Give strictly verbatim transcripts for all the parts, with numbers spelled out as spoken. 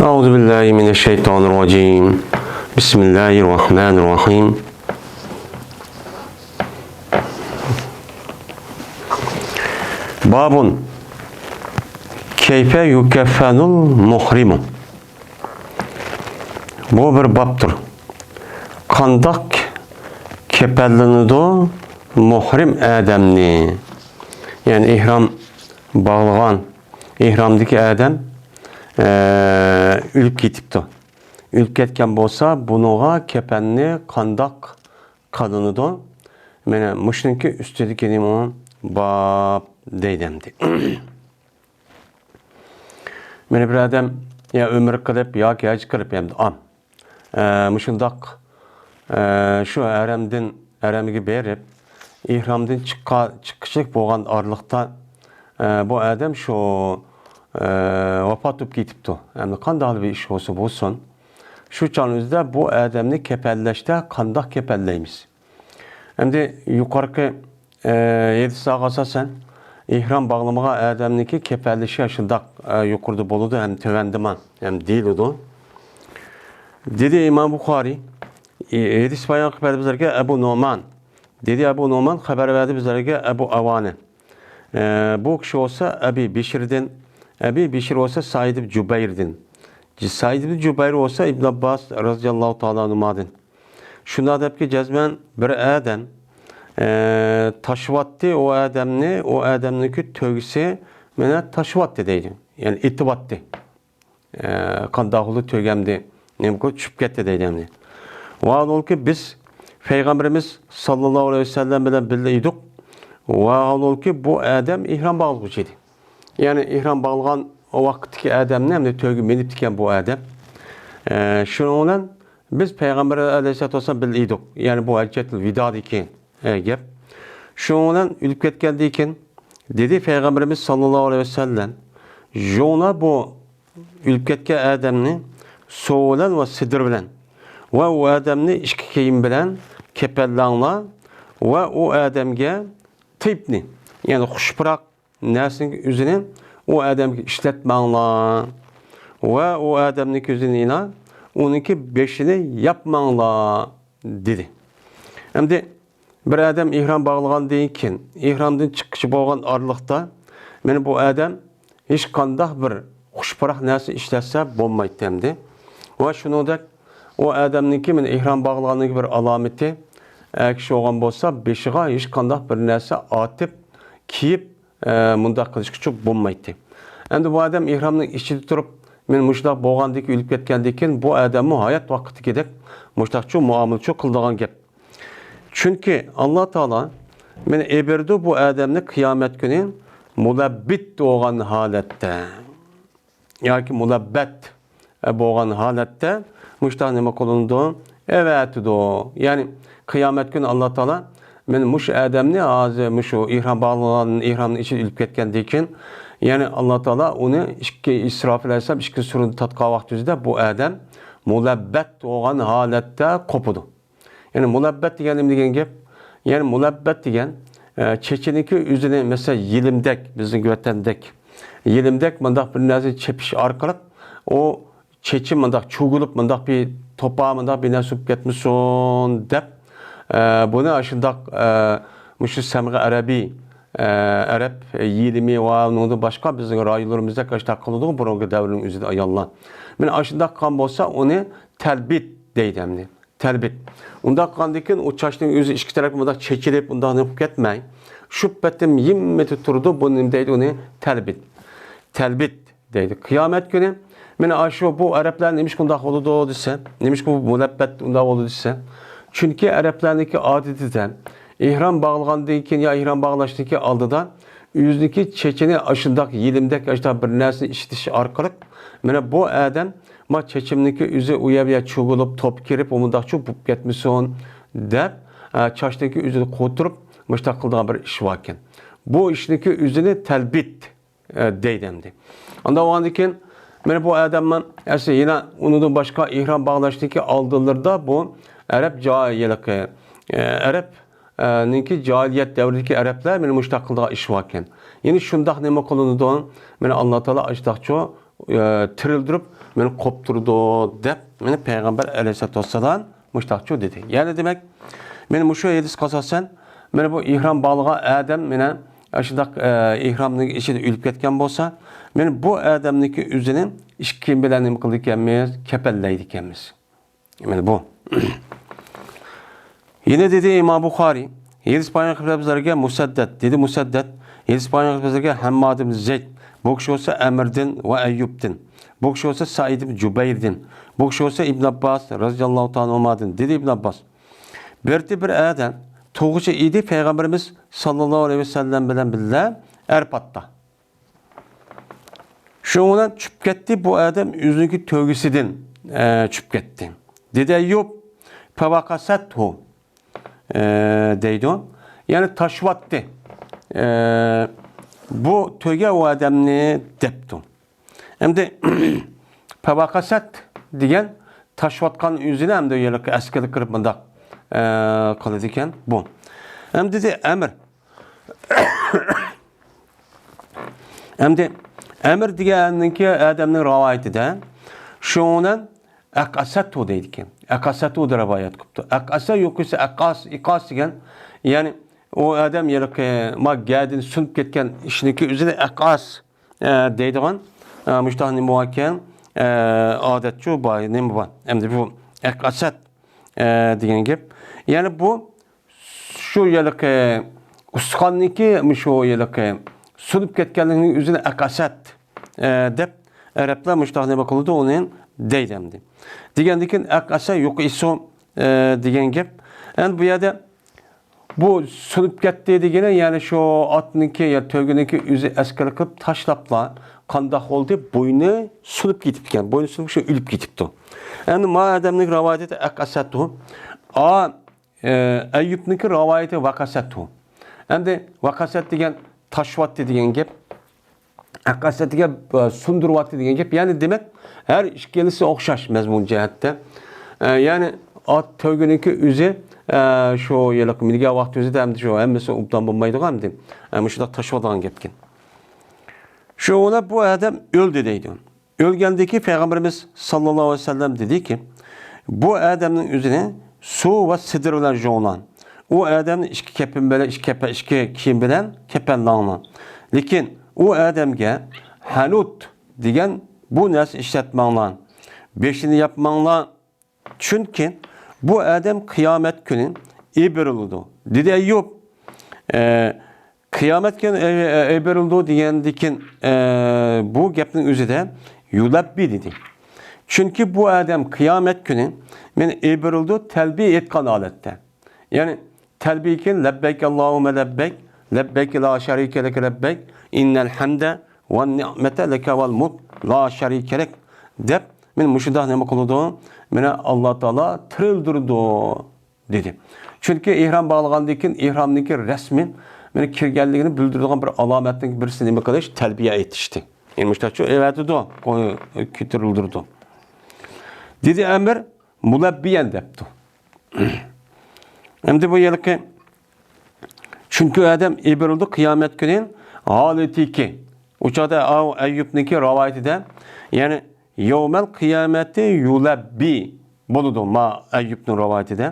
أعوذ بالله من الشيطان الرجيم. بسم الله الرحمن الرحيم. باب كيف يكفن المحرم. بۇ بىر بابتۇر. قانداق كەپەنلىنىدۇ مۇھرىم ئادەمنى؟ يەنى ئېھرام باغلىغان، ئېھرامدىكى ئادەم، ئە، ئۆلۈپ كېتىپتۇ. ئۆلۈپ كەتكەن بولسا، بۇنىڭغا كەپەننى قانداق قىلىنىدۇ؟ مانا مۇشۇنىڭكى ئۈستىدىكى نېمە؟ باب دەيدۇ ئەمدى. مانا بىر ئادەم يا ئۆمرە قىلىپ ياكى ھەج قىلىپ ئەمدى ئام، ئە، مۇشۇنداق، ئە، شۇ ھەرەمدىن، ھەرەمگە بېرىپ، ئېھرامدىن چىققا-، چىققۇچىلىك بولغان ئارىلىقتا، ئە، بۇ ئادەم شۇ، ئە، ۋاپات بولۇپ كېتىپتۇ. ئەمدى قانداقلا بىر ئىش بولسا بولسۇن، شۇ چاغنىڭ ئۆزىدە بۇ ئادەمنى كەپەنلەشتە قانداق كەپەنلەيمىز؟ ئەمدى يۇقىرىقى، ئە، ھەدىسلەرگە ئاساسەن، ئېھرام باغلىمىغان ئادەمنىڭكى كەپەنلىشى شۇنداق، ئە، يۇقىرىدا بولىدۇ، ھەم تۆۋەندىمۇ، ھەم دېيىلىدۇ. دېدى ئىمام بۇخارىي، ئى، ھەدىس بايان قىلىپ بەردى بىزلەرگە ئەبۇ نومان. دېدى ئەبۇ نومان، خەۋەر بەردى بىزلەرگە ئەبۇ ئاۋانە. ئە، بۇ كىشى بولسا ئەبى بىشىردىن، ئەبى بىشىر بولسا سەئىد ئىبن جۇبەيردىن. سەئىد ئىبن جۇبەير بولسا ئىبن ئابباس رازىياللاھۇ تائالا ئەنھۇمادىن. شۇنداق دەپكى، جەزمەن بىر ئادەم، ئە، تاشىۋاتتى ئۇ ئادەمنى، ئۇ ئادەمنىڭكى تۆگىسى مېنى تاشىۋاتتى دەيدۇ. يەنى ئېتىۋاتتى. ئە، قانداق بولدى تۆگەمدى، نېمە قىلدى، چۈشۈپ كەتتى دەيدۇ ئەمدى. ۋاھالبۇلكى بىز پەيغەمبىرىمىز ساللاللاھۇ ئەلەيھى ۋەسەللەم بىلەن بىللە ئىدۇق. ۋاھالبۇلكى بۇ ئادەم ئېھرام باغلىغۇچى ئىدى. يەنى ئېھرام باغلىغان ۋاقىتتىكى ئادەمنى، ئەمدى تۆگە مىنىپتىكەن بۇ ئادەم. ئە، شۇنىڭ بىلەن بىز پەيغەمبەر ئەلەيھىسسالاتۇ ۋەسسالام بىللە ئىدۇق. يەنى بۇ ھەججەتۇل ۋىدادىكى، ئە، گەپ. شۇنىڭ بىلەن ئۆلۈپ كەتكەندىن كېيىن، دېدى پەيغەمبىرىمىز ساللاللاھۇ ئەلەيھى ۋەسەللەم، يۇڭلار بۇ ئۆلۈپ كەتكەن ئادەمنى سۇ بىلەن ۋە سىدىر بىلەن ۋە ئۇ ئادەمنى ئىككى كىيىم بىلەن كەپەنلەڭلار ۋە ئۇ ئادەمگە تىيىبنى، يەنى خۇش پۇراق نەرسىنىڭ ئۆزىنى ئۇ ئادەمگە ئىشلەتمەڭلار ۋە ئۇ ئادەمنىڭ كۆزىنى يىنا، ئۇنىڭكى بېشىنى ياپماڭلار، دېدى. ئەمدى بىر ئادەم ئېھرام باغلىغاندىن كېيىن، ئېھرامدىن چىققۇچە بولغان ئارىلىقتا، مانا بۇ ئادەم ھېچقانداق بىر خۇش پۇراق نەرسە ئىشلەتسە بولمايتتى ئەمدى. ۋە شۇنىڭدەك ئۇ ئادەمنىڭكى مانا ئېھرام باغلىغاننىڭكى بىر ئالامىتى، ئەر كىشى بولغان بولسا بېشىغا ھېچقانداق بىر نەرسە ئارتىپ، كىيىپ، ئە، مۇنداق قىلىشقىچۇ بولمايتتى. ئەمدى بۇ ئادەم ئېھرامنىڭ ئىچىدە تۇرۇپ، مانا مۇشۇنداق بولغاندىن كېيىن، ئۆلۈپ كەتكەندىن كېيىن بۇ ئادەممۇ ھايات ۋاقتىدىكىدەك مۇشۇنداقچۇ مۇئامىلىچۇ قىلىدىغان گەپ. چۈنكى ئاللا تائالا مانا ئېبېرىدۇ بۇ ئادەمنى قىيامەت كۈنى مۇلەببىت بولغان ھالەتتە ياكى مۇلەببەت بولغان ھالەتتە مۇشۇنداق نېمە قىلىنىدۇ؟ ئەۋەتىدۇ. يەنى قىيامەت كۈنى ئاللا تائالا مانا مۇشۇ ئادەمنى ھازىر مۇشۇ ئېھرام باغلىغان، ئېھرامنىڭ ئىچىدە ئۆلۈپ كەتكەندىن كېيىن، يەنى ئاللا تائالا ئۇنى ئىككى ئىسرافىل ئەلەيھىسسالام ئىككى سۇرىنى تارتقان ۋاقتى ئۆزىدە بۇ ئادەم مۇلەببەت بولغان ھالەتتە قوپىدۇ. يەنى مۇلەببەت دېگەن نېمە دېگەن گەپ؟ يەنى مۇلەببەت دېگەن، ئە، چېچىنىڭكى ئۆزىنى، مەسىلەن، يېلىمدەك، بىزنىڭ ۋەتەندەك يېلىمدەك مۇنداق بىر نەرسىنى چېپىش ئارقىلىق ئۇ چېچى مۇنداق چۆگۈلۈپ، مۇنداق بىر توپا، مۇنداق بىر نەرسە بولۇپ كەتمىسۇن دەپ، ئە، بۇنى ئاشۇنداق، ئە، مۇشۇ سەمغە ئەرەبىي، ئە، ئەرەب يېلىمى ۋە ئۇنىڭدىن باشقا بىزنىڭ رايونلىرىمىزدەك ئاشۇنداق قىلىدۇ بۇرۇنقى دەۋرنىڭ ئۆزىدە ئاياللار. مانا ئاشۇنداق قىلغان بولسا ئۇنى تەلبىت دەيدۇ ئەمدى. تەلبىت. ئۇنداق قىلغاندىن كېيىن ئۇ چاچنىڭ ئۆزى ئىككى تەرەپكە مۇنداق چېچىلىپ، ئۇنداق نېمە قىلىپ كەتمەي، شۇ پېتىم يىممىتى تۇرىدۇ، بۇ نېمە دەيدۇ ئۇنى؟ تەلبىت. تەلبىت دەيدۇ. قىيامەت كۈنى، مانا ئاشۇ بۇ ئەرەبلەر نېمىشقا ئۇنداق بولىدۇ دېسە، نېمىشقا بۇ مۇلەببەت ئۇنداق بولىدۇ دېسە، چۈنكى ئەرەبلەرنىڭكى ئادىتىدە ئېھرام باغلىغاندىن كېيىن يا ئېھرام باغلاشتىن كېيىن ئالدىدا ئۆزىنىڭكى چېچىنى ئاشۇنداق يېلىمدەك، ئاشۇنداق بىر نەرسىنى ئىشلىتىش ئارقىلىق، مانا بۇ ئادەم، ما چېچىمنىڭكى ئۆزى ئۇ يەر بۇ يەر چۆگۈلۈپ، توپ كىرىپ، ئۇ مۇنداقچۇ بولۇپ كەتمىسۇن دەپ، ئە، چاچنىڭكى ئۆزىنى قوتۇرۇپ، مۇشۇنداق قىلىدىغان بىر ئىش باركەن. بۇ ئىشنىڭكى ئۆزىنى تەلبىت، ئە، دەيدۇ ئەمدى. ئانداق بولغاندىن كېيىن، مانا بۇ ئادەممۇ ئەسلى يەنە ئۇنىڭدىن باشقا ئېھرام باغلاشتىكى ئالدىلىرىدا بۇ ئەرەب جاھىلىقى، ئە، ئەرەب ئە، نىڭكى جاھىلىيەت دەۋرىدىكى ئەرەبلەر مانا مۇشۇنداق قىلىدىغان ئىش باركەن. يەنى شۇنداق نېمە قىلىنىدۇ؟ مانا ئاللا تائالا ئاشۇنداقچۇ ئە، تىرىلدۈرۈپ، مېنى قوپتۇرىدۇ، دەپ، مېنى پەيغەمبەر ئەلەيھىسسالاتۇ ۋەسسالام مۇشتاقچۇ دېدى. يەنى دېمەك، مېنى مۇشۇ ھەدىسكە ئاساسەن، مېنى بۇ ئېھرام باغلىغان ئادەم مېنى ئاشۇنداق، ئە، ئېھرامنىڭ ئىچىدە ئۆلۈپ كەتكەن بولسا، مېنى بۇ ئادەمنىڭكى ئۆزىنى ئىككى كىيىم بىلەن نېمە قىلىدىكەنمىز؟ كەپەنلەيدىكەنمىز. مانا بۇ. يەنە دېدى ئىمام بۇخارىي، ھەدىس بايان قىلىپ بىزلەرگە مۇسەددەد، دېدى مۇسەددەد، ھەدىس بايان قىلىپ بىزلەرگە ھەمماد ئىبن زەيد، بۇ كىشى بولسا ئەمىردىن ۋە ئەييۇبتىن، بۇ كىشى بولسا سەئىد ئىبن جۇبەيردىن، بۇ كىشى بولسا ئىبن ئابباس رەزىياللاھۇ تائالا ئەنھۇمادىن، دېدى ئىبن ئابباس. بىرتى بىر ئادەم تۇغقۇچە ئىدى پەيغەمبىرىمىز ساللاللاھۇ ئەلەيھى ۋەسەللەم بىلەن بىللە ئەرپاتتا. شۇنىڭ بىلەن چۈشۈپ كەتتى، بۇ ئادەم ئۆزىنىڭكى تۆگىسىدىن، ئە، چۈشۈپ كەتتى. دېدى ئەييۇب، پەۋەقەسەتھۇ، ئە، دەيدۇ. يەنى تاشلىۋەتتى. ئە، بۇ تۆگە ئۇ ئادەمنى دەپتۇ. ئەمدى پەۋەقەسەت دېگەن تاشلىۋەتكەن ئۆزىنى ئەمدى يەنە ئەسكىلىك قىلىپ مۇنداق، ئە، قىلىدىكەن بۇ. ئەمدى دېدى ئەمر. ئەمدى ئەمر دېگەننىڭكى ئادەمنىڭ رىۋايىتىدە شۇنىڭ ئەقئەسەتۇ دەيدىكەن. ئەقئەسەتۇ دەپ رىۋايەت قىپتۇ. ئەقئەسە يوقىسى ئەقئاس، ئىقاس دېگەن، يەنى ئۇ ئادەم يەنىكى ما گەدىن سۇنۇپ كەتكەن ئىشنىڭكى ئۆزىنى ئەقئاس، ئە، دەيدىغان، ئە، مۇشۇنداق نېمە باركەن، ئە، ئادەتچۇ بار، نېمە بار. ئەمدى بۇ ئەقئەسەت، ئە، دېگەن گەپ. يەنى بۇ شۇ ھېلىقى ئۇستىخاننىڭكى مۇشۇ ھېلىقى سۇنۇپ كەتكەنلىكىنىڭ ئۆزىنى ئەقئەسەت، ئە، دەپ ئەرەبلەر مۇشۇنداق نېمە قىلىدۇ، ئۇنى دەيدۇ ئەمدى. دېگەندىكىن ئەقئەسە يوقىسۇ، ئە، دېگەن گەپ. ئەمدى بۇ يەردە بۇ سۇنۇپ كەتتى دېگىنى، يەنى شۇ ئاتنىڭكى يا تۆگىنىڭكى ئۆزى ئەسكىلىك قىلىپ تاشلاپلا قانداق بولدى؟ بوينى سۇنۇپ كېتىپتىكەن. بوينى سۇنۇپ شۇ ئۆلۈپ كېتىپتۇ. ئەمدى ما ئادەمنىڭ رىۋايىتى ئەقئەسەتۇ. ئا، ئە، ئەييۇبنىڭكى رىۋايىتى ۋەقەسەتۇ. ئەمدى ۋەقەسەت دېگەن تاشلىۋەتتى دېگەن گەپ. ئەقەسەت دېگەن، ئە، سۇندۇرۇۋەتتى دېگەن گەپ. يەنى دېمەك، ھەر ئىككىلىسى ئوخشاش مەزمۇن جەھەتتە. ئە، يەنى ئات تۆگىنىڭكى ئۆزى، ئە، شۇ ھېلىقى مىنگەن ۋاقتى ئۆزىدە ئەمدى شۇ ھەممىسى ئوبدان بولمايدىغان ئەمدى. ئە، مۇشۇنداق تاشلىۋالىدىغان گەپكەن. شۇ بۇ ئادەم ئۆلدى دەيدۇ. ئۆلگەندىكى پەيغەمبىرىمىز ساللاللاھۇ ئەلەيھى ۋەسەللەم دېدىكى، بۇ ئادەمنىڭ ئۆزىنى سۇ ۋە سىدىر بىلەن جۇۋۇلان. ئۇ ئادەمنى ئىككى كەپىن بىلەن، ئىككى كەپە، ئىككى كىيىم بىلەن كەپەنلەڭلار. لېكىن ئۇ ئادەمگە ھەنۇت دېگەن بۇ نەرسە ئىشلەتمەڭلار. بېشىنى ياپماڭلار. چۈنكى بۇ ئادەم قىيامەت كۈنى ئېبىرىلىدۇ. دېدى ئەييۇب، ئە، قىيامەت كۈنى ئە-، ئە-، ئېبىرىلىدۇ دېگەندىكىن، ئە، بۇ گەپنىڭ ئۆزىدە يۇلەببى دېدى. چۈنكى بۇ ئادەم قىيامەت كۈنى مېنى ئېبىرىلىدۇ تەلبىيە ئېيتقان ھالەتتە. يەنى تەلبىيەكىن لەببەيك ئاللاھۇممە لەببەيك، لەببەيك لا شەرىكە لەك لەببەيك، ئىننەل ھەمدە ۋەن نىئمەتە لەكە ۋەل مۇلك لا شەرىكە لەك دەپ، مېنى مۇشۇنداق نېمە قىلىدۇ؟ مېنى ئاللا تائالا تىرىلدۈرىدۇ دېدى. چۈنكى ئېھرام باغلىغاندىن كېيىن ئېھرامنىڭكى رەسمى مېنى كىرگەنلىكىنى بىلدۈرىدىغان بىر ئالامەتنىڭ بىرسى نېمە قىلىش؟ تەلبىيە ئېيتىشتى. يەنى مۇشۇنداقچۇ ئەۋەتىدۇ، كۆتۈرۈلدۈرىدۇ. دېدى ئەمر، مۇلەببىيەن دەپتۇ. ئەمدى بۇ ھېلىقى، چۈنكى ئادەم ئېبىرىلدى قىيامەت كۈنى ھالىتىكى. ئۇ چاغدا ئەييۇبنىڭكى رىۋايىتىدە، يەنى يەۋمەل قىيامەتى يۇلەببى بولىدۇ، ما ئەييۇبنىڭ رىۋايىتىدە.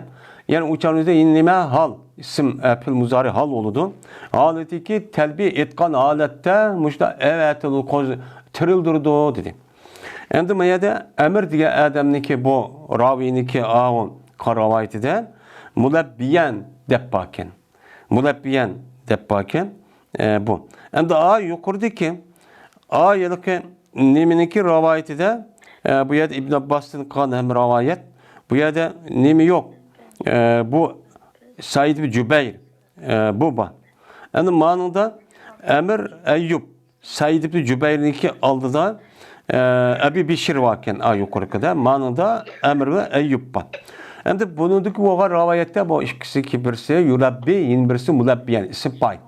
يەنى ئۇ چاغدا نېمە ھال؟ ئىسىم، ئە، پېئىل مۇزارى ھال بولىدۇ. ھالىتىكى تەلبىيە ئېيتقان ھالەتتە مۇشۇنداق ئەۋەتىدۇ، قوز-، تىرىلدۈرىدۇ دېدى. ئەمدى ما يەردە ئەمىر دېگەن ئادەمنىڭكى بۇ راۋىينىڭكى ئاۋۇ رىۋايىتىدە مۇلەببىيەن دەپ باركەن. مۇلەببىيەن دەپ باركەن. ئە، بۇ. ئەمدى ئا يۇقىرىدىكى، ئا ھېلىقى نېمىنىڭكى رىۋايىتىدە، ئە، بۇ يەردە ئىبن ئابباستىن قىلغان ھەم رىۋايەت. بۇ يەردە نېمە يوق؟ ئە، بۇ سەئىد ئىبن جۇبەير، ئە، بۇ بار. ئەمدى مانىڭدا ئەمىر ئەييۇب. سەئىد ئىبن جۇبەيرنىڭكى ئالدىدا، ئە، ئەبى بىشىر باركەن، ئا، يۇقىرىقىدا. مانىڭدا ئەمىر ۋە ئەييۇب بار. ئەمدى بۇنىڭدىكى بولغان رىۋايەتتە بۇ ئىككىسىنىڭكى بىرسى يۇلەببى، يەنە بىرسى مۇلەببىيەن، ئىسىم پايىل.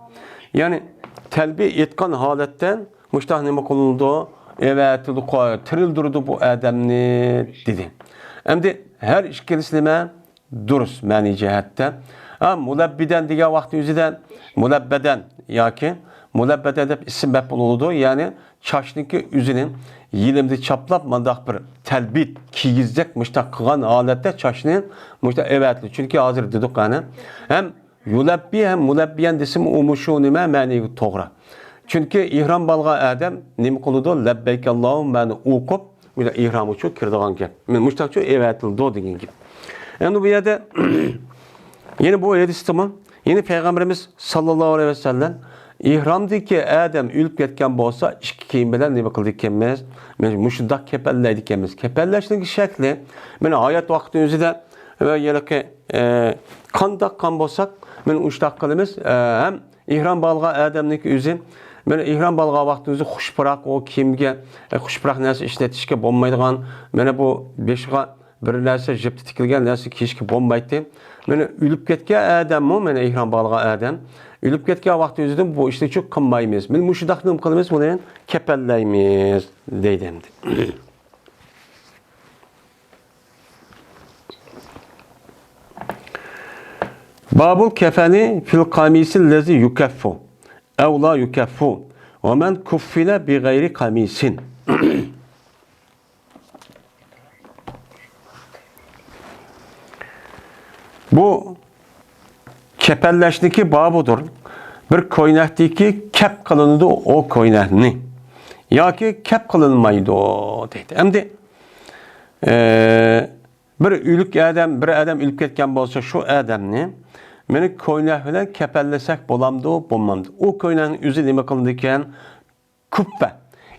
يەنى تەلبىيە ئېيتقان ھالەتتە مۇشۇنداق نېمە قىلىنىدۇ؟ ئەۋەتىدۇ، قوي-، تىرىلدۈرىدۇ بۇ ئادەمنى، دېدى. ئەمدى ھەر ئىككىلىسى نېمە؟ دۇرۇس مەنىي جەھەتتە. ھە، مۇلەببىدەن دېگەن ۋاقىت ئۆزىدە مۇلەببەدەن ياكى مۇلەببەتە دەپ ئىسىم بەرىپ بولىدۇ. يەنى چاچنىڭكى ئۆزىنى يېلىمدا چاپلاپ، مانداق بىر تەلبىت كىيگۈزدەك مۇشتاق قىلغان ھالەتتە چاچنى مۇشتاق ئەۋەتىدۇ. چۈنكى ھازىر دېدۇق ئەنە، ھەم يۇلەببى ھەم مۇلەببىيەن دېسىمۇ ئۇمۇ شۇ نېمە مەنىگە توغرا. چۈنكى ئېھرام بالغان ئادەم نېمە قىلىدۇ؟ لەببەيك ئاللاھۇممەنى ئوقۇپ، بۇ ئېھرام ئۈچۈن كىرىدىغان گەپ. مانا مۇشتاقچۇ ئەۋەتىلىدۇ دېگەن گەپ. ئەمدى بۇ يەردە يەنە بۇ ھەدىستىمۇ، يەنە پەيغەمبىرىمىز ساللاللاھۇ ئەلەيھى ۋەسەللەم ئېھرامدىكى ئادەم ئۆلۈپ كەتكەن بولسا، ئىككى كىيىم بىلەن نېمە قىلىدىكەنمىز؟ مانا مۇشۇنداق كەپەنلەيدىكەنمىز. كەپەنلەشنىڭ شەكلى، مانا ھايات ۋاقتى ئۆزىدە ۋە ھېلىقى، ئە، قانداق قىلغان بولساق، مانا مۇشۇنداق قىلىمىز. ئە، ھەم ئېھرام بالغان ئادەمنىڭكى ئۆزى، مانا ئېھرام بالغان ۋاقتى ئۆزى خۇش پۇراق ئۇ كىيىمگە، ئە، خۇش پۇراق نەرسە ئىشلىتىشكە بولمايدىغان، مانا بۇ بېشىغا بىر نەرسە، جىپتا تىكىلگەن نەرسە كىيىشكە بولمايتتى. مانا ئۆلۈپ كەتكەن ئادەممۇ، مانا ئېھرام بالغان ئادەم ئۆلۈپ كەتكەن ۋاقتى ئۆزىدىن بۇ ئىشنى چۈ قىلمايمىز. مانا مۇشۇنداق نېمە قىلىمىز؟ بۇنى كەپەنلەيمىز دەيدۇ ئەمدى. بابۇل كەفەنى فىل قامىسىل لەزى يۇكەففۇ ئەۋ لا يۇكەففۇ ۋە مەن كۇففىنە بىغەيرى قامىسىن. بۇ كەپەنلەشنىكى بابىدۇر. بىر كوينەكتىكى كەپ قىلىنىدۇ ئۇ كوينەكنى ياكى كەپ قىلىنمايدۇ دەيدۇ. ئەمدى، ئە، بىر ئۆلۈك ئادەم، بىر ئادەم ئۆلۈپ كەتكەن بولسا، شۇ ئادەمنى مانا كوينەك بىلەن كەپەنلىسەك بولامدۇ، بولمامدۇ؟ ئۇ كوينەكنىڭ ئۆزى نېمە قىلىنىدىكەن؟ كۇپپە.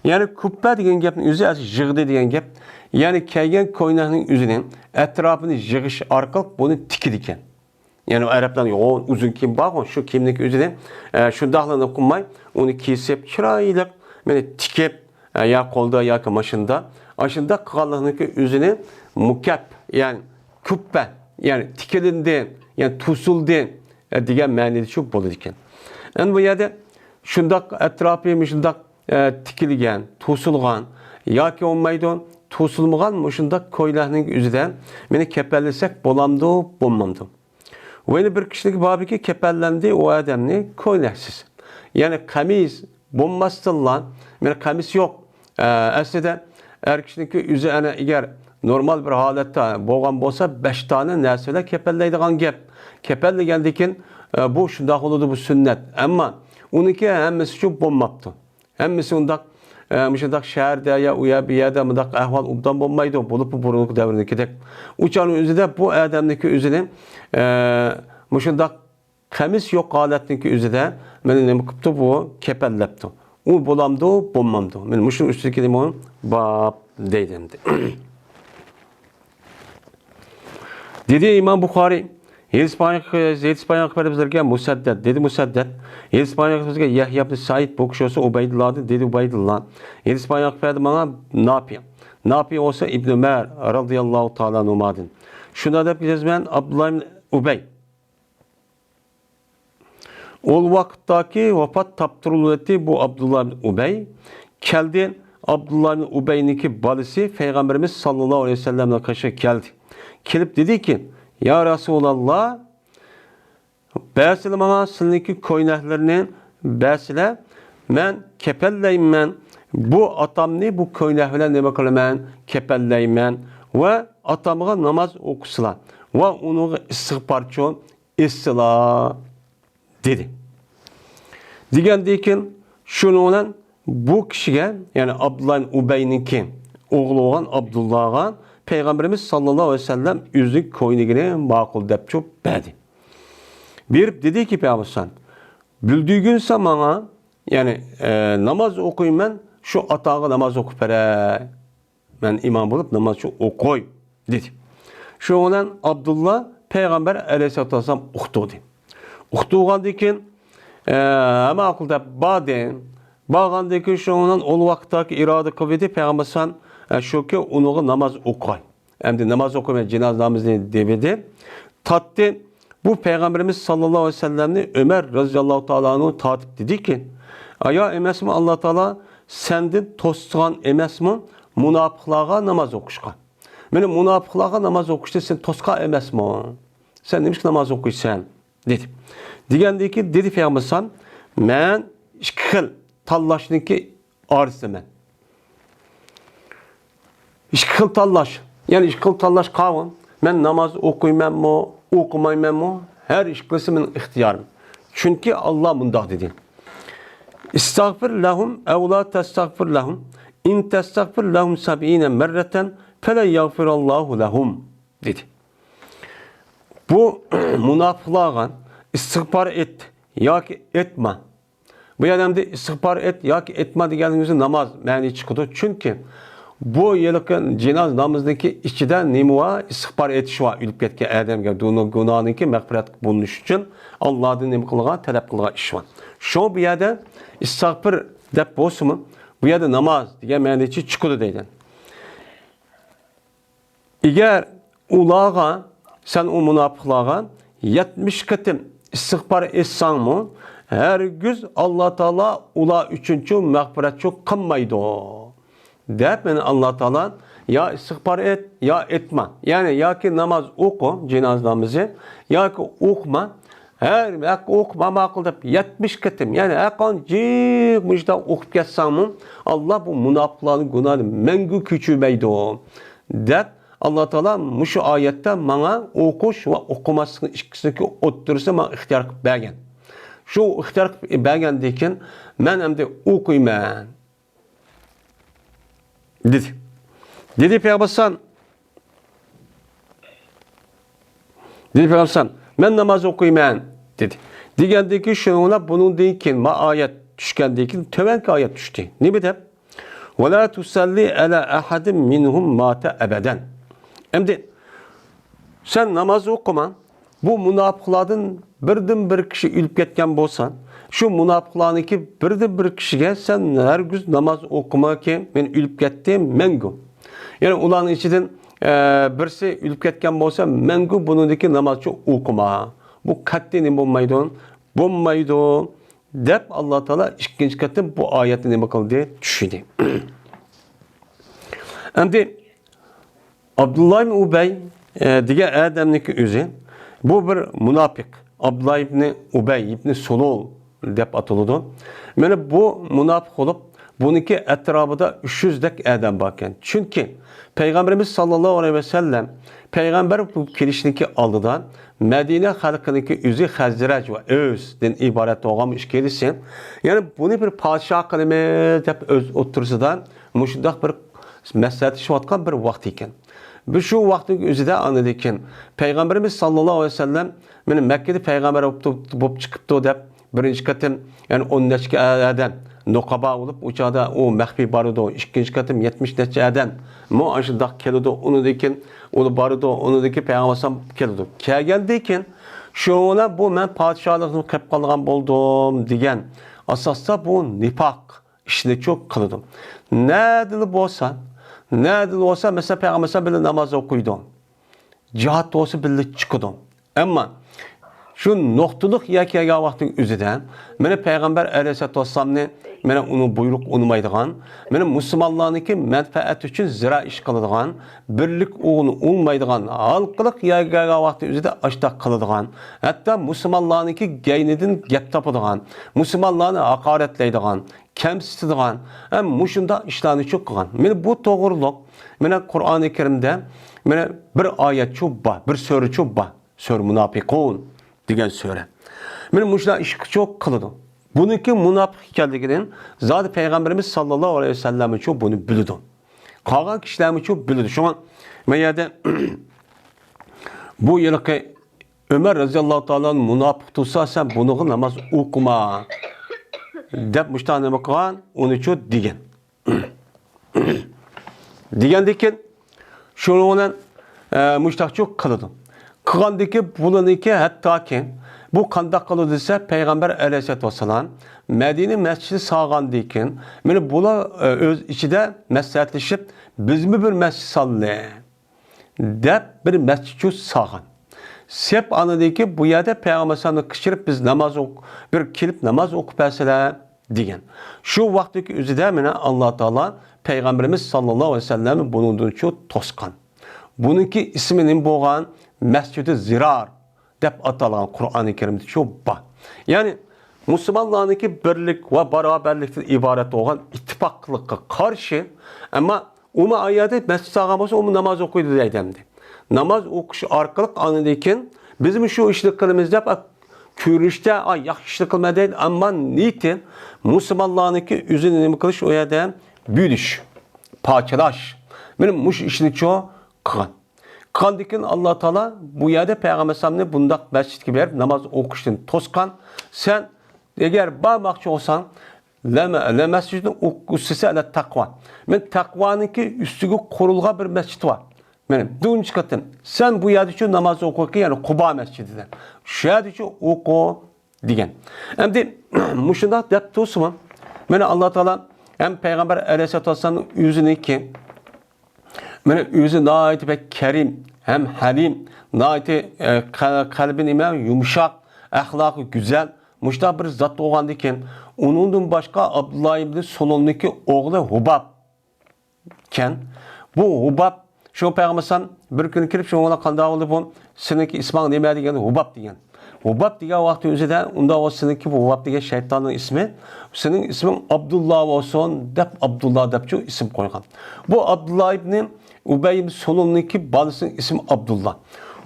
يەنى كۇپپە دېگەن گەپنىڭ ئۆزى ئەسلى يىغدى دېگەن گەپ. يەنى كىيگەن كوينەكنىڭ ئۆزىنى ئەتراپىنى يىغىش ئارقىلىق بۇنى تىكىدىكەن. يەنى ئۇ ئەرەبلەرنىڭ يوغان ئۇزۇن كىيىم بارغۇ، شۇ كىيىمنىڭ ئۆزىنى، ئە، شۇنداقلا قىلماي، ئۇنى كېسىپ، چىرايلىق، مانا تىكىپ، ئە، يا قولدا ياكى ماشىنىدا، ئاشۇنداق قىلغانلىقنىڭكى ئۆزىنى مۇكەپ، يەنى كۇپپە، يەنى تىكىلىندى، يەنى توسۇلدى، ئە، دېگەن مەنىدە شۇ بولىدىكەن. ئەمدى بۇ يەردە شۇنداق ئەتراپى مۇشۇنداق، ئە، تىكىلگەن، توسۇلغان ياكى بولمايدۇ، توسۇلمىغان مۇشۇنداق كوينەكنىڭ ئۆزىدە مانا كەپەنلىسەك بولامدۇ، بولمامدۇ؟ ۋە يەنە بىر كىشىنىڭكى بابىكى كەپەنلەندى ئۇ ئادەمنى كوينەكسىز. يەنى قەمىس بولماستىنلا، مانا قەمىس يوق. ئە، ئەسلىدە ئەر كىشىنىڭكى ئۆزى ئەنە ئەگەر نورمال بىر ھالەتتە بولغان بولسا، بەش دانە نەرسە بىلەن كەپەنلەيدىغان گەپ. كەپەنلىگەندىن كېيىن، ئە، بۇ شۇنداق بولىدۇ، بۇ سۈننەت. ئەمما ئۇنىڭكى ھەممىسى شۇ بولماپتۇ. ھەممىسى ئۇنداق، ئە، مۇشۇنداق شەھەردە يا ئۇ يەر، بۇ يەردە مۇنداق ئەھۋال ئوبدان بولمايدۇ، بولۇپمۇ بۇرۇنقى دەۋردىكىدەك. ئۇ چاغنىڭ ئۆزىدە بۇ ئادەمنىڭكى ئۆزىنى، ئە، مۇشۇنداق قەمىس يوق ھالەتنىڭكى ئۆزىدە مانا نېمە قىپتۇ، بۇ كەپەنلەپتۇ. ئۇ بولامدۇ، بولمامدۇ؟ مانا مۇشۇنىڭ ئۈستىدىكى نېمە؟ باب دەيدۇ ئەمدى. دېدى ئىمام بۇخارىي، ھېدىس بايان، ھېدىس بايان قىلىپ بەردى بىزلەرگە مۇسەددەد. دېدى مۇسەددەد، ھېدىس بايان قىلىپ بىزگە يەھيا ئىبنى سەئىد، بۇ كىشى بولسا ئۇبەيدۇللادىن، دېدى ئۇبەيدۇللا. ھېدىس بايان قىلىپ بەردى ماڭا ناپىئ. ناپىئ بولسا ئىبنى ئۆمەر رازىياللاھۇ تائالا ئەنھۇمادىن. شۇنداق دەپ كېتىمەن، ئابدۇللا ئىبنى ئۇبەي. ئۇ ۋاقىتتاكى ۋاپات تاپتۇرۇلۇۋەتتى بۇ ئابدۇللا ئىبنى ئۇبەي. كەلدى، ئابدۇللا ئىبنى ئۇبەينىڭكى بالىسى پەيغەمبىرىمىز ساللاللاھۇ ئەلەيھى ۋەسەللەمنىڭ قېشىغا كەلدى. كېلىپ دېدىكى، يا رەسۇلاللا، بەرسىلە ماڭا سىلىنىڭكى كوينەكلىرىنى بەرسىلە، مەن كەپەنلەيمەن، بۇ ئاتامنى بۇ كوينەك بىلەن نېمە قىلىمەن؟ كەپەنلەيمەن ۋە ئاتامغا ناماز ئوقۇسىلا ۋە ئۇنىڭغا ئىستىغپارچۇ ئېيتسىلا دېدى. دېگەندىن كېيىن شۇنىڭ بىلەن بۇ كىشىگە، يەنى ئابدۇللا ئۇبەينىڭكى ئوغلى بولغان ئابدۇللاغا پەيغەمبىرىمىز ساللاللاھۇ ئەلەيھى ۋەسەللەم ئۆزىنىڭ كوينىكىنى ماقۇل دەپچۇ بەردى. بېرىپ دېدىكى، پەيغەمبەر، بۈلدۈگۈنسە ماڭا، يەنى، ئە، ناماز ئوقۇيمەن، شۇ ئاتاغا ناماز ئوقۇپ بېرەي. مەن ئىمام بولۇپ ناماز ئوقۇي، دېدى. شۇنىڭ بىلەن ئابدۇللا پەيغەمبەر ئەلەيھىسسالاتۇ ۋەسسالام ئۇقتۇردى. ئۇقتۇرغاندىن كېيىن، ئە، ھە ماقۇل دەپ باردى. بارغاندىن كېيىن شۇنىڭ بىلەن ئۇ ۋاقىتتاكى ئىرادە قىلىۋىدى پەيغەمبەر ئەلەيھىسسالام، ئە، شۇكى ئۇنىڭغا ناماز ئوقۇي. ئەمدى ناماز ئوقۇيمەن، جىنازا نامىزىنى دېۋىدى. تارتتى. بۇ پەيغەمبىرىمىز ساللاللاھۇ ئەلەيھى ۋەسەللەمنى ئۆمەر رازىياللاھۇ تائالا ئەنھۇ تارتىپ دېدىكى، ئايا ئەمەسمۇ ئاللا تائالا سەندىن توسىدىغان ئەمەسمۇ مۇناپىقلارغا ناماز ئوقۇشقا؟ مانا مۇناپىقلارغا ناماز ئوقۇشتا سېنى توسقان ئەمەسمۇ؟ سەن نېمىشقا ناماز ئوقۇيسەن؟ دېدى. دېگەندىكى دېدى پەيغەمبەر ئەلەيھىسسالام، مەن ئىككى خىل تاللاشنىڭكى ئارىسىدىمەن. ئىككى خىل تاللاش. يەنى ئىككى خىل تاللاش قاۋۇ. مەن ناماز ئوقۇيمەنمۇ، ئوقۇمايمەنمۇ؟ ھەر ئىككىلىسى مېنىڭ ئىختىيارىم. چۈنكى ئاللا مۇنداق دېدى: «ئىستەغفىر لەھۇم ئەۋ لا تەستەغفىر لەھۇم، ئىن تەستەغفىر لەھۇم سەبئىنە مەررەتەن فەلەن يەغفىرەللاھۇ لەھۇم» دېدى. بۇ مۇناپىقلارغا ئىستىغپار ئېت ياكى ئېتما. بۇ يەردە ئەمدى ئىستىغپار ئېت ياكى ئېتما دېگەننىڭ ئۆزى ناماز مەنىي چىقىدۇ. چۈنكى بۇ ھېلىقى جىناز نامىزىنىڭكى ئىچىدە نېمە بار؟ ئىستىغپار ئېتىش بار. ئۆلۈپ كەتكەن ئادەمگە، گۇناھنىڭكى مەغپىرەت بولۇنۇشى ئۈچۈن ئاللادىن نېمە قىلغان؟ تەلەپ قىلغان ئىش بار. شۇڭا بۇ يەردە ئىستىغپىر دەپ بولسىمۇ، بۇ يەردە ناماز دېگەن مەنىچە چىقىدۇ دەيدۇ. ئەگەر ئۇلارغا، سەن ئۇ مۇناپىقلارغا يەتمىش قېتىم ئىستىغپار ئېيتساڭمۇ، ھەرگىز ئاللا تائالا ئۇلار ئۈچۈنچۇ مەغپىرەتچۇ قىلمايدۇ، دەپ، يەنى ئاللا تائالا يا ئىستىغپار ئېيت، يا ئېيتما. يەنى ياكى ناماز ئوقۇ، جىناز نامىزى، ياكى ئوقۇما. ھەر ھەق ئوقۇپ ماقۇل دەپ يەتمىش قېتىم، يەنى ھەققان جىق مۇشتا ئوقۇپ كەتسەڭمۇ، ئاللا بۇ مۇناپىقلارنىڭ گۇناھىنى مەڭگۈ كەچۈرمەيدۇ، دەپ، ئاللا تائالا مۇشۇ ئايەتتە ماڭا ئوقۇش ۋە ئوقۇماسلىقنىڭ ئىككىسىنىڭكى ئوتتۇرىسىنى ماڭا ئىختىيار قىلىپ بەرگەن. شۇ ئىختىيار قىلىپ بەرگەندىن كېيىن، مەن ئەمدى ئوقۇيمەن. دېدى. دېدى پەيغەمبەر ئەلەيھىسسالام، دېدى پەيغەمبەر ئەلەيھىسسالام، مەن ناماز ئوقۇيمەن، دېدى. دېگەندىن كېيىن شۇنىڭ بىلەن بۇنىڭدىن كېيىن ما ئايەت چۈشكەندىن كېيىن تۆۋەنكى ئايەت چۈشتى. نېمە دەپ؟ «ۋە لا تۇسەللى ئەلا ئەھەدىم مىنھۇم ماتە ئەبەدەن.» ئەمدى سەن ناماز ئوقۇما. بۇ مۇناپىقلاردىن بىردىن بىر كىشى ئۆلۈپ كەتكەن بولسا، شۇ مۇناپىقلارنىڭكى بىردىن بىر كىشىگە سەن ھەرگىز ناماز ئوقۇماكى، مەن ئۆلۈپ كەتتىم، مەڭگۈ. يەنى ئۇلارنىڭ ئىچىدىن، ئە، بىرسى ئۆلۈپ كەتكەن بولسا، مەڭگۈ بۇنىڭدىكى نامازچۇ ئوقۇما. بۇ قەتئىي نېمە بولمايدۇ؟ بولمايدۇ، دەپ ئاللا تائالا ئىككىنچى قېتىم بۇ ئايەتنى نېمە قىلدى؟ چۈشۈردى. ئەمدى ئابدۇللا ئىبنى ئۇبەي، ئە، دېگەن ئادەمنىڭكى ئۆزى، بۇ بىر مۇناپىق. ئابدۇللا ئىبنى ئۇبەي ئىبنى سۇلۇل دەپ ئاتىلىدۇ. مانا بۇ مۇناپىق بولۇپ، بۇنىڭكى ئەتراپىدا ئۈچ يۈزدەك ئادەم باركەن. چۈنكى پەيغەمبىرىمىز ساللاللاھۇ ئەلەيھى ۋەسەللەم پەيغەمبەر بولۇپ كېلىشنىڭكى ئالدىدا مەدىنە خەلقىنىڭكى ئۆزى خەزرەج ۋە ئەۋسدىن ئىبارەت بولغان ئىككىلىسى، يەنى بۇنى بىر پادىشاھ قىلىمىز دەپ ئۆز ئوتتۇرىسىدا مۇشۇنداق بىر مەسلىھەتلىشىۋاتقان بىر ۋاقتى ئىكەن. بىز شۇ ۋاقىتنىڭ ئۆزىدە ئاندىن كېيىن پەيغەمبىرىمىز ساللاللاھۇ ئەلەيھى ۋەسەللەم مانا مەككىدە پەيغەمبەر بولۇپ، بولۇپ چىقىپتۇ دەپ بىرىنچى قېتىم، يەنى ئون نەچچە ئادەم نۇقابا بولۇپ، ئۇ چاغدا ئۇ مەخپىي بارىدۇ. ئىككىنچى قېتىم يەتمىش نەچچە ئادەم مۇ ئاشۇنداق كېلىدۇ. ئۇنىڭدىن كېيىن ئۇلار بارىدۇ. ئۇنىڭدىن كېيىن پەيغەمبەر ئەلەيھىسسالام كېلىدۇ. كەلگەندىن كېيىن شۇنىڭ بىلەن بۇ مەن پادىشاھلىقنى قىلىپ قالغان بولدۇم دېگەن ئاساستا بۇ نىپاق ئىشنىچۇ قىلىدۇ. نەدىلا بولسا، نەدىلا بولسا، مەسىلەن، پەيغەمبەر بىللە ناماز ئوقۇيدۇ. جىھاد بولسا بىللە چىقىدۇ. ئەمما شۇ نۇقتىلىق يەرگە كەلگەن ۋاقىتنىڭ ئۆزىدە، مانا پەيغەمبەر ئەلەيھىسسالاتۇ ۋەسسالامنى، مانا ئۇنىڭ بۇيرۇق ئۇنىمايدىغان، مانا مۇسۇلمانلارنىڭكى مەنپەئەتى ئۈچۈن زىرا ئىش قىلىدىغان، بىرلىك ئۇنى ئۇنىمايدىغان ھالقىلىق يەرگە كەلگەن ۋاقىتنىڭ ئۆزىدە ئاشتاق قىلىدىغان، ھەتتا مۇسۇلمانلارنىڭكى گەينىدىن گەپ تاپىدىغان، مۇسۇلمانلارنى ھاقارەتلەيدىغان، كەمسىتىدىغان، ھەم مۇشۇنداق ئىشلارنىچۇ قىلغان. مانا بۇ توغرۇلۇق، مانا قۇرئانى كەرىمدە، مانا بىر ئايەتچۇ بار، بىر سۈرىچۇ بار. سۈرە مۇناپىقۇن دېگەن سۈرە. مانا مۇشۇنداق ئىشچۇ قىلىدۇ. بۇنىڭكى مۇناپىق ئىكەنلىكىنى زادى پەيغەمبىرىمىز ساللاللاھۇ ئەلەيھى ۋەسەللەمچۇ بۇنى بىلىدۇ. قالغان كىشىلەرمۇچۇ بىلىدۇ. شۇڭا بۇ يەردە بۇ يىلقى ئۆمەر رەزىياللاھۇ تائالا ئەنھۇ مۇناپىق تۇرسا، سەن بۇنىڭغا ناماز ئوقۇما، دەپ مۇشۇنداق نېمە قىلغان، ئۇنىچۇ دېگەن. دېگەندىن كېيىن شۇنىڭ بىلەن، ئە، مۇشۇنداقچۇ قىلىدۇ. قىلغاندىن كېيىن بۇلارنىڭكى ھەتتاكى بۇ قانداق قىلىدۇ دېسە، پەيغەمبەر ئەلەيھىسسالاتۇ ۋەسسالام مەدىنە مەسچىتى سالغاندىن كېيىن، مانا بۇلار، ئە، ئۆز ئىچىدە مەسلىھەتلىشىپ، بىزمۇ بىر مەسچىت ساللى دەپ بىر مەسچىتچۇ سالغان. سېلىپ ئاندىن كېيىن بۇ يەردە پەيغەمبەر ئەلەيھىسسالامنى قىچقۇرۇپ، بىز ناماز ئوق-، بىر كېلىپ ناماز ئوقۇپ بەرسىلە دېگەن. شۇ ۋاقىتتىكى ئۆزىدە مانا ئاللا تائالا پەيغەمبىرىمىز ساللاللاھۇ ئەلەيھى ۋەسەللەمنى بۇنىڭدىنچۇ توسقان. بۇنىڭكى ئىسمى نېمە بولغان؟ مەسجىدى زىرار دەپ ئاتالغان قۇرئانى كەرىمدىچۇ بار. يەنى مۇسۇلمانلارنىڭكى بىرلىك ۋە باراۋەرلىكتىن ئىبارەت بولغان ئىتتىپاقلىققا قارشى، ئەمما ئۇمۇ ئايەردە مەسچىت سالغان بولسا، ئۇمۇ ناماز ئوقۇيدۇ دەيدۇ ئەمدى. ناماز ئوقۇش ئارقىلىق ئاندىن كېيىن بىزمۇ شۇ ئىشنى قىلىمىز دەپ، كۆرۈنۈشتە، ئا، ياخشى ئىشنى قىلىمەن دەيدۇ، ئەمما نىيىتى مۇسۇلمانلارنىڭكى ئۆزىنى نېمە قىلىش، ئۇ يەردە بۆلۈش، پارچىلاش. مانا مۇشۇ ئىشنىچۇ قىلغان. قىلغاندىن كېيىن ئاللا تائالا بۇ يەردە پەيغەمبەر ئەلەيھىسسالامنى بۇنداق مەسچىتكە بېرىپ ناماز ئوقۇشتىن توسقان. سەن ئەگەر بارماقچى بولساڭ، لە-، لە مەسجىدۇن ئۇسسىسە ئەلە تەقۋا. مەن تەقۋانىڭكى ئۈستىگە قۇرۇلغان بىر مەسچىت بار. مانا، دۇنچ قېتىم. سەن بۇ يەردىچۇ ناماز ئوقۇغىن، يەنى قۇبا مەسچىتىدە. شۇ يەردىچۇ ئوقۇ، دېگەن. ئەمدى مۇشۇنداق دەپ تۇرسىمۇ، مانا، ئاللا تائالا ھەم پەيغەمبەر ئەلەيھىسسالاتۇ ۋەسسالامنىڭ ئۆزىنىڭكى، مانا، ئۆزى ناھايىتى بەك كەرىم ھەم ھەلىم، ناھايىتى، ئە، قە-، قەلبى نېمە، يۇمشاق، ئەخلاقى گۈزەل، مۇشۇنداق بىر زات بولغاندىكىن، ئۇنىڭدىن باشقا ئابدۇللا ئىبنى سۇلۇلنىڭكى ئوغلى ھۇباب ئىكەن. بۇ ھۇباب شۇ پەيغەمبەر ئەلەيھىسسالام بىر كۈنى كېلىپ، شۇنىڭغا قانداق بولدى بۇ؟ سېنىڭكى ئىسمىڭ نېمە؟ دېگەن، ھۇباب دېگەن. ھۇباب دېگەن ۋاقتى ئۆزىدە، ئۇنداق بولسا سېنىڭكى بۇ ھۇباب دېگەن شەيتاننىڭ ئىسمى، سېنىڭ ئىسمىڭ ئابدۇللا بولسۇن دەپ، ئابدۇللا دەپچۇ ئىسىم قويغان. بۇ ئابدۇللا ئىبنى ئۇبەي ئىبنى سۇلۇلنىڭكى بالىسىنىڭ ئىسمى ئابدۇللا.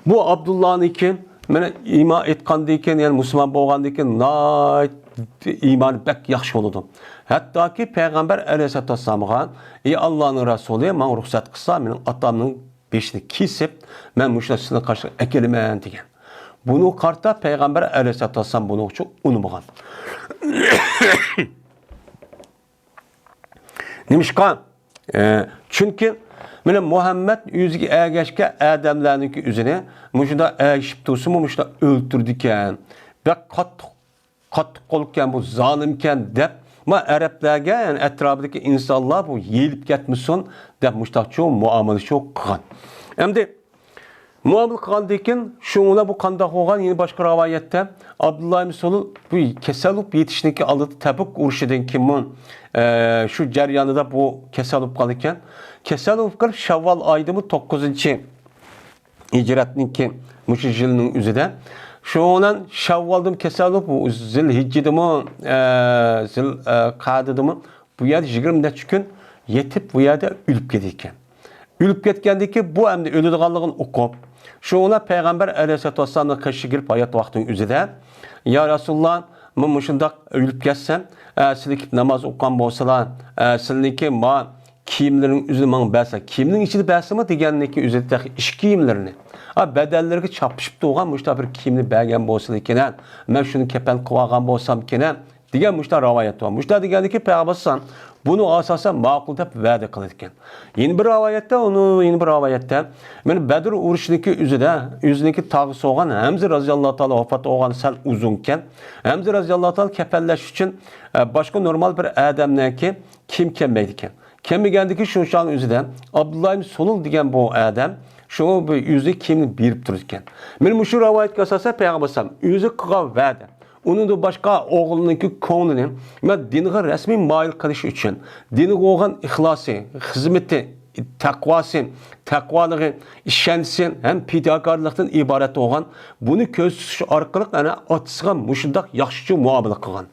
بۇ ئابدۇللانىڭكى مانا ئىمان ئېيتقاندىن كېيىن، يەنى مۇسۇلمان بولغاندىن كېيىن ناھايىتى ئىمانى بەك ياخشى بولىدۇ. ھەتتاكى پەيغەمبەر ئەلەيھىسسالاتۇ ۋەسسالامغا، ئى ئاللانىڭ رەسۇلى، ماڭا رۇخسەت قىلسا، مېنىڭ ئاتامنىڭ بېشىنى كېسىپ، مەن مۇشۇنداق سېنىڭ قېشىڭغا ئەكېلىمەن، دېگەن. بۇنىڭغا قارىتا پەيغەمبەر ئەلەيھىسسالاتۇ ۋەسسالام بۇنىڭ ئۈچۈن ئۇنىمىغان. نېمىشقا؟ ئە، چۈنكى مانا مۇھەممەد ئۆزىگە ئەگەشكەن ئادەملەرنىڭكى ئۆزىنى مۇشۇنداق ئەگىشىپ تۇرسىمۇ، مۇشۇنداق ئۆلتۈرىدىكەن. بەك قاتتىق، قاتتىق قولكەن، بۇ زالىمكەن دەپ، ما ئەرەبلەرگە، يەنى ئەتراپىدىكى ئىنسانلار بۇ يېيىلىپ كەتمىسۇن دەپ مۇشۇنداقچۇ مۇئامىلىچۇ قىلغان. ئەمدى مۇئامىلە قىلغاندىن كېيىن، شۇڭا بۇ قانداق بولغان؟ يەنە باشقا رىۋايەتتە، ئابدۇللا ئىبن سۇلۇل بۇ كېسەل بولۇپ يېتىشنىڭكى ئالدىدا، تەبۇك ئۇرۇشىدىن كېيىنمۇ، ئە، شۇ جەريانىدا بۇ كېسەل بولۇپ قالىدىكەن. كېسەل بولۇپ قېلىپ، شەۋۋال ئايىدىمۇ، توققۇزىنچى ھىجرەتنىڭكى مۇشۇ يىلنىڭ ئۆزىدە، شۇنىڭ بىلەن شەۋۋالدىمۇ كېسەل بولۇپ، زىلھىججىدىمۇ، ئە، زىل، ئە، قەدىدىمۇ بۇ يەردە يىگىرمە نەچچە كۈن يېتىپ، بۇ يەردە ئۆلۈپ كېتىدىكەن. ئۆلۈپ كەتكەندىن كېيىن بۇ ئەمدى ئۆلىدىغانلىقىنى ئۇقۇپ، شۇڭا پەيغەمبەر ئەلەيھىسسالاتۇ ۋەسسالامنىڭ قېشىغا كېلىپ ھايات ۋاقتىنىڭ ئۆزىدە، يا رەسۇلاللا، مەن مۇشۇنداق ئۆلۈپ كەتسەم، ئە، سىلەر كېلىپ ناماز ئوقۇغان بولسىلا، ئە، سىلىنىڭكى ما كىيىملىرىنىڭ ئۆزىنى ماڭا بەرسە، كىيىمنىڭ ئىچىدە بەرسىمۇ دېگەندىكى ئۆزىدە تېخى ئىش كىيىملىرىنى، ئا، بەدەنلىرىگە چاپلىشىپ تۇرغان مۇشۇنداق بىر كىيىمنى بەرگەن بولسىلا ئىكەن، مەن شۇنى كەپەن قىلىۋالغان بولسام ئىكەن، دېگەن مۇشۇنداق رىۋايەت بار. مۇشۇنداق دېگەندىكى پەيغەمبەر ئەلەيھىسسالام بۇنى ئاساسەن ماقۇل دەپ ۋەدە قىلىدىكەن. يەنە بىر رىۋايەتتە، ئۇنى يەنە بىر رىۋايەتتە، مانا بەدر ئۇرۇشىنىڭكى ئۆزىدە ئۆزىنىڭكى تاغىسى بولغان ھەمزە رەزىياللاھۇ تائالا ۋاپات بولغان سەل ئۇزۇنكەن. ھەمزە رەزىياللاھۇ تائالا كەپەنلەش ئۈچۈن، ئە، باشقا نورمال بىر ئادەمنىڭكى كىيىم كىيەلمەيدىكەن. كىيەلمىگەندىكى شۇ چاغنىڭ ئۆزىدە ئابدۇللا ئىبن سۇلۇل دېگەن بۇ ئادەم شۇ بىر ئۆزى كىيىمنى بېرىپ تۇرىدىكەن. مانا مۇشۇ رىۋايەتكە ئاساسەن پەيغەمبەر ئەلەيھىسسالام ئۆزى قىلغان ۋەدە. ئۇنىڭدىن باشقا ئوغلىنىڭكى كۆڭلىنى، مەن دىنغا رەسمىي مايىل قىلىش ئۈچۈن، دىنغا بولغان ئىخلاسى، خىزمىتى، تەقۋاسى، تەقۋالىقى، ئىشەنچىسى ھەم پىداكارلىقتىن ئىبارەت بولغان بۇنى كۆزدە تۇتۇش ئارقىلىق ئەنە ئاتىسىغا مۇشۇنداق ياخشىچۇ مۇئامىلە قىلغان.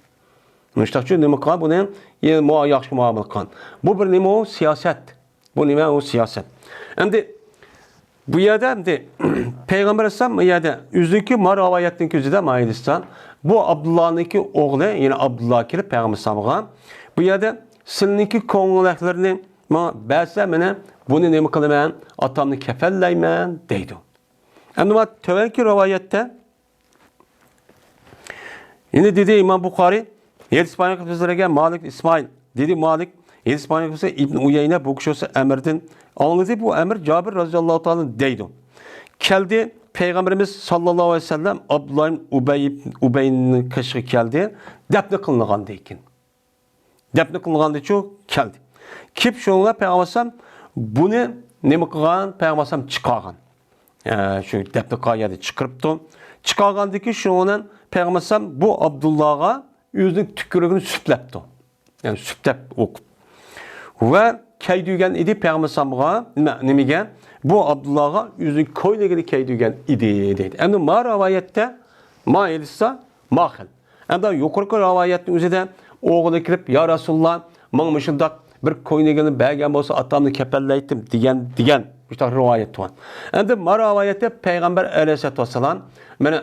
مۇشۇنداقچۇ نېمە قىلغان؟ بۇنى يا-، مۇ-، ياخشى مۇئامىلە قىلغان. بۇ بىر نېمە ئۇ؟ سىياسەت. بۇ نېمە ئۇ؟ سىياسەت. ئەمدى بۇ يەردە ئەمدى پەيغەمبەر ئەلەيھىسسالام بۇ يەردە ئۆزىنىڭكى ما رىۋايەتنىڭ كۆزىدە ما ھەدىستە بۇ ئابدۇللانىڭكى ئوغلى، يەنى ئابدۇللا كېلىپ پەيغەمبەر ئەلەيھىسسالامغا، بۇ يەردە سىلىنىڭكى كۆڭۈللەكلىرىنى ماڭا بەرسە، مېنى بۇنى نېمە قىلىمەن؟ ئاتامنى كەپەنلەيمەن دەيدۇ. ئەمدى ما تۆۋەنكى رىۋايەتتە يەنە دېدى ئىمام بۇخارىي، ھەدىس بايان قىلىپ بىزلەرگە مالىك ئىسمائىل، دېدى مالىك، ھەدىس بايان قىلىپ بىزگە ئىبن ئۇيەينە، بۇ كىشى بولسا ئەمىردىن ئاڭلىدى، بۇ ئەمىر جابىر رازىياللاھۇ تائالا دەيدۇ. كەلدى، پەيغەمبىرىمىز ساللاللاھۇ ئەلەيھى ۋەسەللەم ئابدۇللا ئىبن ئۇبەي، ئۇبەينىڭ قېشىغا كەلدى، دەپنە قىلىنغاندىن كېيىن. دەپنە قىلغاندىچۇ كەلدى. كېلىپ شۇنىڭغا پەيغەمبەر ئەلەيھىسسالام بۇنى نېمە قىلغان؟ پەيغەمبەر ئەلەيھىسسالام چىقارغان. ئە، شۇ دەپنە قىلغان يەردىن چىقىرىپتۇ. چىقارغاندىكى شۇنىڭ بىلەن پەيغەمبەر ئەلەيھىسسالام بۇ ئابدۇللاغا ئۆزىنىڭ تۈكرۈكىنى سۈپلەپتۇ. يەنى سۈپلەپ ئوقۇپ. ۋە كىيدۈرگەن ئىدى پەيغەمبەر ئەلەيھىسسالامغا، نېمە، نېمىگە؟ بۇ ئابدۇللاغا ئۆزىنىڭ كويلىكىنى كىيدۈرگەن ئىدى، دەيدۇ. ئەمدى ما رىۋايەتتە، ما ھەدىستە، ما خىل. ئەمدى يۇقىرىقى رىۋايەتنىڭ ئۆزىدە ئوغلى كىرىپ، يا رەسۇلۇللا، ماڭا مۇشۇنداق بىر كوينىكىنى بەرگەن بولسا، ئاتامنى كەپەنلەيتتىم دېگەن، دېگەن مۇشۇنداق رىۋايەت بار. ئەمدى ما رىۋايەتتە پەيغەمبەر ئەلەيھىسسالاتۇ ۋەسسالام مانا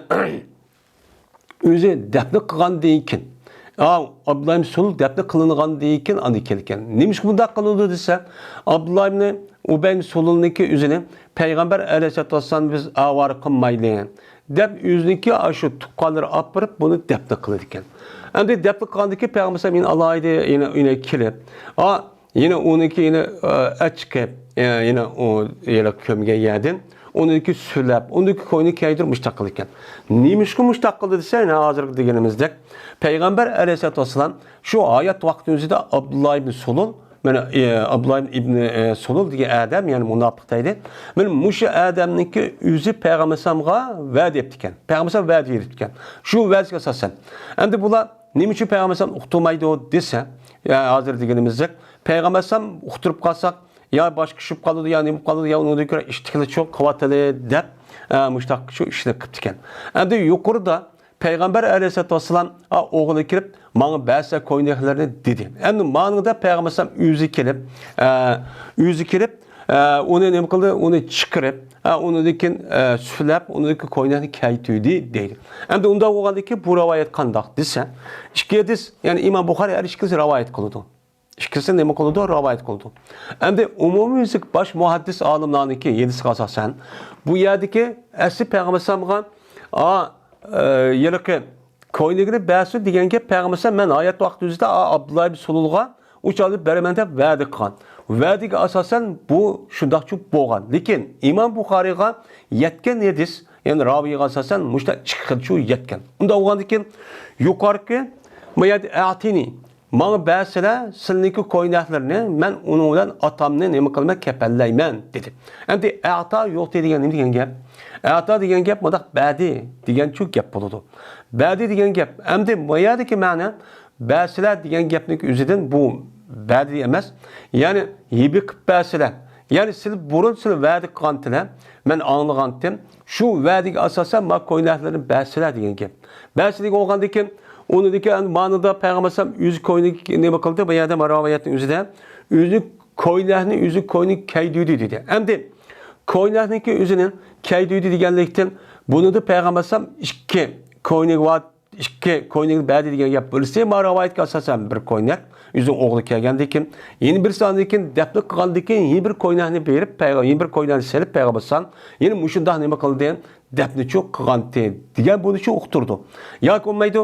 ئۆزى دەپنە قىلغاندىن كېيىن، ئا، ئابدۇللا ئىبن سۇلۇل دەپنە قىلىنغاندىن كېيىن ئاندىن كېلىدىكەن. نېمىشقا بۇنداق قىلىدۇ دېسە، ئابدۇللا ئىبن ئۇبەي ئىبن سۇلۇلنىڭكى ئۆزىنى پەيغەمبەر ئەلەيھىسسالاتۇ ۋەسسالام بىز ئاۋارە قىلمايلى دەپ، ئۆزىنىڭكى ئاشۇ تۇغقانلىرى ئاپىرىپ بۇنى دەپنە قىلىدىكەن. ئەمدى دەپنە قىلغاندىن كېيىن پەيغەمبەر ئەلەيھىسسالام يەنە ئالاھىدە يەنە ئۆيىگە كېلىپ، ئا، يەنە ئۇنىڭكى يەنە، ئە، ئەچىقىپ، ئە، يەنە ئۇ يەنە كۆمگەن يەردىن ئۇنىڭكى سۈلەپ، ئۇنىڭكى كوينى كىيدۈرۈپ مۇشتاق قىلىدىكەن. نېمىشقا مۇشتاق قىلدى دېسە، يەنە ھازىرقى دېگىنىمىزدەك، پەيغەمبەر ئەلەيھىسسالاتۇ ۋەسسالام شۇ ھايات ۋاقتىمىزدا ئابدۇللا ئىبن سۇلۇل، مانا، ئە، ئابدۇللا ئىبن، ئە، سۇلۇل دېگەن ئادەم، يەنى مۇناپىق دەيدۇ. مانا مۇشۇ ئادەمنىڭكى ئۆزى پەيغەمبەر ئەلەيھىسسالامغا ۋەدە ئېيتىپتىكەن. پەيغەمبەر ئەلەيھىسسالام ۋەدە بېرىپتىكەن. شۇ ۋەدىگە ئاساسەن. ئەمدى بۇلار نېمە ئۈچۈن پەيغەمبەر ئەلەيھىسسالام ئۇقتۇرمايدۇ دېسە، يا ھازىر دېگىنىمىزدەك، پەيغەمبەر ئەلەيھىسسالام ئۇقتۇرۇپ قالساق، يا باشقا چۈشۈپ قالىدۇ، يا نېمە بولۇپ قالىدۇ، يا ئۇنىڭدىن كۆرە ئىشتىكلى چوق قىلىۋاتىدۇ دەپ، ئە، مۇشتاق شۇ ئىشنى قىپتىكەن. ئەمدى يۇقىرىدا پەيغەمبەر ئەلەيھىسسالاتۇ ۋەسسالام، ئا، ئوغلى كىرىپ، ماڭا بەرسە كوينەكلىرنى دېدى. ئەمدى مانىڭدا پەيغەمبەر ئەلەيھىسسالام ئۆزى كېلىپ، ئە، ئۆزى كېلىپ، ئە، ئۇنى نېمە قىلدى؟ ئۇنى چىقىرىپ، ئە، ئۇنىڭدىن كېيىن، ئە، سۈلەپ، ئۇنىڭدىن كېيىن كوينەكنى كەيتۈردى دەيدۇ. ئەمدى ئۇنداق بولغاندىن كېيىن بۇ رىۋايەت قانداق دېسە، ئىككى ھەدىس، يەنى ئىمام بۇخارى ھەر ئىككىلىسى رىۋايەت قىلىدۇ. ئىككىسى نېمە قىلىدۇ؟ رىۋايەت قىلىدۇ. ئەمدى ئومۇميۈزلۈك باش مۇھەددىس ئالىملارنىڭكى ھەدىسىگە ئاساسەن، بۇ يەردىكى ئەسلى پەيغەمبەر ئەلەيھىسسالامغا، ئا، ئە، ھېلىقى كوينىكىنى بەرسۇن دېگەن گەپ پەيغەمبەر ئەلەيھىسسالام، مەن ھايات ۋاقتىمىزدا، ئا، ئابدۇللا ئىبن سۇلۇلغا ئۇ چاغدا بېرىمەن دەپ ۋەدە قىلغان. ۋەدىگە ئاساسەن بۇ شۇنداقچۇ بولغان. لېكىن ئىمام بۇخارىغا يەتكەن ھەدىس، يەنى راۋىيغا ئاساسەن مۇشۇنداق ئىككى خىلچۇ يەتكەن. ئۇنداق بولغاندىن كېيىن يۇقىرىقى، ما يەردە ئەتىنى، ماڭا بەرسىلە سىلىنىڭكى كوينەكلىرىنى، مەن ئۇنىڭ بىلەن ئاتامنى نېمە قىلىمەن، كەپەنلەيمەن، دېدى. ئەمدى ئەتا يۇقتى دېگەن نېمە دېگەن گەپ؟ ئەتا دېگەن گەپ مۇنداق بەردى دېگەنچۇ گەپ بولىدۇ. بەردى دېگەن گەپ. ئەمدى ما يەردىكى مەنە بەرسىلە دېگەن گەپنىڭ ئۆزىدىن بۇ بەردى ئەمەس. يەنى ھەيۋە قىلىپ بەرسىلە. يەنى سىلى بۇرۇن سىلى ۋەدە قىلغانتىلە. مەن ئاڭلىغانتىم. شۇ ۋەدىگە ئاساسەن ما كوينەكلىرىنى بەرسىلە دېگەن گەپ. بەرسىلە دېگەن بولغاندىن كېيىن، ئۇنىڭدىن كېيىن مانىدا پەيغەمبەر ئەلەيھىسسالام ئۆزى كوينى نېمە قىلدى؟ بۇ يەردە ما رىۋايەتنىڭ ئۆزىدە ئۆزى كوينەكنى، ئۆزى كوينى كەيدۈردى دېدى. ئەمدى كوينەكنىڭكى ئۆزىنى كەيدۈردى دېگەنلىكتىن، بۇنىدا پەيغەمبەر ئەلەيھىسسالام ئىككى كوينى بار، ئىككى كوينىكنى بەردى دېگەن گەپ. بىرسى ما رىۋايەتكە ئاساسەن بىر كوينەك، ئۆزىنىڭ ئوغلى كەلگەندىن كېيىن. يەنە بىرسى ئاندىن كېيىن دەپنە قىلغاندىن كېيىن يەنە بىر كوينەكنى بېرىپ، پەيغە-، يەنە بىر كوينەكنى سېلىپ پەيغەمبەر ئەلەيھىسسالام يەنە مۇشۇنداق نېمە قىلدى؟ دەپنىچۇ قىلغانتى دېگەن بۇنىچۇ ئۇقتۇرىدۇ. ياكى بولمايدۇ،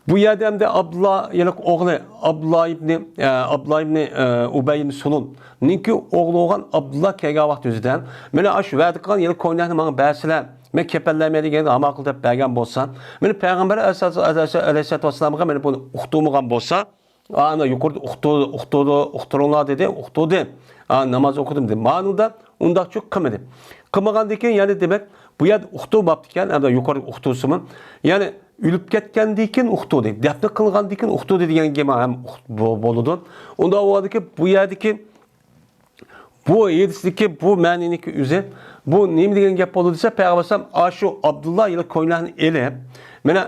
بۇ يەردە ئەمدى ئابدۇللا، يەنى ئوغلى ئابدۇللا ئىبنى، ئە، ئابدۇللا ئىبنى، ئە، ئۇبەي ئىبنى سۇلۇلنىڭكى ئوغلى بولغان ئابدۇللا كەلگەن ۋاقتى ئۆزىدە، مانا ئاشۇ ۋەدە قىلغان يەنە كوينەكنى ماڭا بەرسىلە، مەن كەپەنلەيمەن دېگەن ئامال قىل دەپ بەرگەن بولسا، مانا پەيغەمبەر ئەلەيھىسسالاتۇ ۋەسسالامغا مانا بۇنى ئۇقتۇرمىغان بولسا، ئانا يۇقىرىدا ئۇقتۇ-، ئۇقتۇرۇ-، ئۇقتۇرۇڭلار دېدى، ئۇقتۇردى. ئا، ناماز ئوقۇدۇم دېدى. مانىدا ئۇنداقچۇ قىلمىدى. قىلمىغاندىن كېيىن يەنە دېمەك، بۇ يەردە ئۇقتۇرماپتىكەن، ئەمدى يۇقىرىدا ئۇقتۇرسىمۇ. يەنى ئۆلۈپ كەتكەندىن كېيىن ئۇقتۇردى، دەپنە قىلغاندىن كېيىن ئۇقتۇردى دېگەن گەپ ھەم ئۇق-، بو-، بولىدۇ. ئۇنداق بولغاندىكىن بۇ يەردىكى بۇ ھەدىستىكى بۇ مەنىنىڭكى ئۆزى، بۇ نېمە دېگەن گەپ بولدى دېسە، پەيغەمبەر ئەلەيھىسسالام ئاشۇ ئابدۇللا ھېلى كوينەكنى ئېلىپ، مانا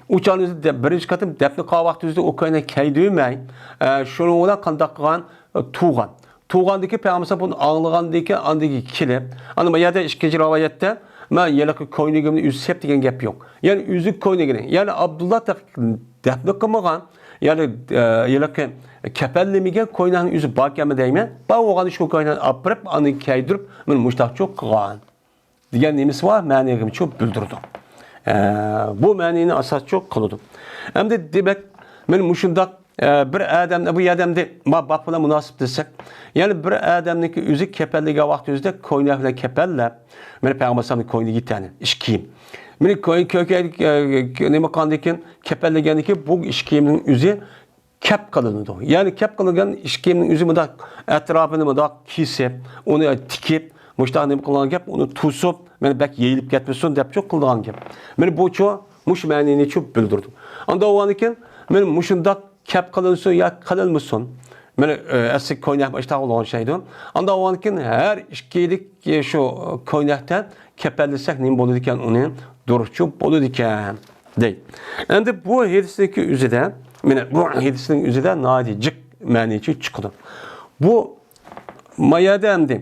ئۇ چاغنى ئۆزى دە-، بىرىنچى قېتىم دەپنە قىلغان ۋاقتى ئۆزىدە ئۇ كوينەكنى كەيدۈرمەي، ئە، شۇنىڭ بىلەن قانداق قىلغان، ئە، تۇغان. تۇغاندىكى پەيغەمبەر ئەلەيھىسسالام بۇنى ئاڭلىغاندىن كېيىن ئاندىن كېيىن كېلىپ، ئانا بۇ يەردە ئىككىنچى رىۋايەتتە، مەن ھېلىقى كوينىكىمنى ئۆزى سېپ دېگەن گەپ يوق. يەنى ئۆزى كوينىكىنى، يەنى ئابدۇللا تېخى دەپنە قىلمىغان، يەنى، ئە، ھېلىقى كەپەنلىمىگەن كوينەكنى ئۆزى باركەنمۇ دەيمەن. بار بولغاندا شۇ كوينەكنى ئاپىرىپ، ئاندىن كەيدۈرۈپ، مانا مۇشۇنداقچۇ قىلغان دېگەن نېمىسى بار؟ مەنىگىمۇچۇ بىلدۈرىدۇ. ئە، بۇ مەنىنى ئاساسچۇ قىلىدۇ. ئەمدى دېمەك، مانا مۇشۇنداق، ئە، بىر ئادەم، بۇ ئادەمدە ما-، باب بىلەن مۇناسىپ دېسەك، يەنى بىر ئادەمنىڭكى ئۆزى كەپەنلىگەن ۋاقتى ئۆزىدە كوينەك بىلەن كەپەنلەپ، مانا پەيغەمبەر ئەلەيھىسسالامنىڭ كوينىكى يىگىت تەنى، ئىش كىيىم. مانا كوي-، كۆكەي-، ئە، نېمە قىلغاندىن كېيىن، كەپەنلىگەندىن كېيىن بۇ ئىش كىيىمنىڭ ئۆزى كەپ قىلىنىدۇ. يەنى كەپ قىلىنغان ئىش كىيىمنىڭ ئۆزى مۇنداق ئەتراپىنى مۇنداق كېسىپ، ئۇنى تىكىپ، مۇشۇنداق نېمە قىلغان گەپ، ئۇنى توسۇپ، مانا بەك يېيىلىپ كەتمىسۇن دەپچۇ قىلىدىغان گەپ. مانا بۇچۇ مۇشۇ مەنىنىچۇ بىلدۈرىدۇ. ئاندا بولغاندىكىن، مانا مۇشۇنداق كەپ قىلىنسۇن يا قىلىنمىسۇن. مانا، ئە، ئەسلى كوينەك ئاشتاق بولغان شەيدۇ. ئاندا بولغاندىكىن، ھەر ئىككىلىك، ئە، شۇ كوينەكتە كەپەنلىسەك نېمە بولىدىكەن، ئۇنى دۇرۇسچۇ بولىدىكەن. دەيدۇ. ئەمدى بۇ ھەدىسنىڭكى ئۆزىدە، مانا بۇ ھەدىسنىڭ ئۆزىدە ناھايىتى جىق مەنىچە چىقىدۇ. بۇ ما يەردە ئەمدى،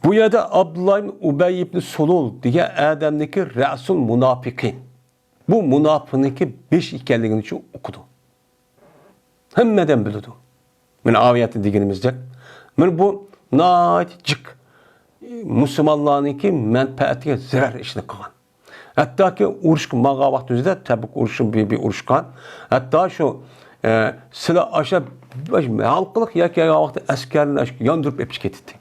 بۇ يەردە ئابدۇللا ئىبن ئۇبەي ئىبن سۇلۇل دېگەن ئادەمنىڭكى رەسۇل مۇناپىقى، بۇ مۇناپىقنىڭكى بېشى ئىكەنلىكىنى شۇ ئۇقىدۇ. ھەممە ئادەم بىلىدۇ. مانا ئاۋۇ يەردە دېگىنىمىزدەك، مانا بۇ ناھايىتى جىق مۇسۇلمانلارنىڭكى مەنپەئەتىگە زەرەر ئىشنى قىلغان. ھەتتاكى ئۇرۇشقا ماڭغان ۋاقتىمىزدا تەبۇك ئۇرۇشى بىر، بىر ئۇرۇشقان. ھەتتا شۇ، ئە، سىلە ئاشا ھالقىلىق يەر كەلگەن ۋاقىتتا ئەسكەرلەرنى ياندۇرۇپ ئېلىپ كېتەتتى.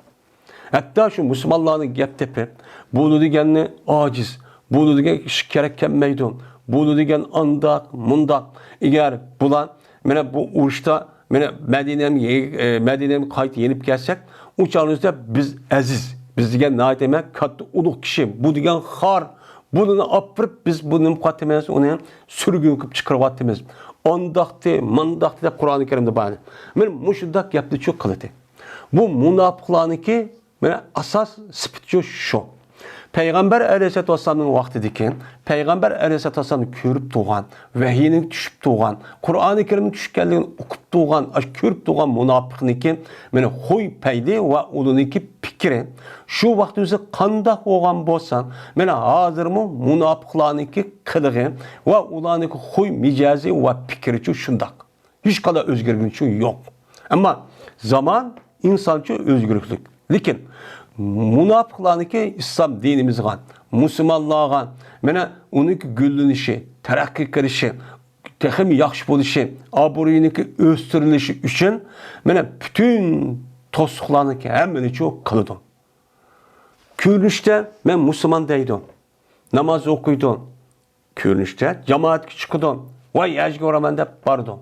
ھەتتا شۇ مۇسۇلمانلارنى گەپ تېپىپ، بۇلار دېگەننى ئاجىز، بۇلار دېگەن ئىش كېرەك كەلمەيدۇ، بۇلار دېگەن ئانداق، مۇنداق. ئەگەر بۇلار مانا بۇ ئۇرۇشتا، مانا مەدىنەمگە، ئە، مەدىنەمگە قايتا يېنىپ كەلسەك، ئۇ چاغدا بىز ئەزىز، بىز دېگەن ناھايىتى نېمە، كاتتا ئۇلۇغ كىشى، بۇ دېگەن خار، بۇنى ئاپىرىپ، بىز بۇنى نېمە قىلىۋاتىمىز، ئۇنى سۈرگۈن قىلىپ چىقىرىۋاتىمىز. ئانداقتى، مانداقتى دەپ قۇرئانى كەرىمدە بار. مانا مۇشۇنداق گەپنى چۇ قىلىدۇ. بۇ مۇناپىقلارنىڭكى مانا ئاساس سۈپىتى شۇ. پەيغەمبەر ئەلەيھىسسالاتۇ ۋەسسالامنىڭ ۋاقتىدىكى، پەيغەمبەر ئەلەيھىسسالاتۇ ۋەسسالامنى كۆرۈپ تۇرغان، ۋەھىينىڭ چۈشۈپ تۇرغان، قۇرئانى كەرىمنىڭ چۈشكەنلىكىنى ئۇقۇپ تۇرغان، ئاشۇ كۆرۈپ تۇرغان مۇناپىقنىڭكى مانا خۇي پەيلى ۋە ئۇلىنىڭكى پىكرى شۇ ۋاقتىمىزدا قانداق بولغان بولسا، مانا ھازىرمۇ مۇناپىقلارنىڭكى قىلىقى ۋە ئۇلارنىڭكى خۇي مىجەزى ۋە پىكرىچۇ شۇنداق. ھېچقانداق ئۆزگەرگىنى يوق. ئەمما زامان ئىنسانچە ئۆزگىرىكلىك. لېكىن مۇناپىقلارنىڭكى ئىسلام دىنىمىزغا، مۇسۇلمانلارغا، مانا ئۇنىڭكى گۈللىنىشى، تەرەققىي قىلىشى، تېخىمۇ ياخشى بولۇشى، ئابرۇيىنىڭكى ئۆستۈرۈلۈشى ئۈچۈن مانا پۈتۈن توسۇقلارنىڭكى ھەممىنى چۇ قىلىدۇ. كۆرۈنۈشتە مەن مۇسۇلمان دەيدۇ، ناماز ئوقۇيدۇ، كۆرۈنۈشتە جامائەتكە چىقىدۇ، ۋاي ھەجگە بارىمەن دەپ بارىدۇ.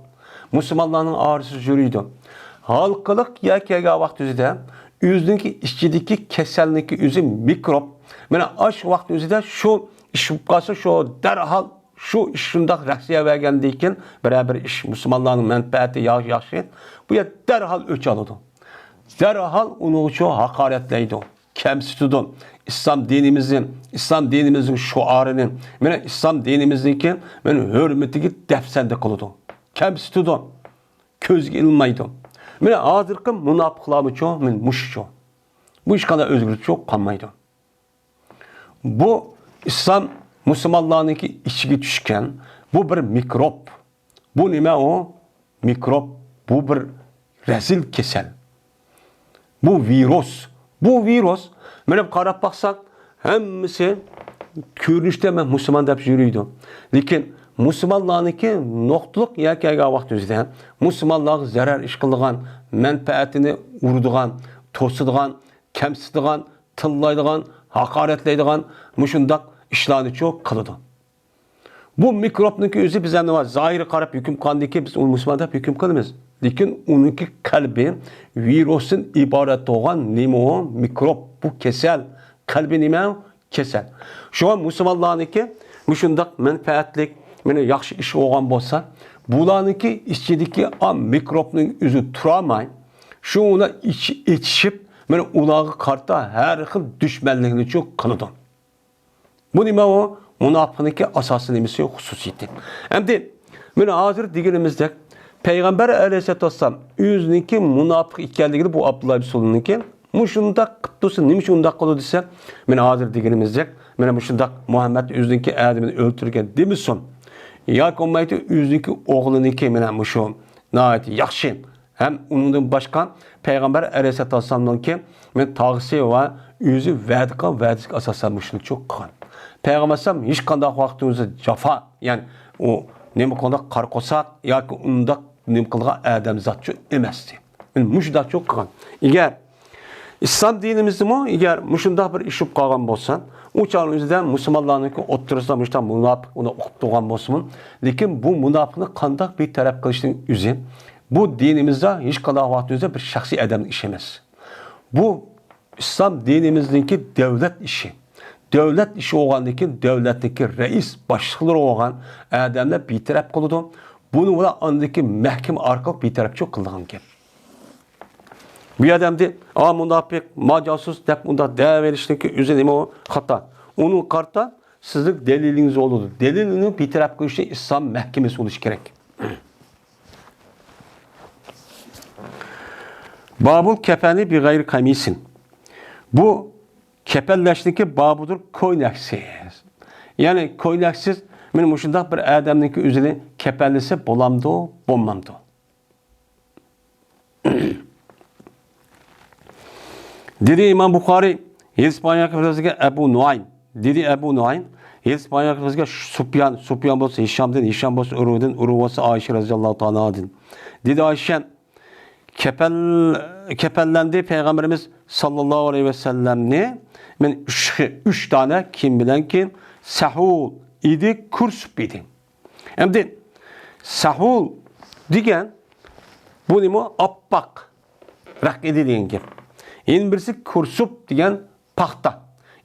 مۇسۇلمانلارنىڭ ئارىسىدا يۈرىدۇ. ھالقىلىق يەر كەلگەن ۋاقتىدا ئۆزىنىڭكى ئىچىدىكى كېسەلنىڭكى ئۆزى مىكروب. مانا ئاشۇ ۋاقىت ئۆزىدە شۇ ئىش بولۇپ قالسا، شۇ دەرھال شۇ ئىش شۇنداق رەخسىيە بەرگەندىن كېيىن، بىرەر بىر ئىش مۇسۇلمانلارنىڭ مەنپەئەتى يا-، ياخشى، بۇ يەر دەرھال ئۆچ ئالىدۇ. دەرھال ئۇنىڭغا شۇ ھاقارەتلەيدۇ، كەمسىتىدۇ. ئىسلام دىنىمىزنى، ئىسلام دىنىمىزنىڭ شوئارىنى، مانا ئىسلام دىنىمىزنىڭكى مانا ھۆرمىتىگە دەپسەندە قىلىدۇ، كەمسىتىدۇ، كۆزگە ئىلمايدۇ. مانا ھازىرقى مۇناپىقلارمۇچۇ، مانا مۇشۇچۇ. بۇ ھېچقانداق ئۆزگىرىشچۇ قالمايدۇ. بۇ ئىسلام مۇسۇلمانلارنىڭكى ئىچىگە چۈشكەن، بۇ بىر مىكروب. بۇ نېمە ئۇ؟ مىكروب، بۇ بىر رەزىل كېسەل. بۇ ۋىرۇس. بۇ ۋىرۇس، مانا قاراپ باقساق، ھەممىسى كۆرۈنۈشتە مەن مۇسۇلمان دەپ يۈرىدۇ. لېكىن مۇسۇلمانلارنىڭكى نۇقتىلىق يەر كەلگەن ۋاقتىمىزدا مۇسۇلمانلارغا زەرەر ئىش قىلىدىغان، مەنپەئەتىنى ئۇرىدىغان، توسىدىغان، كەمسىتىدىغان، تىللايدىغان، ھاقارەتلەيدىغان مۇشۇنداق ئىشلارنىچۇ قىلىدۇ. بۇ مىكروبنىڭكى ئۆزى بىز ئەمدى زاھىرىغا قاراپ ھۆكۈم قىلغاندىن كېيىن بىز ئۇنى مۇسۇلمان دەپ ھۆكۈم قىلىمىز. لېكىن ئۇنىڭكى قەلبى ۋىرۇستىن ئىبارەت بولغان نېمە ئۇ؟ مىكروب، بۇ كېسەل. قەلبى نېمە؟ كېسەل. شۇڭا مۇسۇلمانلارنىڭكى مۇشۇنداق مەنپەئەتلىك، مانا ياخشى ئىش بولغان بولسا، بۇلارنىڭكى ئىچىدىكى ئا مىكروبنىڭ ئۆزى تۇرالماي، شۇ ئۇلار ئېچىشىپ، مانا ئۇلارغا قارىتا ھەر خىل دۈشمەنلىكنىچۇ قىلىدۇ. بۇ نېمە ئۇ؟ مۇناپىقنىڭكى ئاساسىي نېمىسى، خۇسۇسىيىتى. ئەمدى مانا ھازىر دېگىنىمىزدەك، پەيغەمبەر ئەلەيھىسسالاتۇ ۋەسسالام ئۆزىنىڭكى مۇناپىق ئىكەنلىكىنى بۇ ئابدۇللا ئىبن سۇلۇلنىڭكى مۇشۇنداق قىلىپ تۇرسا، نېمە ئۈچۈن ئۇنداق قىلىدۇ دېسە، مانا ھازىر دېگىنىمىزدەك، مانا مۇشۇنداق مۇھەممەد ئۆزىنىڭكى ئادىمىنى ئۆلتۈرگەن دېمىسۇن ياكى بولمايدۇ ئۆزىنىڭكى ئوغلىنىڭكى مانا مۇشۇ ناھايىتى ياخشى ھەم ئۇنىڭدىن باشقا پەيغەمبەر ئەلەيھىسسالاتۇ ۋەسسالامنىڭكى مانا تاغىسى ۋە ئۆزى ۋەدە قىلغان ۋەدىسىگە ئاساسەن مۇشۇنچە قىلغان. پەيغەمبەر ئەلەيھىسسالام ھېچقانداق ۋاقتىمىزدا جاپا، يەنى ئۇ نېمە قىلغان، قارا قورساق ياكى ئۇنداق نېمە قىلغان ئادەم زاتچۇ ئەمەستى. مۇشۇنداقچۇ قىلغان. ئەگەر ئىسلام دىنىمىزدىمۇ ئەگەر مۇشۇنداق بىر ئىش بولۇپ قالغان بولسا، ئۇ چاغنىڭ ئۆزىدە مۇسۇلمانلارنىڭكى ئوتتۇرىسىدا مۇشۇنداق مۇناپىق ئۇنى ئوقۇپ تۇرغان بولسىمۇ، لېكىن بۇ مۇناپىقنى قانداق بىر تەرەپ قىلىشنىڭ ئۆزى، بۇ دىنىمىزدا ھېچقانداق ۋاقىتتا ئۆزى بىر شەخسىي ئادەمنىڭ ئىشى ئەمەس. بۇ ئىسلام دىنىمىزنىڭكى دۆلەت ئىشى. دۆلەت ئىشى بولغاندىن كېيىن دۆلەتنىڭكى رەئىس، باشلىقلىرى بولغان ئادەملەر بىتەرەپ قىلىدۇ. بۇنى ئۇلار ئاندىن كېيىن مەھكىمە ئارقىلىق بىتەرەپچۇ قىلىدىغان گەپ. بۇ يەردە ئەمدى، «ئا، مۇناپىق، ما جاسۇس» دەپ ئۇنداق دەۋېلىشنىڭكى ئۆزى نېمە ئۇ؟ خاتا. ئۇنىڭ قارىتا سىزنىڭ دەلىلىڭىز بولىدۇ. دەلىلنى بىر تەرەپ قىلىش ئۈچۈن ئىسلام مەھكىمىسى بولۇش كېرەك. بابۇل كەفەنى بىغەيرى قەمىسىن. بۇ كەپەنلەشنىڭكى بابىدۇر، كوينەكسىز. يەنى كوينەكسىز، مانا مۇشۇنداق بىر ئادەمنىڭكى ئۆزىنى كەپەنلىسە بولامدۇ، بولمامدۇ؟ دېدى ئىمام بۇخارىي، ھەدىس بايان قىلىپ بەرگەن ئەبۇ نۇئايم. دېدى ئەبۇ نۇئايم، ھەدىس بايان قىلىپ بەرگەن سۇپيان، سۇپيان بولسا ھىشامدىن، ھىشام بولسا ئۇرۋىدىن، ئۇرۋا بولسا ئائىشە رەزىياللاھۇ تائالا ئانھادىن. دېدى ئائىشە، كەپەل-، كەپەنلەندى پەيغەمبىرىمىز ساللاللاھۇ ئەلەيھى ۋەسەللەمنى، مەن ئۈچ خى-، ئۈچ دانە كىيىم بىلەنكى، سەھۇل ئىدى، كۇرسۇپ ئىدى. ئەمدى سەھۇل دېگەن بۇ نېمە؟ ئاپئاق رەق ئىدى دېگەن گەپ. يەنە بىرسى كۇرسۇپ دېگەن پاختا.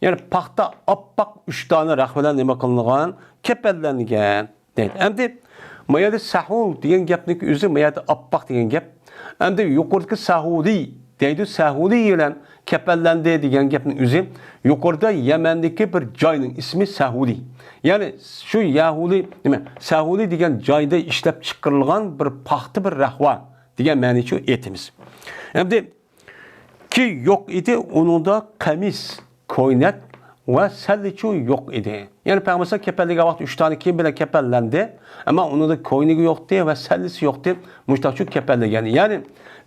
يەنى پاختا ئاپئاق ئۈچ دانە رەق بىلەن نېمە قىلىنغان؟ كەپەنلەنگەن دەيدۇ. ئەمدى ما يەردە سەھۇل دېگەن گەپنىڭ ئۆزى، ما يەردە ئاپئاق دېگەن گەپ. ئەمدى يۇقىرىدىكى سەھۇلى دەيدۇ، سەھۇلى بىلەن كەپەنلەندى دېگەن گەپنىڭ ئۆزى يۇقىرىدا يەمەندىكى بىر جاينىڭ ئىسمى سەھۇلى. يەنى شۇ يەھۇلى، نېمە، سەھۇلى دېگەن جايدا ئىشلەپ چىقىرىلغان بىر پاختا بىر رەق بار دېگەن مەنىچۇ ئېيتىمىز. ئەمدى كى يوق ئىدى، ئۇنىڭدا قەمىس، كوينەك ۋە سەللىچۇ يوق ئىدى. يەنى پەيغەمبەر كەپەنلىگەن ۋاقىت ئۈچ دانە كىيىم بىلەن كەپەنلەندى، ئەمما ئۇنىڭدا كوينىكى يوقتى ۋە سەللىسى يوقتى، مۇشتاقچۇ كەپەنلىگەن. يەنى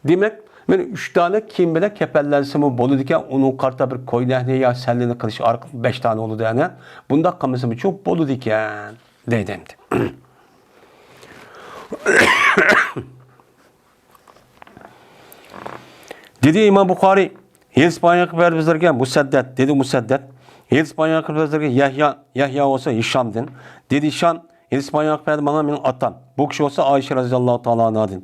دېمەك، مەن ئۈچ دانە كىيىم بىلەن كەپەنلەنسىمۇ بولىدىكەن، ئۇنىڭغا قارىتا بىر كوينەكنى يا سەللىنى قىلىش ئارقىلىق بەش دانە بولىدۇ، يەنى بۇنداق قىلمىسىمۇچۇ بولىدىكەن، دەيدۇ ئەمدى. دېدى ئىمام بۇخارىي، ھەدىس بايان قىلىپ بەردى بىزلەرگە مۇسەددەد، دېدى مۇسەددەد. ھەدىس بايان قىلىپ بەردى بىزلەرگە يەھيا، يەھيا بولسا ھىشامدىن. دېدى ھىشام، ھەدىس بايان قىلىپ بەردى ماڭا مېنىڭ ئاتام. بۇ كىشى بولسا ئائىشە رەزىياللاھۇ تائالا ئانھادىن.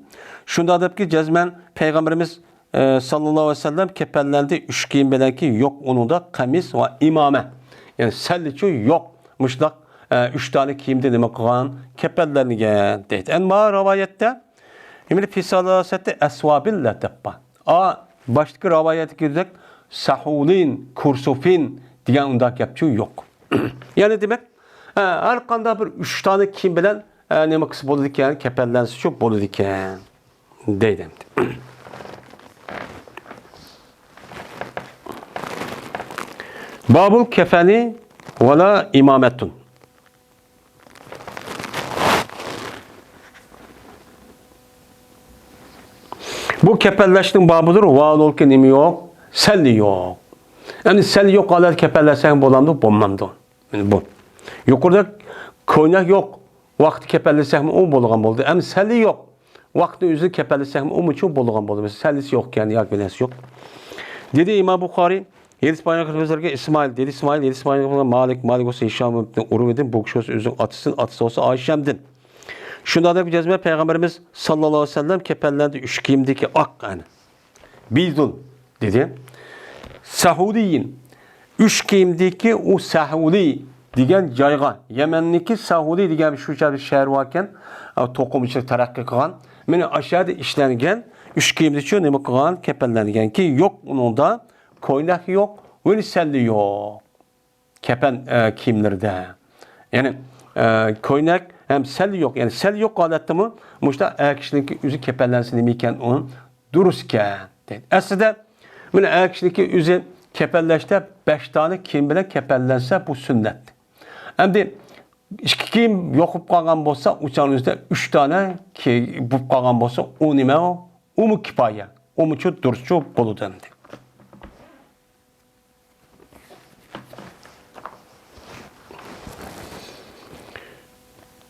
شۇنداق دەپكى، جەزمەن پەيغەمبىرىمىز، ئە، ساللاللاھۇ ئەلەيھى ۋەسەللەم كەپەنلەندى، ئۈچ كىيىم بىلەنكى يوق ئۇنىڭدا قەمىس ۋە ئىمامە. يەنى سەللىچۇ يوق. مۇشۇنداق، ئە، ئۈچ دانە كىيىمدە نېمە قىلغان؟ كەپەنلەنگەن دەيدۇ. ئەمما رىۋايەتتە يەنى فى سەلاسەتى ئەسۋابىن لەتەپ بار. ئا، باشتىكى رىۋايەتتىكىدەك سەھۇلىن، كۇرسۇفىن دېگەن ئۇنداق گەپچۇ يوق. يەنى دېمەك، ئە، ھەر قانداق بىر ئۈچ دانە كىيىم بىلەن، ئە، نېمە قىلسا بولىدىكەن، كەپەنلەنسىچۇ بولىدىكەن دەيدۇ ئەمدى. بابۇل كەفەنى ۋەلا ئىمامەتۇن. بۇ كەپەنلەشنىڭ بابىدۇر، ۋاھالۇكى نېمە يوق؟ سەللە يوق. ئەمدى سەللە يوق ھالەتتە كەپەنلەنسەڭ بولامدۇ؟ بولمامدۇ؟ مانا بۇ. يۇقىرىدا كوينەك يوق ۋاقىتتا كەپەنلەنسەكمۇ ئۇ بولىدىغان بولدى. ئەمدى سەللە يوق ۋاقىتنىڭ ئۆزىدە كەپەنلەنسەكمۇ ئۇمۇچۇ بولىدىغان بولدى. مەسىلەن، سەللىسى يوق ئىكەن ياكى نەرسە يوق. دېدى ئىمام بۇخارىي، ھەدىس بايان قىلىپ بىزلەرگە ئىسمائىل، دېدى ئىسمائىل، ھەدىس بايان قىلىپ مالىك، مالىك بولسا ھىشام ئىبن ئۇرۋىدىن، بۇ كىشى بولسا ئۆزىنىڭ ئاتىسىدىن، ئاتىسى بولسا ئائىشەمدىن. شۇنداق دەپ جەزمەن پەيغەمبىرىمىز ساللاللاھۇ ئەلەيھى ۋەسەللەم كەپەنلەندى ئۈچ كىيىمدىكى ئاق، ئەنە. بىزدۇن دېدى. سەھۇلىيىن. ئۈچ كىيىمدىكى ئۇ سەھۇلى دېگەن جايغا، يەمەننىكى سەھۇلى دېگەن شۇ شەھەر باركەن، توقۇمىچىلىق تەرەققىي قىلغان. مانا ئاشۇ يەردە ئىشلەنگەن ئۈچ كىيىمدىچۇ نېمە قىلغان؟ كەپەنلەنگەنكى يوق ئۇنىڭدا كوينەك يوق، ۋە سەللە يوق. كەپەن، ئە، كىيىملىرىدە. يەنى، ئە، كوينەك ھەم سەللە يوق. يەنى سەللە يوق ھالەتتىمۇ مۇشۇنداق ئەر كىشىنىڭكى ئۆزى كەپەنلەنسە نېمە ئىكەن ئۇ؟ دۇرۇس ئىكەن دەيدۇ. ئەسلىدە، مانا ئەر كىشىنىڭكى ئۆزى كەپەنلەشتە بەش دانە كىيىم بىلەن كەپەنلەنسە بۇ سۈننەت. ئەمدى ئىككى كىيىم يوق بولۇپ قالغان بولسا، ئۇچانىڭىزدا ئۈچ دانە كىي-، بولۇپ قالغان بولسا، ئۇ نېمە ئۇ؟ ئۇمۇ كىپايە. ئۇمۇچۇ دۇرۇسچۇ بولىدۇ ئەمدى.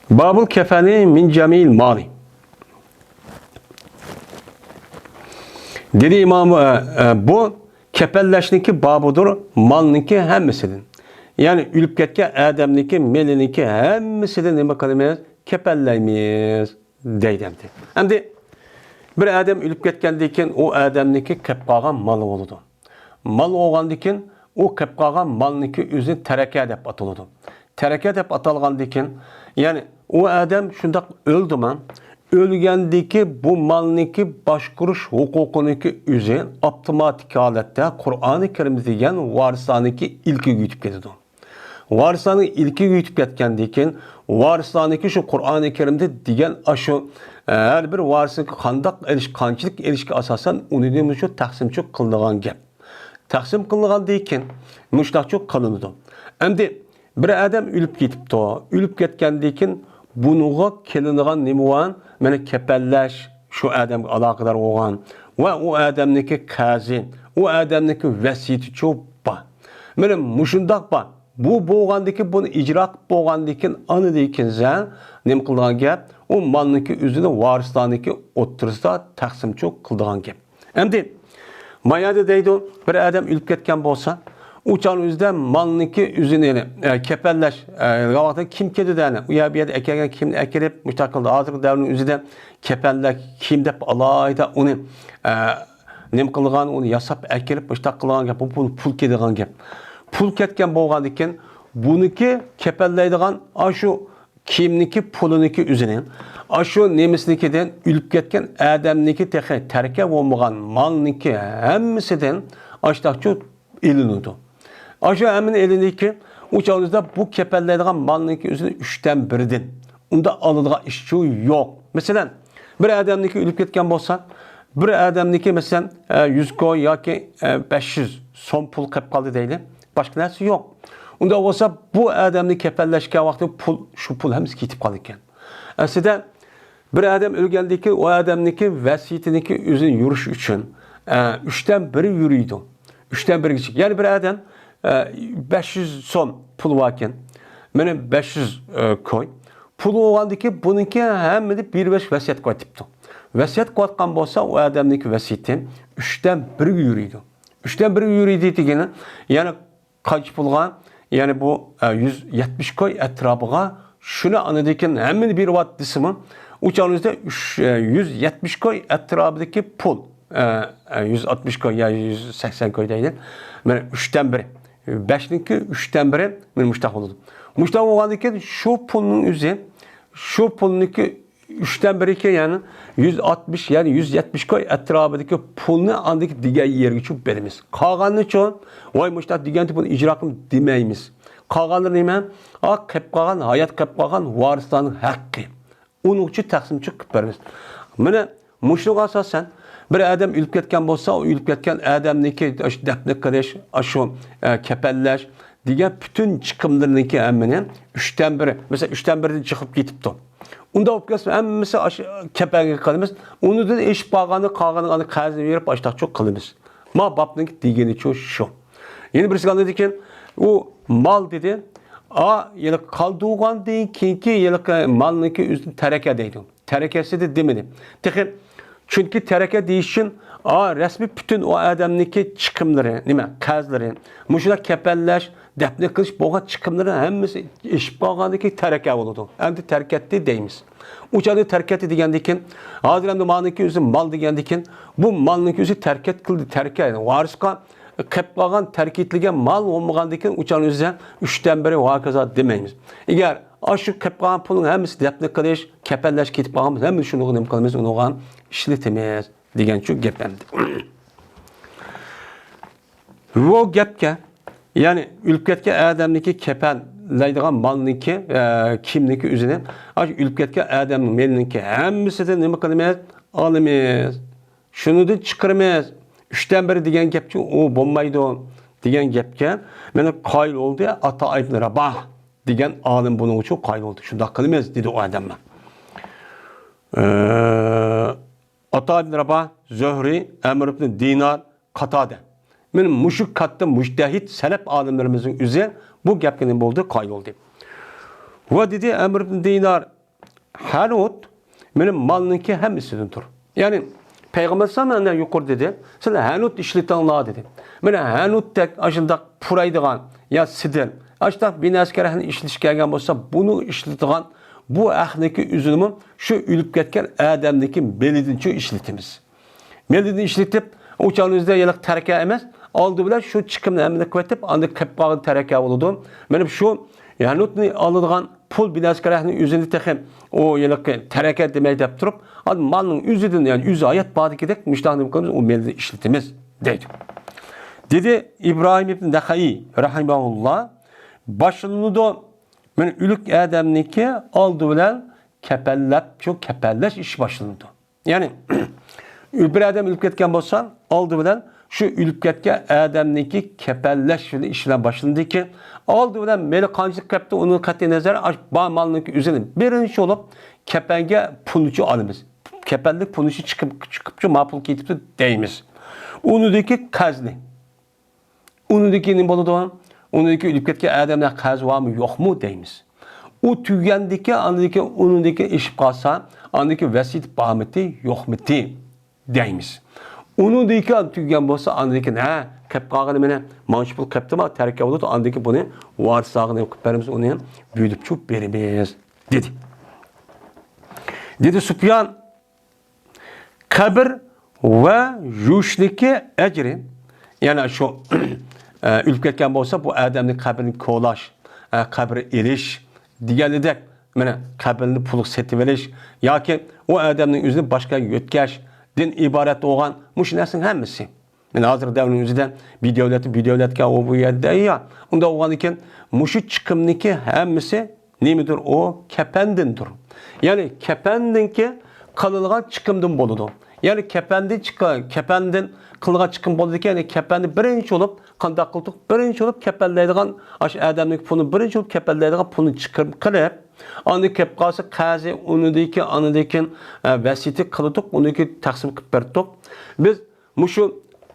بابۇل كەفەنى مىن جەمىئىل مالى. دېدى ئىمام، ئە، ئە، بۇ كەپەنلەشنىڭكى بابىدۇر، مالنىڭكى ھەممىسىدىن. يەنى ئۆلۈپ كەتكەن ئادەمنىڭكى مېلىنىڭكى ھەممىسىدىن نېمە قىلىمىز؟ كەپەنلەيمىز دەيدۇ ئەمدى. ئەمدى بىر ئادەم ئۆلۈپ كەتكەندىن كېيىن ئۇ ئادەمنىڭكى كەپ قالغان مالى بولىدۇ. مال بولغاندىن كېيىن ئۇ قېلىپ قالغان مالنىڭكى ئۆزى تەرەكە دەپ ئاتىلىدۇ. تەرەكە دەپ ئاتالغاندىن كېيىن، يەنى ئۇ ئادەم شۇنداق ئۆلدىمۇ، ئۆلگەندىكى بۇ مالنىڭكى باشقۇرۇش ھوقۇقىنىڭكى ئۆزى ئاپتوماتىك ھالەتتە قۇرئانى كەرىم دېگەن ۋارىسلارنىڭكى ئىلكىگە يېتىپ كېتىدۇ. ۋارىسلارنىڭ ئىلكىگە يېتىپ كەتكەندىن كېيىن، ۋارىسلارنىڭكى شۇ قۇرئانى كەرىمدە دېگەن ئاشۇ، ئە، ھەر بىر ۋارىسنىڭكى قانداق ئېلىش، قانچىلىك ئېلىشكە ئاساسەن، ئۇنى دېمە شۇ تەقسىمچۇ قىلىنغان گەپ. تەقسىم قىلىنغاندىن كېيىن مۇشۇنداقچۇ قىلىنىدۇ. ئەمدى بىر ئادەم ئۆلۈپ كېتىپتۇ. ئۆلۈپ كەتكەندىن كېيىن بۇنىڭغا كېلىنىدىغان نېمە بار؟ مانا كەپەنلەش، شۇ ئادەمگە ئالاقىدار بولغان ۋە ئۇ ئادەمنىڭكى قەرزى، ئۇ ئادەمنىڭكى ۋەسىيىتىچۇ بار. مانا مۇشۇنداق بار. بۇ بولغاندىكىن، بۇنى ئىجرا قىلىپ بولغاندىكىن، ئاندىن كېيىن سەن نېمە قىلىدىغان گەپ؟ ئۇ مالنىڭكى ئۆزىنى ۋارىسلارنىڭكى ئوتتۇرىسىدا تەقسىمچۇ قىلىدىغان گەپ. ئەمدى ما يەردە دەيدۇ، بىر ئادەم ئۆلۈپ كەتكەن بولسا، ئۇ چاغنىڭ ئۆزىدە مالنىڭكى ئۆزىنى، يەنى، ئە، كەپەنلەش، ئە، ۋاقىتتا كىم كېتىدۇ، يەنى ئۇ يەر بۇ يەردە ئەكەلگەن كىيىمنى ئەكېلىپ، مۇشۇنداق قىلدى. ھازىرقى دەۋرنىڭ ئۆزىدە كەپەنلەر، كىيىم دەپ ئالاھىدە ئۇنى، ئە، نېمە قىلغان، ئۇنى ياساپ ئەكېلىپ، مۇشۇنداق قىلغان گەپ، بۇ پۇل، پۇل كېتىدىغان گەپ. پۇل كەتكەن بولغاندىكىن، بۇنىڭكى كەپەنلەيدىغان ئاشۇ كىيىمنىكى پۇلىنىكى ئۆزىنى، ئاشۇ نېمىسىنىكىدىن، ئۆلۈپ كەتكەن ئادەمنىكى تېخى تەركە بولمىغان مالنىكى ھەممىسىدىن ئاشتاقچۇ ئېلىنىدۇ. ئاشۇ ھەممىنى ئېلىنىدىكى، ئۇ چاغدا بۇ كەپەنلەيدىغان مالنىكى ئۆزىنى ئۈچتىن بىرىدىن ئۇندا ئالىدىغان ئىشچۇ يوق. مەسىلەن، بىر ئادەمنىكى ئۆلۈپ كەتكەن بولسا، بىر ئادەمنىكى، مەسىلەن، ئە، يۈز كوي ياكى، ئە، بەش يۈز سوم پۇل قېلىپ قالدى دەيلى. باشقا نەرسە يوق. ئۇنداق بولسا، بۇ ئادەمنى كەپەنلەشكەن ۋاقتى پۇل، شۇ پۇل ھەممىسى كېتىپ قالىدىكەن. ئەسلىدە، بىر ئادەم ئۆلگەندىكى، ئۇ ئادەمنىكى ۋەسىيىتىنىكى ئۆزىنى يۈرۈش ئۈچۈن، ئە، ئۈچتىن بىرى يۈرىدۇ. ئۈچتىن بىرگىچە. يەنى بىر ئادەم، ئە، بەش يۈز سوم پۇل باركەن. مانا بەش يۈز، ئە، كوي. پۇل بولغاندىكى بۇنىڭكى ھەممىنى بېرىۋېرىش ۋەسىيەت قىلىۋېتىپتۇ. ۋەسىيەت قىلىۋاتقان بولسا، ئۇ ئادەمنىڭكى ۋەسىيىتى ئۈچتىن بىرگە يۈرىدۇ. ئۈچتىن بىرگە يۈرىدۇ دېگىنى، يەنى قانچە پۇلغا؟ يەنى بۇ، ئە، يۈز يەتمىش كوي ئەتراپىغا شۇنى ئاندىن كېيىن ھەممىنى بېرىۋات دېسىمۇ، ئۇ چاغنىڭ ئۆزىدە ئۈچ، ئە، يۈز يەتمىش كوي ئەتراپىدىكى پۇل، ئە، ئە، يۈز ئاتمىش كوي يا يۈز سەكسەن كوي دەيلى. مانا ئۈچتىن بىرى، بەشنىڭكى ئۈچتىن بىرى مانا مۇشتاق بولىدۇ. مۇشتاق بولغاندىن كېيىن شۇ پۇلنىڭ ئۆزى، شۇ پۇلنىڭكى ئۈچتىن بىرى كەن، يەنى يۈز ئاتمىش، يەنى يۈز يەتمىش كوي ئەتراپىدىكى پۇلنى ئاندىكى دېگەن يەرگىچۇ بېرىمىز. قالغاننىچۇ، ۋاي مۇشتاق دېگەنتى بۇنى ئىجرا قىلىڭ دېمەيمىز. قالغانلىرى نېمە؟ ئا، قېلىپ قالغان، ھايات قېلىپ قالغان ۋارىسلارنىڭ ھەققى. ئۇنىڭچۇ تەقسىمچۇ قىلىپ بېرىمىز. مانا مۇشۇنىڭغا ئاساسەن، بىر ئادەم ئۆلۈپ كەتكەن بولسا، ئۇ ئۆلۈپ كەتكەن ئادەمنىڭكى ئاشۇ دەپنە قىلىش، ئاشۇ، ئە، كەپەنلەش دېگەن پۈتۈن چىقىملىرىنىڭكى ھەممىنى ئۈچتىن بىرى، مەسىلەن، ئۈچتىن بىرىدىن چىقىپ كېتىپتۇ. ئۇنداق بولۇپ كەتسە، ھەممىسى ئاشۇ كەپەنگە قىلىمىز. ئۇنىڭدىن ئېشىپ قالغاننى، قالغىنىنى ئانا قەرزنى بېرىپ، ئاشتاقچۇ قىلىمىز. ما بابنىڭ دېگىنىچۇ شۇ. يەنە بىرسىگە ئاندىن كېيىن، ئۇ مال دېدى. ئا، يەنە قالدۇرغاندىن كېيىنكى ھېلىقى مالنىڭكى ئۆزىنى تەرەكە دەيدۇ. تەرەكەسى دېدى دېمىدى. تېخى، چۈنكى تەرەكە دېيىش ئۈچۈن، ئا، رەسمىي پۈتۈن ئۇ ئادەمنىڭكى چىقىملىرى، نېمە، قەرزلىرى، مۇشۇنداق كەپەنلەش، دەپنە قىلىش بولغان چىقىملىرى ھەممىسى ئېشىپ قالغاندىن كېيىن تەرەكە بولىدۇ. ئەمدى تەركەتتى دەيمىز. ئۇ چاغدا تەركەتتى دېگەندىن كېيىن، ھازىر ئەمدى مالنىڭكى ئۆزى مال دېگەندىن كېيىن، بۇ مالنىڭكى ئۆزى تەركەت قىلدى، تەركە، يەنى ۋارىسقا قېلىپ قالغان، تەركە ئېتىلگەن مال بولمىغاندىن كېيىن، ئۇ چاغنىڭ ئۆزىدە ئۈچتىن بىرى ۋاكازا دېمەيمىز. ئەگەر ئاشۇ قېلىپ قالغان پۇلنىڭ ھەممىسى دەپنە قىلىش، كەپەنلەش كېتىپ قالغان بولسا، ھەممىسى شۇنىڭغا نېمە قىلىمىز؟ ئۇنىڭغا ئىشلىتىمىز دېگەنچۇ گەپ ئەمدى. بۇ گەپكە، يەنى ئۆلۈپ كەتكەن ئادەمنىڭكى كەپەنلەيدىغان مالنىڭكى، ئە، كىيىمنىڭكى ئۆزىنى، ئاشۇ ئۆلۈپ كەتكەن ئادەمنىڭ مېلىنىڭكى ھەممىسىدىن نېمە قىلىمىز؟ ئالىمىز. شۇنىڭدىن چىقىرىمىز. ئۈچتىن بىرى دېگەن گەپچۇ، ئۇ بولمايدۇ دېگەن گەپكە مانا قايىل بولدى ئاتا ئىبن راباھ دېگەن ئالىم بۇنىڭ ئۈچۈن قايىل بولدى. شۇنداق قىلىمىز دېدى ئۇ ئادەممۇ. ئە، ئاتا ئىبن راباھ، زۆھرى، ئەمر ئىبن دىنار، قاتادە. مانا مۇشۇ كاتتا مۇجتەھىد سەلەپ ئالىملىرىمىزنىڭ ئۆزى بۇ گەپكە نېمە بولدى؟ قايىل بولدى. ۋە دېدى ئەمر ئىبن دىنار، ھەنۇت، مانا مالنىڭكى ھەممىسىدىن تۇر. يەنى پەيغەمبەر ئەلەيھىسسالام مەندىن يۇقىرى دېدى. سىلەر ھەنۇت ئىشلىتىڭلار دېدى. مانا ھەنۇتتەك ئاشۇنداق پۇرايدىغان يا سىدىر، ئاشۇنداق بىنەسكەر ھەقنى ئىشلىتىش كەلگەن بولسا، بۇنى ئىشلىتىدىغان بۇ ھەقنىڭكى ئۆزىنىمۇ شۇ ئۆلۈپ كەتكەن ئادەمنىڭكى مېلىدىنچۇ ئىشلىتىمىز. مېلىدىن ئىشلىتىپ، ئۇ چاغنىڭ ئۆزىدە ھېلىقى تەركە ئەمەس، ئالدى بىلەن شۇ چىقىمنى ھەممىنى قىلىۋېتىپ، ئاندىن قېلىپ قالغان تەركە بولىدۇ. مانا شۇ ھەنۇتنى ئالىدىغان پۇل بىنەسكەرەكنىڭ ئۆزىنى تېخى ئۇ ھېلىقى تەركە دېمەي دەپ تۇرۇپ، مالنىڭ ئۆزىدىن، يەنى ئۆزى ھايات باردىكىدەك مۇشۇنداق نېمە قىلىمىز، ئۇ مېلىدىن ئىشلىتىمىز دەيدۇ. دېدى ئىبراھىم ئىبن نەخەئىي رەھىمەھۇللا، باشلىنىدۇ. مانا ئۆلۈك ئادەمنىڭكى ئالدى بىلەن كەپەنلەپ، شۇ كەپەنلەش ئىشى باشلىنىدۇ. يەنى، بىر ئادەم ئۆلۈپ كەتكەن بولسا، ئالدى بىلەن شۇ ئۆلۈپ كەتكەن ئادەمنىڭكى كەپەنلەش ئىشى بىلەن باشلىنىدىكەن. ئالدى بىلەن مېلى قانچىلىك قېپتۇ، ئۇنىڭ قەتئىي نەزەر، ئاش بار مالنىڭكى ئۆزىنى بىرىنچى بولۇپ كەپەنگە پۇلنىچۇ ئالىمىز. كەپەنلىك پۇلنىچۇ چىقىپ، چىقىپچۇ، ما پۇل كېتىپتۇ دەيمىز. ئۇنىدىكى قەرزنى. ئۇنىدىكى نېمە بولىدۇ؟ ئۇنىدىكى ئۆلۈپ كەتكەن ئادەمنىڭ قەرزى بارمۇ، يوقمۇ دەيمىز. ئۇ تۈگەندىكى، ئاندىكى ئۇنىدىكى ئېشىپ قالسا، ئاندىكى ۋەسىيىتى بارمىتى، يوقمىتى دەيمىز. ئۇنىدىكى تۈگەن بولسا، ئاندىكى، ھە، قېپ قالغىنى مانا مانچە پۇل قېپتىما، تەركە بولىدۇ، ئاندىكى بۇنى ۋارىسلارغا نېمە قىلىپ بېرىمىز، ئۇنى بۆلۈپ چۇپ بېرىمىز، دېدى. دېدى سۇپيان، قەبرە يۇيۇشنىڭكى ئەجرى، يەنى شۇ، ئە، ئۆلۈپ كەتكەن بولسا، بۇ ئادەمنىڭ قەبرىنى كولاش، ئە، قەبرە ئېلىش دېگەنىدەك، مانا، قەبرىنى پۇلغا سېتىۋېلىش ياكى ئۇ ئادەمنىڭ ئۆزىنى باشقا يۆتكەشتىن ئىبارەت بولغان مۇشۇ نەرسىنىڭ ھەممىسى. مانا ھازىر دەۋرنىڭ ئۆزىدە بىر دۆلەتتىن بىر دۆلەتكە، ئۇ بۇ يەردە، يا. ئۇنداق بولغاندىكىن، مۇشۇ چىقىمنىڭكى ھەممىسى نېمىدۇر؟ ئۇ كەپەندىندۇر. يەنى كەپەندىنكى قىلىنغان چىقىمدىن بولىدۇ. يەنى كەپەندىن چىقا-، كەپەندىن قىلىنغان چىقىم بولىدىكەن، يەنى كەپەننى بىرىنچى بولۇپ، قانداق قىلدۇق؟ بىرىنچى بولۇپ كەپەنلەيدىغان، ئاشۇ ئادەمنىڭ پۇلىنى بىرىنچى بولۇپ كەپەنلەيدىغان پۇلنى چىقىم قىلىپ، ئاندىن كەپ قالسا قەرزى، ئۇنىدىكى، ئانىدىكى، ئە، ۋەسىيىتى قىلدۇق، ئۇنىكى تەقسىم قىلىپ بەردۇق. بىز مۇشۇ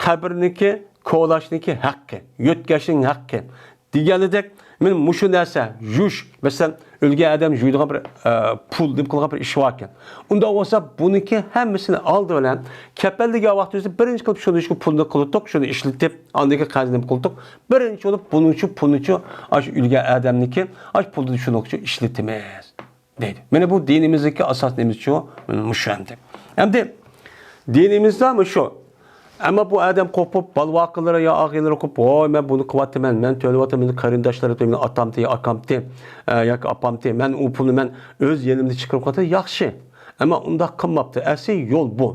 قەبرىنىڭكى، كولاشنىڭكى ھەققى، يۆتكەشنىڭ ھەققى دېگەنىدەك، مانا مۇشۇ نەرسە، يۇيۇش، مەسىلەن، ئۆلگەن ئادەم يۇيىدىغان بىر، ئە، پۇل دېيىپ قىلغان بىر ئىش باركەن. ئۇنداق بولسا، بۇنىڭكى ھەممىسىنى ئالدى بىلەن كەپەنلىگەن ۋاقتىمىزدا بىرىنچى قىلىپ شۇنى، شۇ پۇلنى قىلدۇق، شۇنى ئىشلىتىپ، ئاندىن كېيىن قەرزنى قىلدۇق، بىرىنچى بولۇپ بۇنىڭچۇ، پۇلنىچۇ، ئاشۇ ئۆلگەن ئادەمنىڭكى، ئاشۇ پۇلنى شۇنىڭچۇ ئىشلىتىمىز. دەيدۇ. مانا بۇ دىنىمىزدىكى ئاساس نېمىسىچۇ؟ مانا مۇشۇ ئەمدى. ئەمدى دىنىمىزدا مۇشۇ. ئەمما بۇ ئادەم قوپۇپ، بالا-ۋاقىلىرى يا ئاغىنىلىرى قوپۇپ، ۋاي، مەن بۇنى قىلىۋاتىمەن، مەن تۆلەۋاتىمەن، مېنىڭ قېرىنداشلىرىم، مېنىڭ ئاتامتى يا ئاكامتى، ئە، ياكى ئاپامتى، مەن ئۇ پۇلنى مەن ئۆز يېنىمدا چىقىرىپ قوياتتىم، ياخشى. ئەمما ئۇنداق قىلماپتۇ. ئەسلى يول بۇ.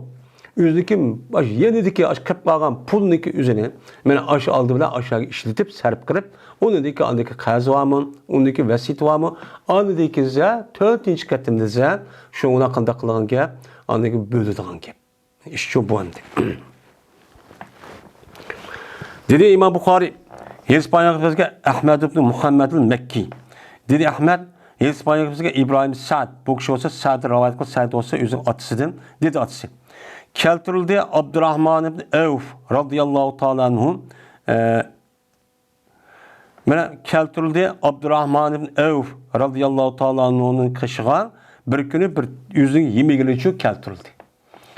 ئۆزىنىڭكى، ئاشۇ يېنىدىكى، ئاشۇ قېلىپ قالغان پۇلنىڭكى ئۆزىنى، مانا ئاشۇ ئالدى بىلەن ئاشۇ يەرگە ئىشلىتىپ، سەرپ قىلىپ، ئۇنىڭدىكى، ئاندىكى قەرزى بارمۇ، ئۇنىڭدىكى ۋەسىيىتى بارمۇ، ئاندىكى زە، تۆتىنچى قېتىمدا زە، شۇنىڭ قانداق قىلىدىغان گەپ، ئاندىكى بۆلىدىغان گەپ. ئىشچۇ بۇ ئەمدى. دېدى ئىمام بۇخارىي، ھەدىس بايان قىلىپ بىزگە ئەھمەد ئىبن مۇھەممەد ئەل مەككى. دېدى ئەھمەد، ھەدىس بايان قىلىپ بىزگە ئىبراھىم سەد، بۇ كىشى بولسا سەد رىۋايەت قىلىپ، سەد بولسا ئۆزىنىڭ ئاتىسىدىن، دېدى ئاتىسى. كەلتۈرۈلدى ئابدۇراھمان ئىبن ئەۋف رازىياللاھۇ تائالا ئەنھۇ، ئە، مانا كەلتۈرۈلدى ئابدۇراھمان ئىبن ئەۋف رازىياللاھۇ تائالا ئەنھۇنىڭ قېشىغا بىر كۈنى بىر ئۆزىنىڭ يېمىگىنىچۇ كەلتۈرۈلدى.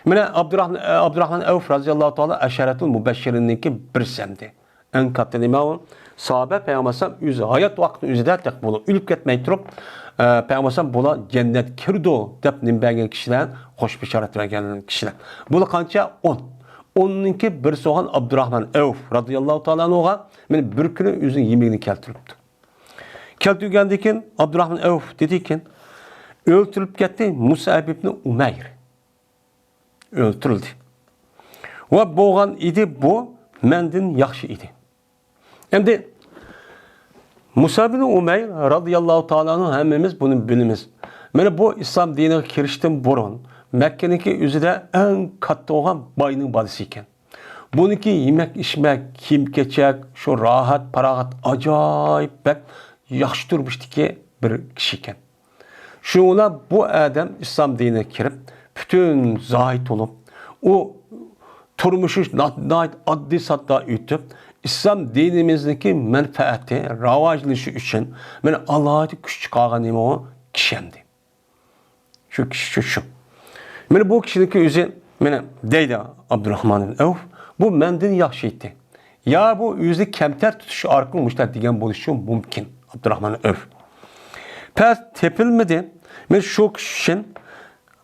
مانا ئابدۇراھمان، ئابدۇراھمان ئەۋف رازىياللاھۇ تائالا ئەشەرەتۇل مۇبەششىرىنىڭكى بىرسى ئەمدى. ئەڭ كاتتا نېمە ئۇ؟ ساھابە پەيغەمبەر ئەلەيھىسسالام ئۆز ھايات ۋاقتىنىڭ ئۆزىدە تېخى بۇلار ئۆلۈپ كەتمەي تۇرۇپ، ئە، پەيغەمبەر ئەلەيھىسسالام بۇلار جەننەتكە كىرىدۇ دەپ نېمە بەرگەن كىشىلەر، خوش بېشارەت بەرگەن كىشىلەر. بۇلار قانچە؟ ئون. ئوننىڭكى بىرسى بولغان ئابدۇراھمان ئەۋف رازىياللاھۇ تائالا ئەنھۇغا مانا بىر كۈنى ئۆزىنىڭ يېمىكىنى كەلتۈرۈپتۇ. كەلتۈرگەندىن كېيىن ئابدۇراھمان ئەۋف دېدىكەن، ئۆلتۈرۈلۈپ كەتتى مۇسئەب ئىبنى ئۇمەير. ئۆلتۈرۈلدى. ۋە بولغان ئىدى بۇ مەندىن ياخشى ئىدى. ئەمدى مۇسئەب ئىبنى ئۇمەير رازىياللاھۇ تائالا ئەنھۇ ھەممىمىز بۇنى بىلىمىز. مانا بۇ ئىسلام دىنىغا كىرىشتىن بۇرۇن مەككىنىڭكى ئۆزىدە ئەڭ كاتتا بولغان باينىڭ بالىسى ئىكەن. بۇنىڭكى يېمەك-ئىچمەك، كىيىم-كېچەك، شۇ راھەت-پاراغەت ئاجايىپ بەك ياخشى تۇرمۇشتىكى بىر كىشى ئىكەن. شۇڭا بۇ ئادەم ئىسلام دىنىغا كىرىپ، پۈتۈن زاھىد بولۇپ، ئۇ تۇرمۇشى نا-، ناھايىتى ئاددىي-ساددا ئۆتۈپ، ئىسلام دىنىمىزنىڭكى مەنپەئەتى، راۋاجلىنىشى ئۈچۈن مانا ئالاھىدە كۈچ چىقارغان نېمە ئۇ كىشى ئەمدى. شۇ كىشى شۇ، شۇ. مانا بۇ كىشىنىڭكى ئۆزى، مانا دەيدۇ ئابدۇراھمان ئەۋف، بۇ مەندىن ياخشى ئىدى. يا بۇ ئۆزىنى كەمتەر تۇتۇش ئارقىلىق مۇشۇنداق دېگەن بولۇشى مۇمكىن، ئابدۇراھمان ئەۋف. پەس تېپىلمىدى. مانا شۇ كىشى ئۈچۈن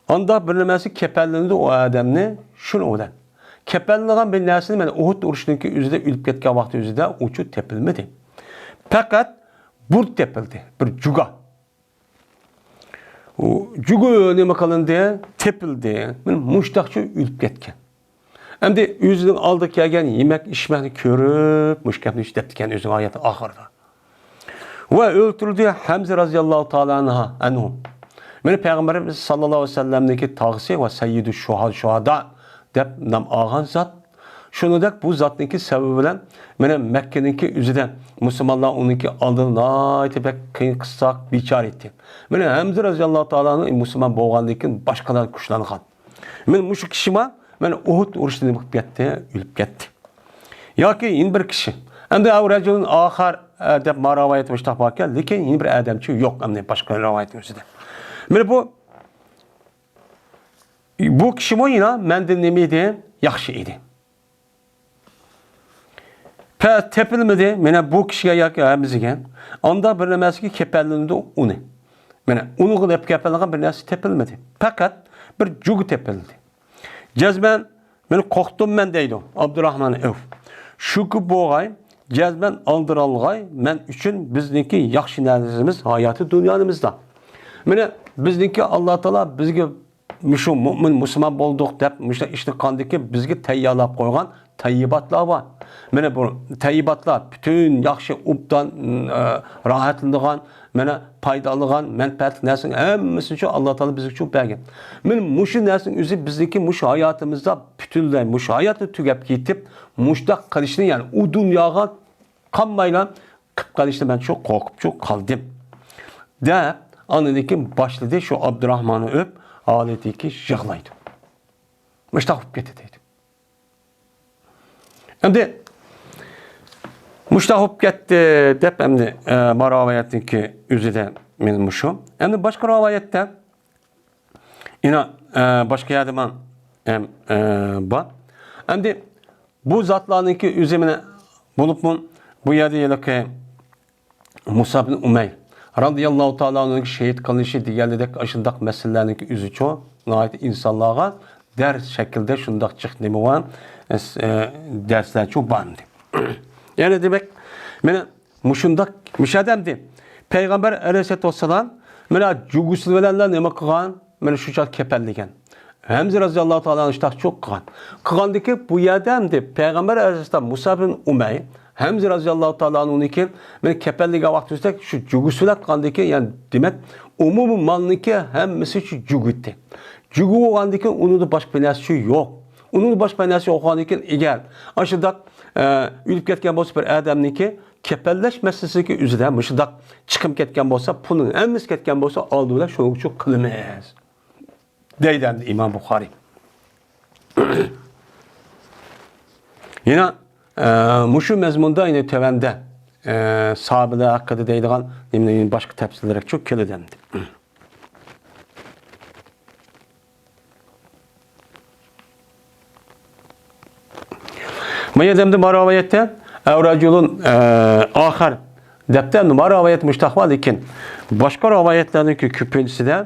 ئانداق بىر نېمەسى كەپەنلىنىدۇ ئۇ ئادەمنى شۇنىڭ بىلەن. كەپەنلىگەن بىر نەرسىنى مانا ئۇھۇد ئۇرۇشىنىڭكى ئۆزىدە ئۆلۈپ كەتكەن ۋاقتى ئۆزىدە ئۇچۇ تېپىلمىدى. پەقەت بۇرۇت تېپىلدى، بىر جۇگا. ئۇ جۇگا نېمە قىلىندى؟ تېپىلدى. مانا مۇشتاقچە ئۆلۈپ كەتكەن. ئەمدى ئۆزىنىڭ ئالدىغا كەلگەن يېمەك-ئىچمەكنى كۆرۈپ، مۇشۇ گەپنى دەپتىكەن ئۆزىنىڭ ھاياتى ئاخىرىدا. ۋە ئۆلتۈرۈلدى ھەمزە رەزىياللاھۇ تائالا ئەنھۇ، ئەنھۇ. مانا پەيغەمبىرىمىز ساللاللاھۇ ئەلەيھى ۋەسەللەمنىڭكى تاغىسى ۋە سەييىدۇ شۇھا-، شۇھادا دەپ نام ئالغان زات. شۇنىڭدەك بۇ زاتنىڭكى سەۋەبى بىلەن مانا مەككىنىڭكى ئۆزىدە مۇسۇلمانلار ئۇنىڭكى ئالدىدا ناھايىتى بەك قىيىن قىستاق بىچارە ئىدى. مانا ھەمزە رەزىياللاھۇ تائالا ئەنھۇ مۇسۇلمان بولغاندىن كېيىن باشقىلار كۈچلەنگەن. مانا مۇشۇ كىشىمۇ مانا ئۇھۇد ئۇرۇشىدا نېمە قىلىپ كەتتى؟ ئۆلۈپ كەتتى. ياكى يەنە بىر كىشى. ئەمدى ئەۋ رەجۇلۇن ئاخار، ئە، دەپ ما رىۋايەت مۇشتاق باركەن، لېكىن يەنە بىر ئادەمچۇ يوق ئەمدى باشقا رىۋايەتنىڭ ئۆزىدە. مانا بۇ، بۇ كىشىمۇ يەنە مەندىن نېمە ئىدى؟ ياخشى ئىدى. پە-، تېپىلمىدى. مانا بۇ كىشىگە ياكى ھەمزىگە ئاندا بىر نەرسىگە كېپەنلىنىدۇ ئۇنى. مانا ئۇنىڭغا دەپ كېپەنلىگەن بىر نەرسە تېپىلمىدى. پەقەت بىر جۇگا تېپىلدى. جەزمەن، مېنى قورقۇتتۇم مەن دەيدۇ ئابدۇراخمان ئەۋف. شۇكى بوغاي، جەزمەن ئالدىرالغاي مەن ئۈچۈن بىزنىڭكى ياخشى نەرسىمىز ھاياتى دۇنيانىمىزدا. مانا بىزنىڭكى ئاللا تائالا بىزگە مۇشۇ مۇئمىن مۇسۇلمان بولدۇق دەپ مۇشۇ ئىشنى قاندىكى بىزگە تەييارلاپ قويغان تەييىباتلار بار. مانا بۇ تەييىباتلار پۈتۈن ياخشى، ئوبدان، ئە، راھەتلىنىدىغان، مانا پايدا ئالىدىغان، مەنپەئەتلىك نەرسىنىڭ ھەممىسىنى شۇ ئاللا تائالا بىزگە شۇ بەرگەن. مانا مۇشۇ نەرسىنىڭ ئۆزى بىزنىڭكى مۇشۇ ھاياتىمىزدا پۈتۈنلەي مۇشۇ ھاياتنى تۈگەپ كېتىپ، مۇشۇنداق قىلىشنى، يەنى ئۇ دۇنياغا قالمايلا قىلىپ قېلىشنى مەن شۇ قورقۇپ شۇ قالدىم، دەپ ئاندىن كېيىن باشلىدى شۇ ئابدۇراخماننى ئۆپ، ھالىتىكى يىغلايدۇ. مۇشتاق بولۇپ كەتتى دەيدۇ. ئەمدى مۇشتاق بولۇپ كەتتى دەپ ئەمدى، ئە، ما رىۋايەتنىڭكى ئۆزىدە مانا مۇشۇ. ئەمدى باشقا رىۋايەتتە يەنە، ئە، باشقا يەردە مانا، ئەم، ئە، بار. ئەمدى بۇ زاتلارنىڭكى ئۆزى مانا بولۇپمۇ بۇ يەردە ھېلىقى مۇسئەب ئىبن ئۇمەير رازىياللاھۇ تائالا ئەنھۇنىڭ شېھىت قىلىنىشى دېگەنلىدەك ئاشۇنداق مەسىلىلەرنىڭكى ئۆزىچۇ ناھايىتى ئىنسانلارغا دەرس شەكلىدە شۇنداق جىق نېمە بار، ئە، دەرسلەرچۇ بار ئەمدى. يەنى دېمەك، مانا مۇشۇنداق مۇشۇ ئادەمدى. پەيغەمبەر ئەلەيھىسسالاتۇ ۋەسسالام مانا جۇگىسى بىلەنلا نېمە قىلغان؟ مانا شۇ چاغ كېپەنلىگەن. ھەمزە رازىياللاھۇ تائالا ئەنھۇ شۇنداق چوق قىلغان. قىلغاندىكى بۇ يەردە ئەمدى پەيغەمبەر ئەلەيھىسسالام مۇسئەب ئىبن ئۇمەير، ھەمزە رازىياللاھۇ تائالا ئەنھۇنىڭكى مانا كېپەنلىگەن ۋاقتى ئۈستىدە شۇ جۇگىسى بىلەن قىلغاندىكى، يەنى دېمەك، ئومۇمىي مالنىڭكى ھەممىسى شۇ جۇگىتى. جۇگى بولغاندىكى ئۇنىڭدا باشقا بىر نەرسە شۇ يوق. ئۇنىڭدا باشقا بىر نەرسە يوق بولغاندىكى ئەگەر ئاشۇنداق، ئە، ئۆلۈپ كەتكەن بولسا بىر ئادەمنىڭكى كېپەنلەش مەسىلىسىدىكى ئۆزىدە مۇشۇنداق چىقىم كەتكەن بولسا، پۇلنىڭ ھەممىسى كەتكەن بولسا، ئالدى بىلەن شۇنىڭ ئۈچۈن قىلىمىز، دەيدۇ ئەمدى ئىمام بۇخارىي. يەنە، ئە، مۇشۇ مەزمۇندا يەنە تۆۋەندە، ئە، ساھابىلەر ھەققىدە دەيدىغان نېمىنى باشقا تەپسىرلەرچۇ كېلىدۇ ئەمدى. ما يەردە ئەمدى ما رىۋايەتتە ئەۋ رەجۇلۇن، ئە، ئاخەر دەپتۇ. ئەمدى ما رىۋايەت مۇشتاق بار، لېكىن باشقا رىۋايەتلەرنىڭكى كۆپىنچىسىدە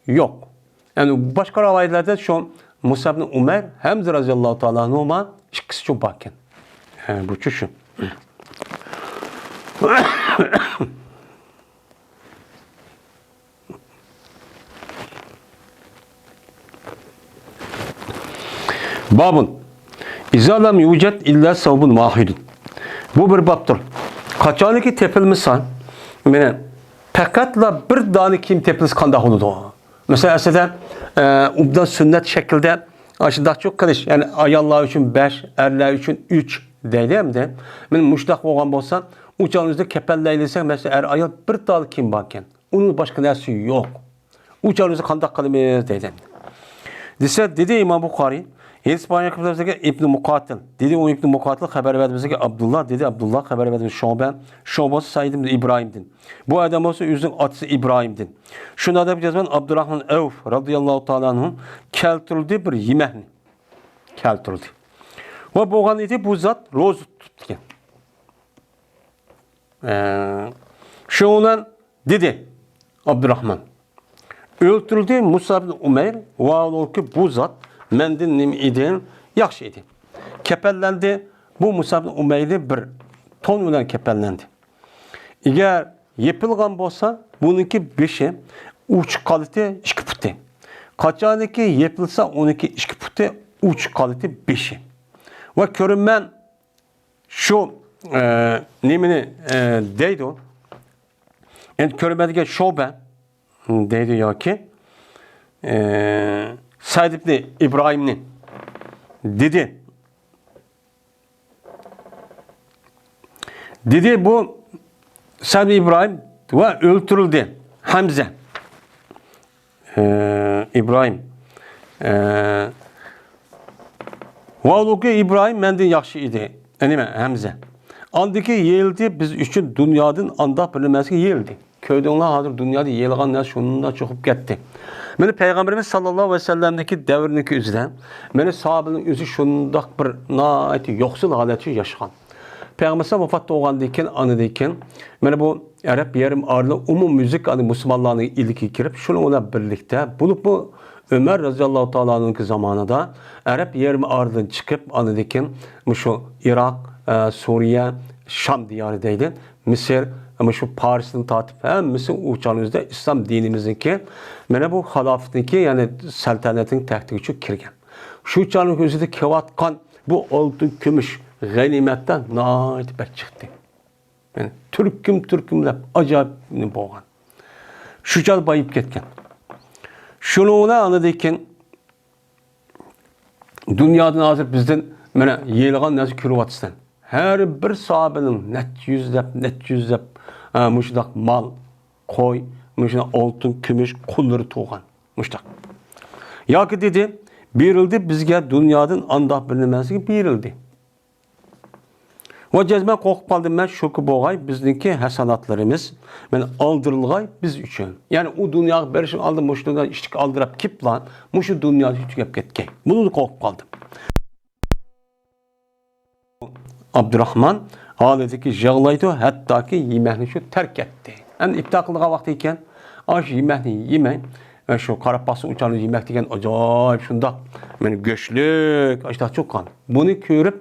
يوق. يەنى باشقا رىۋايەتلەردە شۇ مۇسئەب ئىبن ئۇمەير، ھەمزە رازىياللاھۇ تائالا ئەنھۇما ئىككىسىچۇ باركەن. ھە، بۇچۇ شۇ. بابۇن. ئىزا لەم يۇجەد ئىللا سەۋبۇن ۋاھىدۇن. بۇ بىر بابتۇر. قاچانكى تېپىلمىسا، مانا، پەقەتلا بىر دانە كىيىم تېپىلسا قانداق بولىدۇ؟ مەسىلەن، ئەسلىدە، ئە، ئوبدان سۈننەت شەكلىدە ئاشۇنداقچۇ قىلىش، يەنى ئاياللار ئۈچۈن بەش، ئەرلەر ئۈچۈن ئۈچ دەيدۇ ئەمدى. مانا مۇشۇنداق بولغان بولسا، ئۇ چاغنىڭ ئۆزىدە كېپەنلەيلىسەك، مەسىلەن، ئەر ئايال بىر تال كىيىم باركەن. ئۇنىڭ باشقا نەرسىسى يوق. ئۇ چاغدا بىز قانداق قىلىمىز دەيدۇ. دېسە، دېدى ئىمام بۇخارىي، ھەدىس بايان قىلىپ ئىبنى مۇقاتىل، دېدى ئۇ ئىبنى مۇقاتىل خەۋەر بەردى بىزگە ئابدۇللا، دېدى ئابدۇللا خەۋەر بەردى شۇبە، شۇبە بولسا سەئىد ئىبنى ئىبراھىمدىن. بۇ ئادەم بولسا ئۆزىنىڭ ئاتىسى ئىبراھىمدىن. شۇنداق دەپ يازغان ئابدۇراخمان ئەۋف رازىياللاھۇ تائالا ئەنھۇ كەلتۈردى بىر يېمەكنى. كەلتۈردى. ۋە بولغان ئىدى بۇ زات روزا تۇتۇپتىكەن. ئە، شۇنىڭ بىلەن دېدى ئابدۇراخمان. ئۆلتۈرۈلدى مۇسئەب ئىبنى ئۇمەير، ۋاھالەنكى بۇ زات مەندىن نېمە ئىدى؟ ياخشى ئىدى. كېپەنلەندى، بۇ مۇسئەب ئىبنى ئۇمەيرنى بىر تون بىلەن كېپەنلەندى. ئەگەر يېپىلغان بولسا، بۇنىڭكى بېشى ئۇچ قالىتى ئىككى پۇتى. قاچانكى يېپىلسا، ئۇنىڭكى ئىككى پۇتى ئۇچ قالىتى بېشى. ۋە كۆرۈنمەن شۇ، ئە، نېمىنى، ئە، دەيدۇ؟ ئەنە كۆرمەيدىغان شۇبە دەيدۇ ياكى، ئە، سەئد ئىبنى ئىبراھىمنى دېدى. دېدى بۇ سەئد ئىبراھىم ۋە ئۆلتۈرۈلدى ھەمزە. ئە، ئىبراھىم. ئە، ۋاھالۇكى ئىبراھىم مەندىن ياخشى ئىدى. نېمە، ھەمزە. ئاندىكى يېيىلدى، بىز ئۈچۈن دۇنيادىن ئانداق بىر نېمەسىگە يېيىلدى. كۆردۈڭلار، ھازىر دۇنيادا يېيىلغان نەرسە شۇنداق چوقۇپ كەتتى. مانا پەيغەمبىرىمىز ساللاللاھۇ ئەلەيھى ۋەسەللەمنىڭكى دەۋرىنىڭكى ئۆزىدە، مانا ساھابىنىڭ ئۆزى شۇنداق بىر ناھايىتى يوقسۇل ھالەتتە ياشىغان. پەيغەمبەر ۋاپات بولغاندىن كېيىن، ئاندىن كېيىن، مانا بۇ ئەرەب يېرىم ئارىلى ئومۇميۈزلۈك ئاندىن مۇسۇلمانلارنىڭ ئىلكىگە كىرىپ، شۇنىڭ بىلەن بىرلىكتە، بولۇپمۇ ئۆمەر رەزىياللاھۇ تائالا ئەنھۇنىڭكى زامانىدا ئەرەب يېرىم ئارىلىدىن چىقىپ، ئاندىن كېيىن مۇشۇ ئىراق، ئە، سۈرىيە، شام دىيارى دەيدۇ، مىسىر، مۇشۇ پارسنى تارتىپ ھەممىسى ئۇ چاغنىڭ ئۆزىدە ئىسلام دىنىمىزنىڭكى، مانا بۇ خىلافتىكى، يەنى سەلتەنەتنىڭ تەختىگە چۆكۈپ كىرگەن. شۇ چاغنىڭ ئۆزىدە كېلىۋاتقان بۇ ئالتۇن، كۈمۈش، غەنىيمەتلەر ناھايىتى بەك چىقتى. يەنى تۈركۈم-تۈركۈملەپ ئاجايىپ بولغان. شۇ چاغدا بايىپ كەتكەن. شۇنىڭ بىلەن ئاندىن كېيىن دۇنيادىن ھازىر بىزدىن مانا يېيىلغان نەرسە كۆرۈۋاتىسەن. ھەر بىر ساھابىنىڭ نەچچە يۈزلەپ، نەچچە يۈزلەپ، ھە، مۇشۇنداق مال، قوي، مۇشۇنداق ئالتۇن، كۈمۈش، قۇللىرى تۇغان. مۇشۇنداق. ياكى دېدى، بېرىلدى بىزگە دۇنيادىن ئانداق بىر نېمەسىگە بېرىلدى. ۋە جەزمەن قورقۇپ قالدىم مەن، شۇكى بولغاي بىزنىڭكى ھەسەناتلىرىمىز، مانا، ئالدۇرۇلغاي بىز ئۈچۈن. يەنى ئۇ دۇنياغا بېرىشتىن ئالدىن مۇشۇ دۇنيادا ئىشتىك ئالدىراپ كېلىپلا، مۇشۇ دۇنيادا تۈگەپ كەتكەي. بۇنىڭدىن قورقۇپ قالدىم. ئابدۇراخمان ھالىتىدىكى يىغلايدۇ، ھەتتاكى يېمەكنى شۇ تەرك ئەتتى. ئەمدى ئىپتار قىلىدىغان ۋاقتى ئىكەن، ئاشۇ يېمەكنى يېمەي، ئە، شۇ قاراپ باقسا، ئۇ چاغدا يېمەك دېگەن ئاجايىپ شۇنداق، مانا، گۆشلۈك، ئاشۇنداق چوققان. بۇنى كۆرۈپ،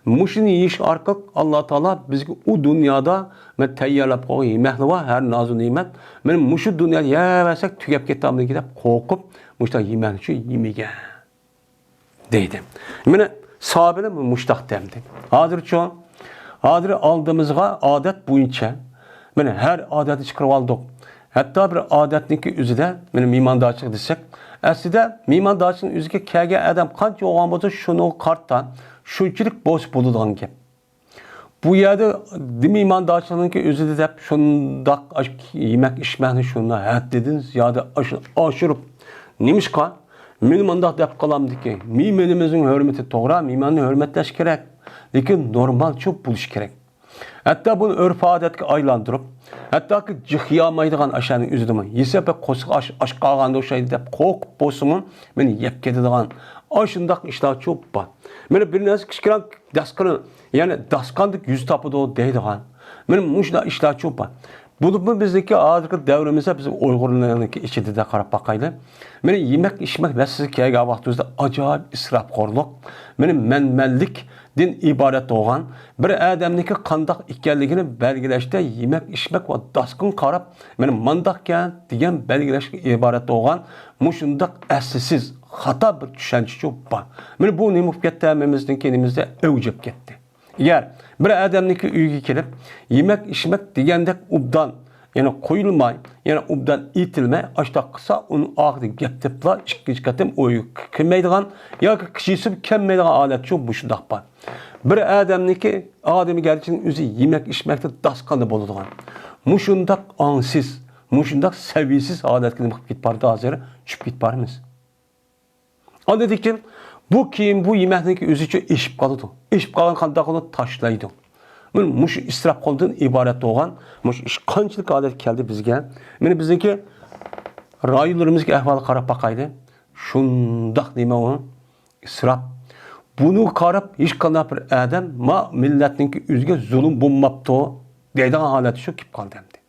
مۇشۇنى يېيىش ئارقىلىق ئاللا تائالا بىزگە ئۇ دۇنيادا، مانا، تەييارلاپ قويغان يېمەكلەر بار، ھەر نازۇ نېمەت. مانا، مۇشۇ دۇنيادا يەۋەرسەك، تۈگەپ كېتەمدىكىن دەپ قورقۇپ، مۇشۇنداق يېمەكنى شۇ يېمىگەن. دەيدۇ. مانا، ساھابىلەر مۇشتاق دەمدى. ھازىرچۇ؟ ھازىر ئالدىمىزغا ئادەت بويىچە، مانا، ھەر ئادەتنى چىقىرىۋالدۇق. ھەتتا بىر ئادەتنىڭكى ئۆزىدە، مانا، مېھماندارچىلىق دېسەك، ئەسلىدە مېھماندارچىلىقنىڭ ئۆزىگە كەلگەن ئادەم قانچە بولغان بولسا، شۇنىڭغا قارىتا شۇنچىلىك بولسا بولىدىغان گەپ. بۇ يەردە مېھماندارچىلىقنىڭكى ئۆزىدە دەپ شۇنداق ئاش-، يېمەك ئىچمەكنى شۇنداق ھەددىدىن زىيادە ئاش-، ئاشۇرۇپ، نېمىشقا؟ مېنى مۇنداق دەپ قالامدىكى، مېھمىنىمىزنىڭ ھۆرمىتى توغرا، مېھماننى ھۆرمەتلەش كېرەك. لېكىن نورمالچۇ بولۇش كېرەك. ھەتتا بۇنى ئۆرپ-ئادەتكە ئايلاندۇرۇپ، ھەتتاكى جىق يېيەلمەيدىغان ئاشۇنىڭ ئۆزىدىمۇ، يېسە بەك قورسىقى ئاش-، ئاچ قالغاندا ئوخشايدۇ دەپ قورقۇپ بولسىمۇ، مېنى يەپ كېتىدىغان ئاشۇنداق ئىشلارچۇ بار. مانا بىر نەرسە كىچىككىنە داسقىنى، يەنى داسقاندەك يۈز تاپىدۇ دەيدىغان. مانا مۇشۇنداق ئىشلارچۇ بار. بولۇپمۇ بىزنىڭكى ھازىرقى دەۋرىمىزدە بىز ئۇيغۇرلارنىڭكى ئىچىدە قاراپ باقايلى. مانا يېمەك ئىچمەك مەسىلىسىگە كەلگەن ۋاقتىمىزدا ئاجايىپ ئىسراپخورلۇق، مانا مەنمەنلىكتىن ئىبارەت بولغان، بىر ئادەمنىڭكى قانداق ئىكەنلىكىنى بەلگىلەشتە يېمەك ئىچمەك ۋە داسقىنغا قاراپ، مانا مانداقكەن دېگەن بەلگىلەشكە ئىبارەت بولغان مۇشۇنداق ئەسلىسىز، خاتا بىر چۈشەنچىچۇ بار. مانا بۇ نېمە بولۇپ كەتتى؟ ھەممىمىزنىڭكى كەينىمىزدە ئەۋج ئېلىپ كەتتى. ئەگەر بىر ئادەمنىڭكى ئۆيىگە كېلىپ، يېمەك ئىچمەك دېگەندەك ئوبدان، يەنى قويۇلماي، يەنى ئوبدان ئېيتىلمەي، ئاشۇنداق قىلسا، ئۇنىڭ ئاخىرىدا گەپ دەپلا ئىككىنچى قېتىم ئۆيگە كىرمەيدىغان ياكى كىشىسى كەلمەيدىغان ھالەتچۇ مۇشۇنداق بار. بىر ئادەمنىڭكى ئادىمىگەرچىلىكنىڭ ئۆزى يېمەك ئىچمەكتە داسقاندا بولىدىغان. مۇشۇنداق ئاڭسىز، مۇشۇنداق سەۋىيەسىز ھالەتكە نېمە قىلىپ كېتىپ بارىدۇ ھازىر؟ چۈشۈپ كېتىپ بارمىز. ئاندىن كېيىن بۇ كېيىن بۇ يېمەكنىڭكى ئۆزىچۇ ئېشىپ قالىدۇ. ئېشىپ قالغان قانداق قىلىدۇ؟ تاشلايدۇ. مانا مۇشۇ ئىسراپخورلۇقتىن ئىبارەت بولغان مۇشۇ ئىش قانچىلىك ھالەتكە كەلدى بىزگە؟ مانا بىزنىڭكى رايونلىرىمىزدىكى ئەھۋالغا قاراپ باقايلى. شۇنداق نېمە ئۇ؟ ئىسراپ. بۇنىڭغا قاراپ ھېچقانداق بىر ئادەم، ما مىللەتنىڭكى ئۆزىگە زۇلۇم بولماپتۇ دەيدىغان ھالەتكە شۇ كېلىپ قالدى ئەمدى.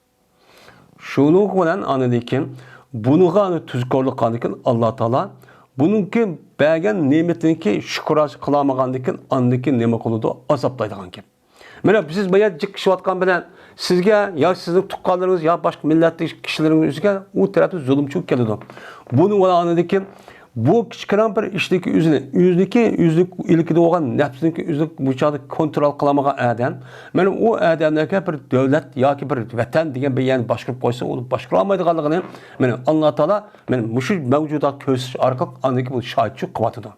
شۇنىڭ بىلەن ئاندىن كېيىن بۇنىڭغا تۇزكورلۇق قىلغاندىن كېيىن ئاللا تائالا بۇنىڭكى بەرگەن نېمىتىنىڭكى شۈكرانە قىلالمىغاندىن كېيىن ئاندىن كېيىن نېمە قىلىدۇ؟ ئازابلايدىغان گەپ. مانا سىز بايا جىق ئىچىۋاتقان بىلەن سىزگە يا سىزنىڭ تۇغقانلىرىڭىز يا باشقا مىللەتتىكى كىشىلىرىڭىز ئۆزىگە ئۇ تەرەپتىن زۇلۇمچىلىق كېلىدۇ. بۇنىڭ بىلەن ئاندىن كېيىن بۇ كىچىككىنە بىر ئىشنىڭكى ئۆزىنى، ئۆزىنىڭكى، ئۆزىنىڭ ئىلكىدە بولغان نەپسىنىڭكى ئۆزىنى بۇ چاغدا كونترول قىلالمىغان ئادەم، مانا ئۇ ئادەملەرگە بىر دۆلەت ياكى بىر ۋەتەن دېگەن بىر يەرنى باشقۇرۇپ قويسا، ئۇنى باشقۇرالمايدىغانلىقىنى، مانا، ئاللا تائالا، مانا، مۇشۇ مەۋجۇداتقا كۆرسىتىش ئارقىلىق ئاندىن كېيىن بۇنى شاھىتچى قىلىۋاتىدۇ.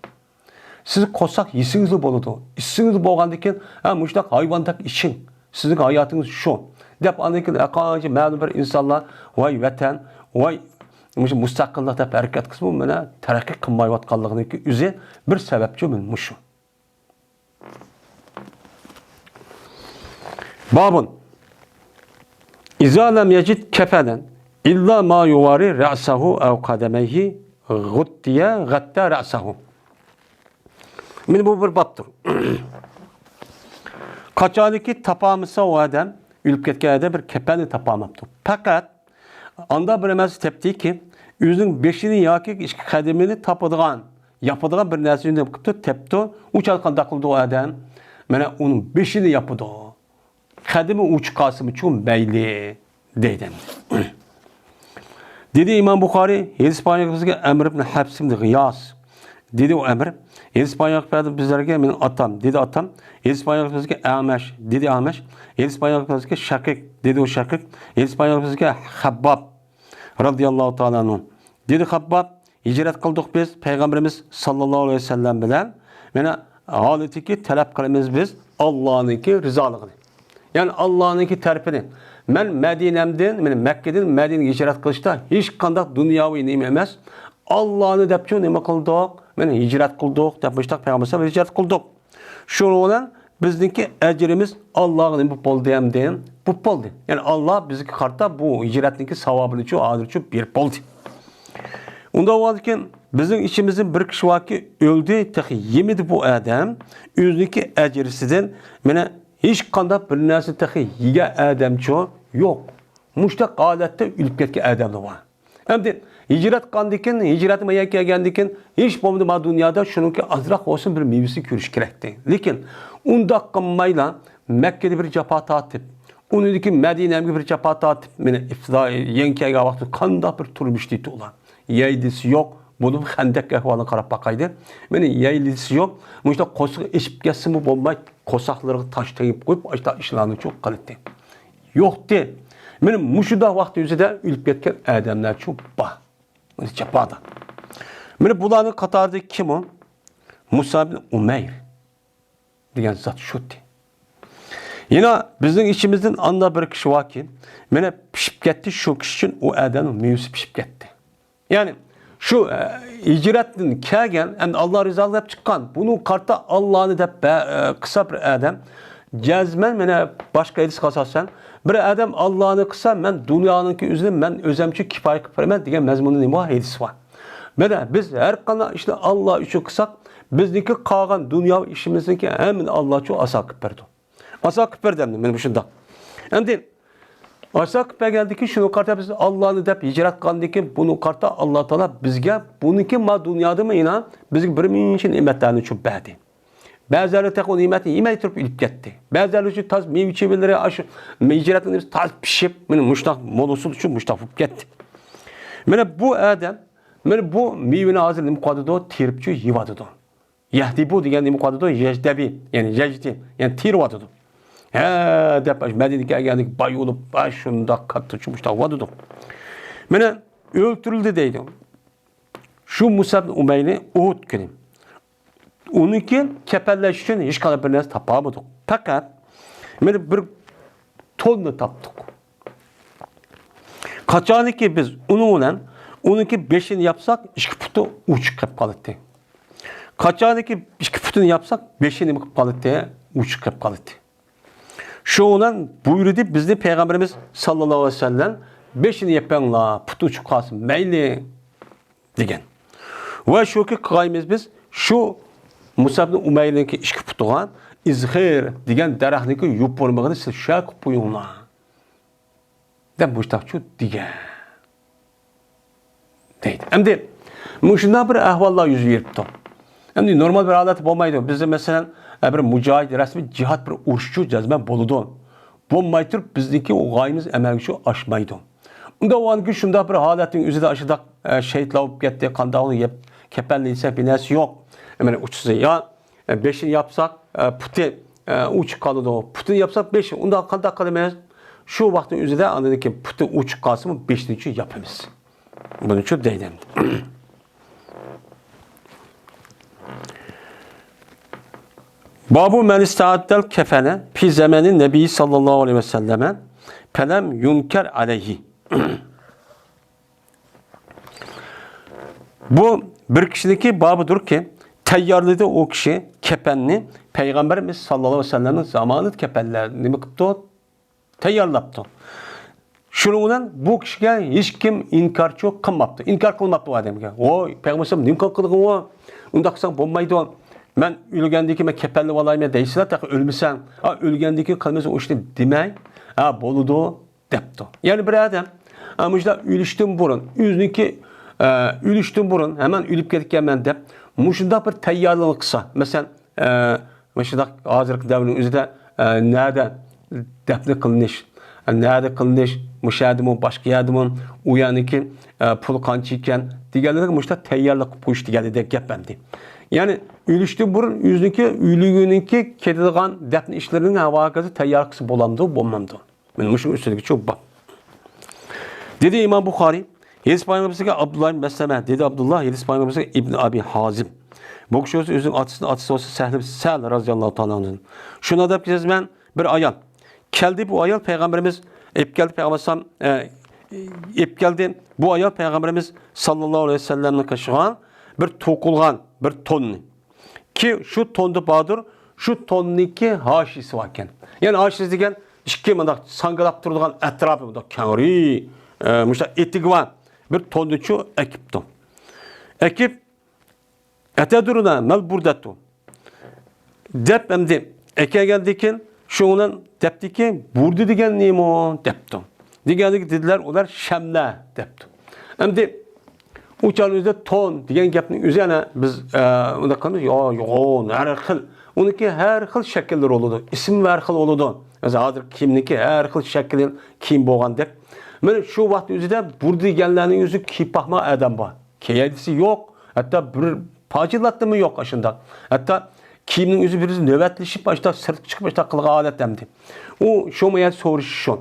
سىز قورساق يېسىڭىزلا بولىدۇ. ئىچسىڭىزلا بولغاندىن كېيىن، ھە، مۇشۇنداق ھايۋاندەك ئىچىڭ. سىزنىڭ ھاياتىڭىز شۇ. دەپ ئاندىن كېيىن ھەرقانچە مەلۇم بىر ئىنسانلار، ۋاي ۋەتەن، ۋاي مۇشۇ مۇستەقىللىق دەپ ھەرىكەت قىلسىمۇ، مانا تەرەققىي قىلمايۋاتقانلىقىنىڭكى ئۆزى بىر سەۋەبچۇ مانا مۇشۇ. بابۇن. إذا لم يجد كفنا إلا ما يواري رأسه أو قدميه غطي، غطى رأسه. مانا بۇ بىر بابتۇر. قاچانكى تاپالمىسا ئۇ ئادەم، ئۆلۈپ كەتكەن ئادەم بىر كەپەننى تاپالماپتۇ. پەقەت ئاندا بىر نەرسە تېپتىكى، ئۆزىنىڭ بېشىنى ياكى ئىككى قەدىمىنى تاپىدىغان، ياپىدىغان بىر نەرسىنى نېمە قىپتۇ، تېپىپتۇ. ئۇ چاغدا قانداق قىلىدۇ ئۇ ئادەم؟ مانا ئۇنىڭ بېشىنى ياپىدۇ. قەدىمى ئۇچۇپ قالسىمۇچۇ مەيلى، دەيدۇ ئەمدى. دېدى ئىمام بۇخارىي، ھەدىس بايان قىلغان بىزگە ئەمر ئىبن ھەفس ئىبن غىياس. دېدى ئۇ ئەمر، ھەدىس بايان قىلىپ بەردى بىزلەرگە، مېنىڭ ئاتام، دېدى ئاتام، ھەدىس بايان قىلىپ بىزگە ئەمەش، دېدى ئەمەش، ھەدىس بايان قىلىپ بىزگە شەقىق، دېدى ئۇ شەقىق، ھەدىس بايان قىلىپ بىزگە خەبباب، رەزىياللاھۇ تائالا ئەنھۇ. دېدى خەبباب، ھىجرەت قىلدۇق بىز پەيغەمبىرىمىز ساللاللاھۇ ئەلەيھى ۋەسەللەم بىلەن. مانا ھالىتىكى تەلەپ قىلىمىز بىز ئاللانىڭكى رىزالىقىنى. يەنى ئاللانىڭكى تەرىپىنى. مەن مەدىنەمدىن، مانا مەككىدىن مەدىنىگە ھىجرەت قىلىشتا ھېچقانداق دۇنياۋى نېمە ئەمەس. ئاللانى دەپچۇ نېمە قىلدۇق؟ مانا ھىجرەت قىلدۇق دەپ مۇشۇنداق پەيغەمبەر ھىجرەت قىلدۇق. شۇنىڭ بىلەن بىزنىڭكى ئەجرىمىز ئاللاغا نېمە بولۇپ بولدى ئەمدى؟ بولۇپ بولدى. يەنى ئاللا بىزگە قارىتا بۇ ھىجرەتنىڭكى ساۋابىنىچۇ، ئاجرىچۇ بېرىپ بولدى. ئۇنداق بولغاندىكىن بىزنىڭ ئىچىمىزدىن بىر كىشى باركى، ئۆلدى، تېخى يېمىدى بۇ ئادەم. ئۆزىنىڭكى ئەجرىسىدىن مانا ھېچقانداق بىر نەرسە تېخى يېگەن ئادەمچۇ يوق. مۇشۇنداق ھالەتتە ئۆلۈپ كەتكەن ئادەملەر بار. ئەمدى ھىجرەت قىلغاندىن كېيىن، ھىجرەتنى مايان كەلگەندىن كېيىن، ھېچ بولمىدى ما دۇنيادا شۇنىڭكى ئازراق بولسۇن بىر مېۋىسىنى كۆرۈش كېرەكتى. لېكىن ئۇنداق قىلمايلا، مەككىدە بىر جاپا تارتىپ، ئۇنىڭدىن كېيىن مەدىنەگە بىر جاپا تارتىپ، مانا ئىپتىدا يېڭى كەلگەن ۋاقتىدا قانداق بىر تۇرمۇش دەيدۇ ئۇلار. يەيلىسى يوق، بولۇپ خەندەك ئەھۋالىغا قاراپ باقايلى. مانا يەيلىسى يوق، مۇشۇنداق قورسىقى ئېچىپ كەتسىمۇ بولماي، قورساقلىرىغا تاش تېگىپ قويۇپ، ئاشۇنداق ئىشلارنىچۇ قىلاتتى. يوقتى. مانا مۇشۇنداق ۋاقىت يۈزىدە ئۆلۈپ كەتكەن ئادەملەرچۇ بار. مانا جاپادا. مانا بۇلارنىڭ قاتارىدا كىم ئۇ؟ مۇسئەب ئۇمەير دېگەن زات شۇتى. يەنە بىزنىڭ ئىچىمىزدىن ئاندا بىر كىشى باركى، مانا پىشىپ كەتتى، شۇ كىشى ئۈچۈن ئۇ ئادەمنىڭ مېۋىسى پىشىپ كەتتى. يەنى شۇ، ئە، ھىجرەتتىن كەلگەن، ئەمدى ئاللا رىزالىقى دەپ چىققان، بۇنىڭ قارىتا ئاللانى دەپ بە-، ئە، قىلسا بىر ئادەم، جەزمەن مانا باشقا ھەدىسكە ئاساسەن، بىر ئادەم ئاللانى قىلسا، مەن دۇنيانىڭكى ئۆزىنى مەن ئۆزەمچە كىپايە قىلىپ بېرىمەن دېگەن مەزمۇندا نېمە بار؟ ھەدىس بار. مانا بىز ھەر قانداق ئىشنى ئاللا ئۈچۈن قىلساق، بىزنىڭكى قالغان دۇنياۋى ئىشىمىزنىڭكى ھەممىنى ئاللاچۇ ئاسان قىلىپ بېرىدۇ. ئاسان قىلىپ بەردى ئەمدى مانا مۇشۇنداق. ئەمدى ئاسان قىلىپ بەرگەندىن كېيىن شۇنىڭغا قارىتا بىز ئاللانى دەپ ھىجرەت قىلغاندىن كېيىن بۇنىڭغا قارىتا ئاللا تائالا بىزگە بۇنىڭكى ما دۇنيادىمۇ يەنە بىزگە بىر مۇنچە نېمەتلەرنى چۈشۈرۈپ بەردى. بەزىلەر تېخى ئۇ نېمەتنى يېمەي تۇرۇپ ئۆلۈپ كەتتى. بەزىلەر ئۈچۈن تاز مېۋە چىۋىنلىرى ئاشۇ ھىجرەتنىڭ نېمىسى تاز پىشىپ، مانا مۇشۇنداق مول ھوسۇل ئۈچۈن مۇشۇنداق بولۇپ كەتتى. مانا بۇ ئادەم، مانا بۇ مېۋىنى ھازىر نېمە قىلىۋاتىدۇ؟ تېرىپچۇ يەۋاتىدۇ. يەھدىبۇ دېگەن نېمە قىلىۋاتىدۇ؟ يەجدەبى، يەنى يەجدى، يەنى تېرىۋاتىدۇ. ھە دەپ، مەدىنىگە كەلگەندىكىن باي بولۇپ، ئا، شۇنداق كاتتا چۇمۇشلاۋاتىدۇ. مانا ئۆلتۈرۈلدى دەيدۇ. شۇ مۇسئەب ئۇمەيرنى ئۇھۇد كۈنى. ئۇنىڭكى كەپەنلەش ئۈچۈن ھېچقانداق بىر نەرسە تاپالمىدۇق. پەقەت مانا بىر توننى تاپتۇق. قاچانكى بىز ئۇنىڭ بىلەن ئۇنىڭكى بېشىنى ياپساق، ئىككى پۇتى ئوچۇق قېلىپ قالاتتى. قاچانكى ئىككى پۇتىنى ياپساق، بېشى نېمە قىلىپ قالاتتى؟ ئوچۇق قېلىپ قالاتتى. شۇنىڭ بىلەن بۇيرۇدى بىزنى پەيغەمبىرىمىز ساللاللاھۇ ئەلەيھى ۋەسەللەم، بېشىنى يېپىڭلار، پۇتى ئوچۇق قالسۇن، مەيلى، دېگەن. ۋە شۇكى قىلغايمىز بىز شۇ مۇسئەبنى ئۇمەيرنىڭكى ئىككى پۇتىغا ئىزخىر دېگەن دەرەخنىڭكى يوپۇرمىقىنى سىز شۇ يەرگە قويۇڭلار. دەپ مۇشتاقچۇ دېگەن. دەيدۇ. ئەمدى مۇشۇنداق بىر ئەھۋاللار يۈز بېرىپتۇ. ئەمدى نورمال بىر ھالەتتە بولمايدۇ. بىزدە مەسىلەن، بىر مۇجاھىد رەسمىي جىھاد بىر ئۇرۇشچۇ جەزمەن بولىدۇ. بولماي تۇرۇپ بىزنىڭكى ئۇ غايىمىز ئەمەلگە شۇ ئاشمايدۇ. ئۇنداق بولغاندىكىن شۇنداق بىر ھالەتنىڭ ئۆزىدە ئاشۇنداق، ئە، شېھىتلار بولۇپ كەتتى، قانداق يەپ كەپەنلىسەك بىر نەرسە يوق. مانا ئۇچىسى يا، ئە، بېشىنى ياپساق، ئە، پۇتى، ئە، ئۇچۇپ قالىدۇ. پۇتىنى ياپساق بېشى. ئۇنداق قانداق قىلىمىز؟ شۇ ۋاقىتنىڭ ئۆزىدە ئاندىن كېيىن پۇتى ئۇچۇپ قالسىمۇ بېشىنىچۇ ياپىمىز. بۇنىچۇ دەيدۇ ئەمدى. بابۇ مەن ئىستەئەددەل كەفەنە پى زەمەنى نەبىي ساللاللاھۇ ئەلەيھى ۋەسەللەمە پەلەم يۇنكەر ئەلەيھى. بۇ بىر كىشىنىڭكى بابىدۇركى، تەييارلىدى ئۇ كىشى كەپەننى، پەيغەمبىرىمىز ساللاللاھۇ ئەلەيھى ۋەسەللەمنىڭ زامانىدا كەپەنلەر نېمە قىپتۇ؟ تەييارلاپتۇ. شۇنىڭ بىلەن بۇ كىشىگە ھېچكىم ئىنكارچۇ قىلماپتۇ. ئىنكار قىلماپتۇ ئۇ ئادەمگە. ۋوي، پەيغەمبەر ئەلەيھىسسالام نېمە قىلغىنى ئۇ؟ ئۇنداق قىلساڭ بولمايدۇ. مەن ئۆلگەندىن كېيىن مەن كەپەنلىۋالايمەن دەيسىلەر، تېخى ئۆلمىسەڭ. ئا، ئۆلگەندىن كېيىن قىلمىسا ئۇ ئىشنى دېمەي. ھە، بولىدۇ. دەپتۇ. يەنە بىر ئادەم، ئە، مۇشۇنداق ئۆلۈشتىن بۇرۇن، ئۆزىنىڭكى، ئە، ئۆلۈشتىن بۇرۇن، ھەمەن ئۆلۈپ كەتكەنمەن دەپ، مۇشۇنداق بىر تەييارلىق قىلسا، مەسىلەن، ئە، مۇشۇنداق ھازىرقى دەۋرنىڭ ئۆزىدە، ئە، نەدە دەپنە قىلىنىش، ئە، نەدە قىلىنىش، مۇشۇ يەردىمۇ، باشقا يەردىمۇ، ئۇ يەرنىڭكى، ئە، پۇلى قانچە ئىكەن دېگەنلەرگە مۇشۇنداق تەييارلىق قىلىپ قويۇش دېگەندەك گەپ ئەمدى. يەنى ئۆلۈشتىن بۇرۇن ئۆزىنىڭكى، ئۆلۈگۈنىڭكى كېتىدىغان دەپنە ئىشلىرىنىڭ ھاۋاگىزى تەييار قىلسا بولامدۇ، بولمامدۇ؟ مانا مۇشۇ ئۈستىدىكى چوپان. دېدى ئىمام بۇخارىي، ھەدىس بايانلىغۇچىسىگە ئابدۇللا ئىبن مەسلەمە، دېدى ئابدۇللا، ھەدىس بايانلىغۇچىسىگە ئىبن ئەبى ھازىم. بۇ كىشى بولسا ئۆزىنىڭ ئاتىسىنىڭ ئاتىسى بولسا سەھل ئىبن سەل رازىياللاھۇ تائالا ئانھۇدىن. شۇنداق دەپ جەزمەن بىر ئايال كەلدى، بۇ ئايال پەيغەمبىرىمىز ئېلىپ كەلدى، پەيغەمبەر ئەلەيھىسسالام، ئە، ئېلىپ كەلدى. بۇ ئايال پەيغەمبىرىمىز ساللاللاھۇ ئەلەيھى ۋەسەللەمنىڭ قېشىغا بىر توقۇلغان بىر توننى. كى شۇ توندا باردۇر، شۇ توننىڭكى ھاشىيىسى باركەن. يەنى ھاشىيىسى دېگەن ئىككى مۇنداق ساڭگىلاپ تۇرىدىغان ئەتراپى مۇنداق كەڭرى، ئە، مۇشۇنداق ئېتىكى بار بىر توننىچۇ ئەكىپتۇ. ئەكىپ، ئەتەدرۇنە مەل بۇردەتۇ دەپ ئەمدى ئەكەلگەندىن كېيىن شۇنىڭ بىلەن دەپتىكى، بۇردە دېگەن نېمە؟ دەپتۇ. دېگەندىكى دېدىلەر ئۇلار شەملە دەپتۇ. ئەمدى ئۇ چاغنىڭ ئۆزىدە تون دېگەن گەپنىڭ ئۆزى ئەنە بىز، ئە، ئۇنداق قىلىمىز، يا، يوغان، ھەر خىل. ئۇنىڭكى ھەر خىل شەكىللىرى بولىدۇ، ئىسمى ھەر خىل بولىدۇ. مەسىلەن، ھازىر كىيىمنىڭكى ھەر خىل شەكلى كىيىم بولغاندەك. مانا شۇ ۋاقىتنىڭ ئۆزىدە بۇردە دېگەنلەرنىڭ ئۆزى كىيىپ باقمىغان ئادەم بار. كىيەيدىسى يوق، ھەتتا بىر پاچىلاتتىمۇ يوق ئاشۇنداق. ھەتتا كىيىمنىڭ ئۆزى بىر نۆۋەتلىشىپ، ئاشۇنداق سىرتقا چىقىپ، ئاشۇنداق قىلغان ھالەت ئەمدى. ئۇ شۇ يەردە سورىشى شۇ.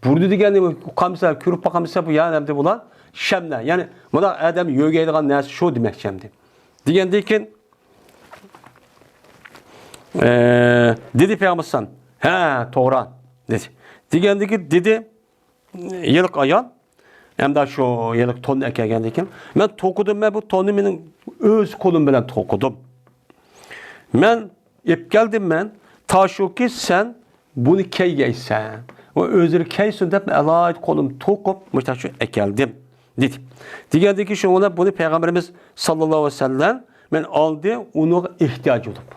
بۇردە دېگەننى ئۇقامسىلەر، كۆرۈپ باقامسىلەر بۇ يەرنى ئەمدى بۇلار؟ شەملە، يەنى مۇنداق ئادەم يۆگەيدىغان نەرسە شۇ دېمەكچى ئەمدى. دېگەندىن كېيىن، ئە، دېدى پەيغەمبەر ئەلەيھىسسالام، ھە، توغرا، دېدى. دېگەندىن كېيىن دېدى، ھېلىقى ئايال، ھەمدە شۇ ھېلىقى توننى ئەكەلگەندىن كېيىن، مەن توقۇدۇم، مەن بۇ توننى مېنىڭ ئۆز قولۇم بىلەن توقۇدۇم. مەن ئېلىپ كەلدىم مەن، تا شۇكى سەن بۇنى كىيگەيسەن. ۋە ئۆزلىرى كىيسۇن دەپ، مەن ئالايىتە قولۇم توقۇپ، مۇشۇنداق شۇ ئەكەلدىم، دېدى. دېگەندىن كېيىن شۇنىڭ بىلەن بۇنى پەيغەمبىرىمىز ساللاللاھۇ ئەلەيھى ۋەسەللەم مەن ئالدى ئۇنىڭغا ئېھتىياج بولۇپ.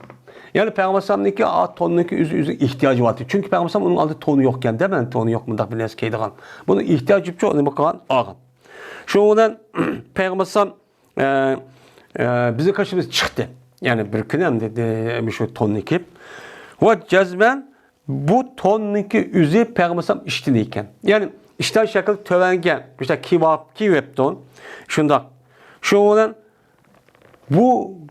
يەنى پەيغەمبەر ئەلەيھىسسالامنىڭكى ئا توننىڭكى ئۆزى، ئۆزى ئېھتىياجى بارتى. چۈنكى پەيغەمبەر ئەلەيھىسسالام ئۇنىڭ ئالدىدا تونى يوقكەن دە، مەن تونى يوق، مۇنداق بىر نەرسە كىيىدىغان. بۇنىڭ ئېھتىياجى بولۇپ نېمە قىلغان؟ ئالغان. شۇنىڭ بىلەن پەيغەمبەر ئەلەيھىسسالام، ئە، ئە، بىزنىڭ قېشىمىزغا چىقتى. يەنى بىر كۈنى ئەمدى، دە-، شۇ توننى كىيىپ. ۋە جەزمەن بۇ توننىڭكى ئۆزى پەيغەمبەر ئەلەيھىسسالام ئىشتىنى ئىكەن. يەنى ئىشتان شەكلى تۆۋەنگە، مۇشۇنداق كىيىۋاپ-، كىيىۋەپتۇ. شۇنداق. شۇنىڭ بىلەن بۇ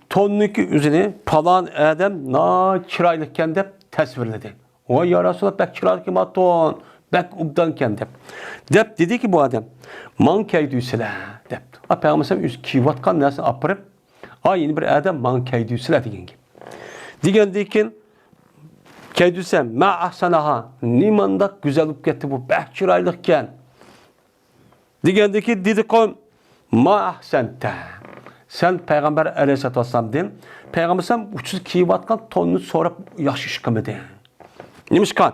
توننىڭكى ئۆزىنى پالان ئادەم ناھايىتى چىرايلىقكەن دەپ تەسۋىرلىدى. ۋاي يا رەسۇلاللا، بەك چىرايلىق كىيىۋاتىدۇ، بەك ئوبدانكەن دەپ. دەپ دېدىكى بۇ ئادەم، ماڭا كىيدۈرسىلە دەپتۇ. ئا، پەيغەمبەر ئەلەيھىسسالام ئۆزى كىيىۋاتقان نەرسىنى ئاپىرىپ، ئا، يەنە بىر ئادەم ماڭا كىيدۈرسىلە دېگەن گەپ. دېگەندىن كېيىن كىيدۈرسەم، ما ئەھسەنەھا، نېمانداق گۈزەل بولۇپ كەتتى بۇ، بەك چىرايلىقكەن. دېگەندىكى دېدى قوم، ما ئەھسەنتە. سەن پەيغەمبەر ئەلەيھىسسالاتۇ ۋەسسالامدىن، پەيغەمبەر ئەلەيھىسسالام ئۇچىسى كىيىۋاتقان توننى سوراپ ياخشى ئىش قىلمىدىڭ. نېمىشقا؟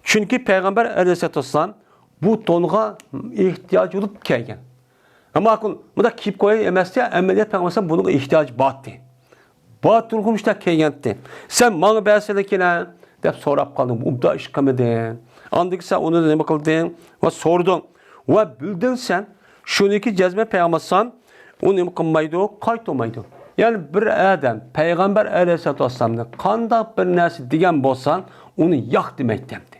چۈنكى پەيغەمبەر ئەلەيھىسسالاتۇ ۋەسسالام بۇ تونغا ئېھتىياج بولۇپ كەلگەن. ئەمما مۇنداق كىيىپ قوياي ئەمەستە، ئەمەلىيەت پەيغەمبەر ئەلەيھىسسالام بۇنىڭغا ئېھتىياج بارتى. بار تۇرغۇمۇشتا كىيگەنتى. سەن ماڭا بەرسىلىكىنە دەپ سوراپ قالدىڭ. ئوبدان ئىش قىلمىدىڭ. ئاندىن كېيىن سەن ئۇنى نېمە قىلدىڭ ۋە سورىدىڭ. ۋە بىلدىڭ سەن، شۇنىكى جەزمەن پەيغەمبەر ئەلەيھىسسالام ئۇ نېمە قىلمايدۇ، قايتۇرمايدۇ. يەنى بىر ئادەم پەيغەمبەر ئەلەيھىسسالاتۇ ۋەسسالامنى قانداق بىر نەرسە دېگەن بولسا، ئۇنى ياق دېمەيتتى ئەمدى.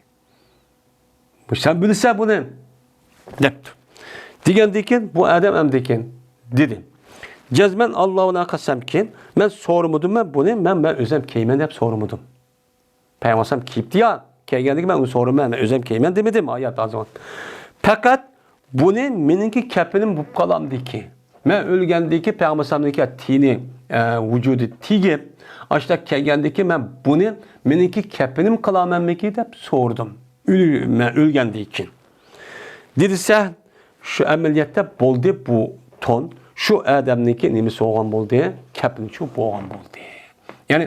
بۇ سەن بىلىسەن بۇنى، دەپتۇ. دېگەندىن كېيىن بۇ ئادەم ئەمدىكىن دېدى. جەزمەن ئاللا بىلەن قەسەمكى، مەن سورىمىدىم، مەن بۇنى، مەن، مەن ئۆزۈم كىيىمەن دەپ سورىمىدىم. پەيغەمبەر ئەلەيھىسسالام كىيىپتۇ يا، كىيگەندىكى مەن ئۇنى سورىمەن، مەن ئۆزۈم كىيىمەن دېمىدىم، ئايەت ھازىر. پەقەت بۇنى مېنىڭكى كەپىنىم بولۇپ قالامدىكى. مەن ئۆلگەندىكى پەيغەمبەر ئەلەيھىسسالامنىڭكى تېنى، ئە، ۋۇجۇدى تېگىپ، ئاشۇنداق كەلگەندىكى مەن بۇنى مېنىڭكى كەپىنىم قىلامەنمىكى دەپ سورىدىم. ئۆلۈ-، مەن ئۆلگەندىن كېيىن. دېدى، سەن شۇ ئەمەلىيەتتە بولدى بۇ تون، شۇ ئادەمنىڭكى نېمىسى بولغان بولدى؟ كەپىنى شۇ بولغان بولدى. يەنى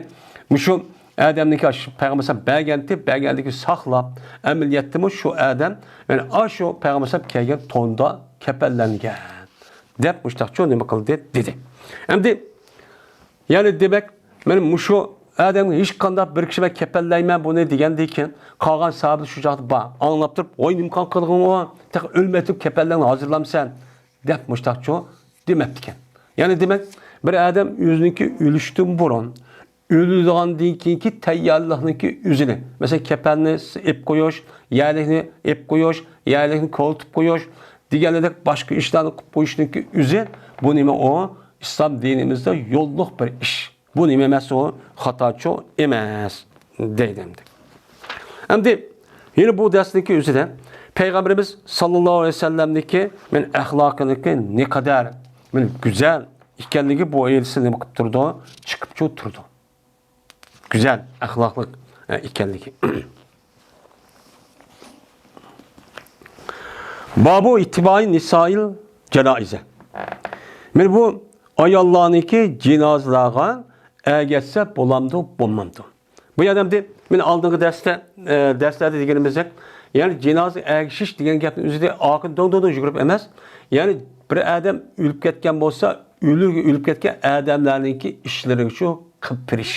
مۇشۇ ئادەمنىڭكى شۇ پەيغەمبەر ئەلەيھىسسالام بەرگەنتى، بەرگەندىكى ساقلاپ، ئەمەلىيەتتىمۇ شۇ ئادەم، يەنى ئاشۇ پەيغەمبەر ئەلەيھىسسالام كىيگەن توندا كەپەنلەنگەن دەپ مۇشتاقچۇ نېمە قىلدى دېدى. ئەمدى يەنى دېمەك، مانا مۇشۇ ئادەمگە ھېچقانداق بىر كىشى مەن كەپەنلەيمەن بۇنى دېگەندىن كېيىن، قالغان ساھابىلەر شۇ چاغدا بار، ئاڭلاپ تۇرۇپ، ۋاي نېمە قىلغىنىڭ ئۇ، تېخى ئۆلمەسلىك كەپەنلەرنى ھازىرلامسەن دەپ مۇشتاقچۇ دېمەپتىكەن. يەنى دېمەك، بىر ئادەم ئۆزىنىڭكى ئۆلۈشتىن بۇرۇن، ئۆلىدىغاندىن كېيىنكى تەييارلىقنىڭكى ئۆزىنى، مەسىلەن، كەپەننى ئېلىپ قويۇش، يەرلىكنى ئېلىپ قويۇش، يەرلىكنى كولىتىپ قويۇش دېگەندەك باشقا ئىشلارنى قىلىپ قويۇشنىڭكى ئۆزى، بۇ نېمە ئۇ؟ ئىسلام دىنىمىزدا يوللۇق بىر ئىش. بۇ نېمە ئەمەس ئۇ؟ خاتاچۇ ئەمەس دەيدۇ ئەمدى. ئەمدى يەنە بۇ دەرسنىڭكى ئۆزىدە پەيغەمبىرىمىز ساللاللاھۇ ئەلەيھى ۋەسەللەمنىڭكى مەن ئەخلاقىنىڭكى نەقەدەر مەن گۈزەل ئىكەنلىكى بۇ ئايەتتە نېمە قىلىپ تۇرىدۇ؟ چىقىپچۇ تۇرىدۇ. گۈزەل ئەخلاقلىق، ئە، ئىكەنلىكى. بابۇ ئىتتىبائى نىسائىل جانائىزە. مانا بۇ ئاياللارنىڭكى جىنازىلارغا ئەگەشسە بولامدۇ، بولمامدۇ؟ بۇ يەردە ئەمدى مانا ئالدىنقى دەرستە، ئە، دەرسلەردە دېگىنىمىزدەك، يەنى جىنازىغا ئەگىشىش دېگەن گەپنىڭ ئۆزىدە ئارقىدىن دوڭ-دوڭ-دوڭ يۈگۈرۈپ ئەمەس، يەنى بىر ئادەم ئۆلۈپ كەتكەن بولسا، ئۆلۈ-، ئۆلۈپ كەتكەن ئادەملەرنىڭكى ئىشلىرىغا شۇ قىلىپ بېرىش.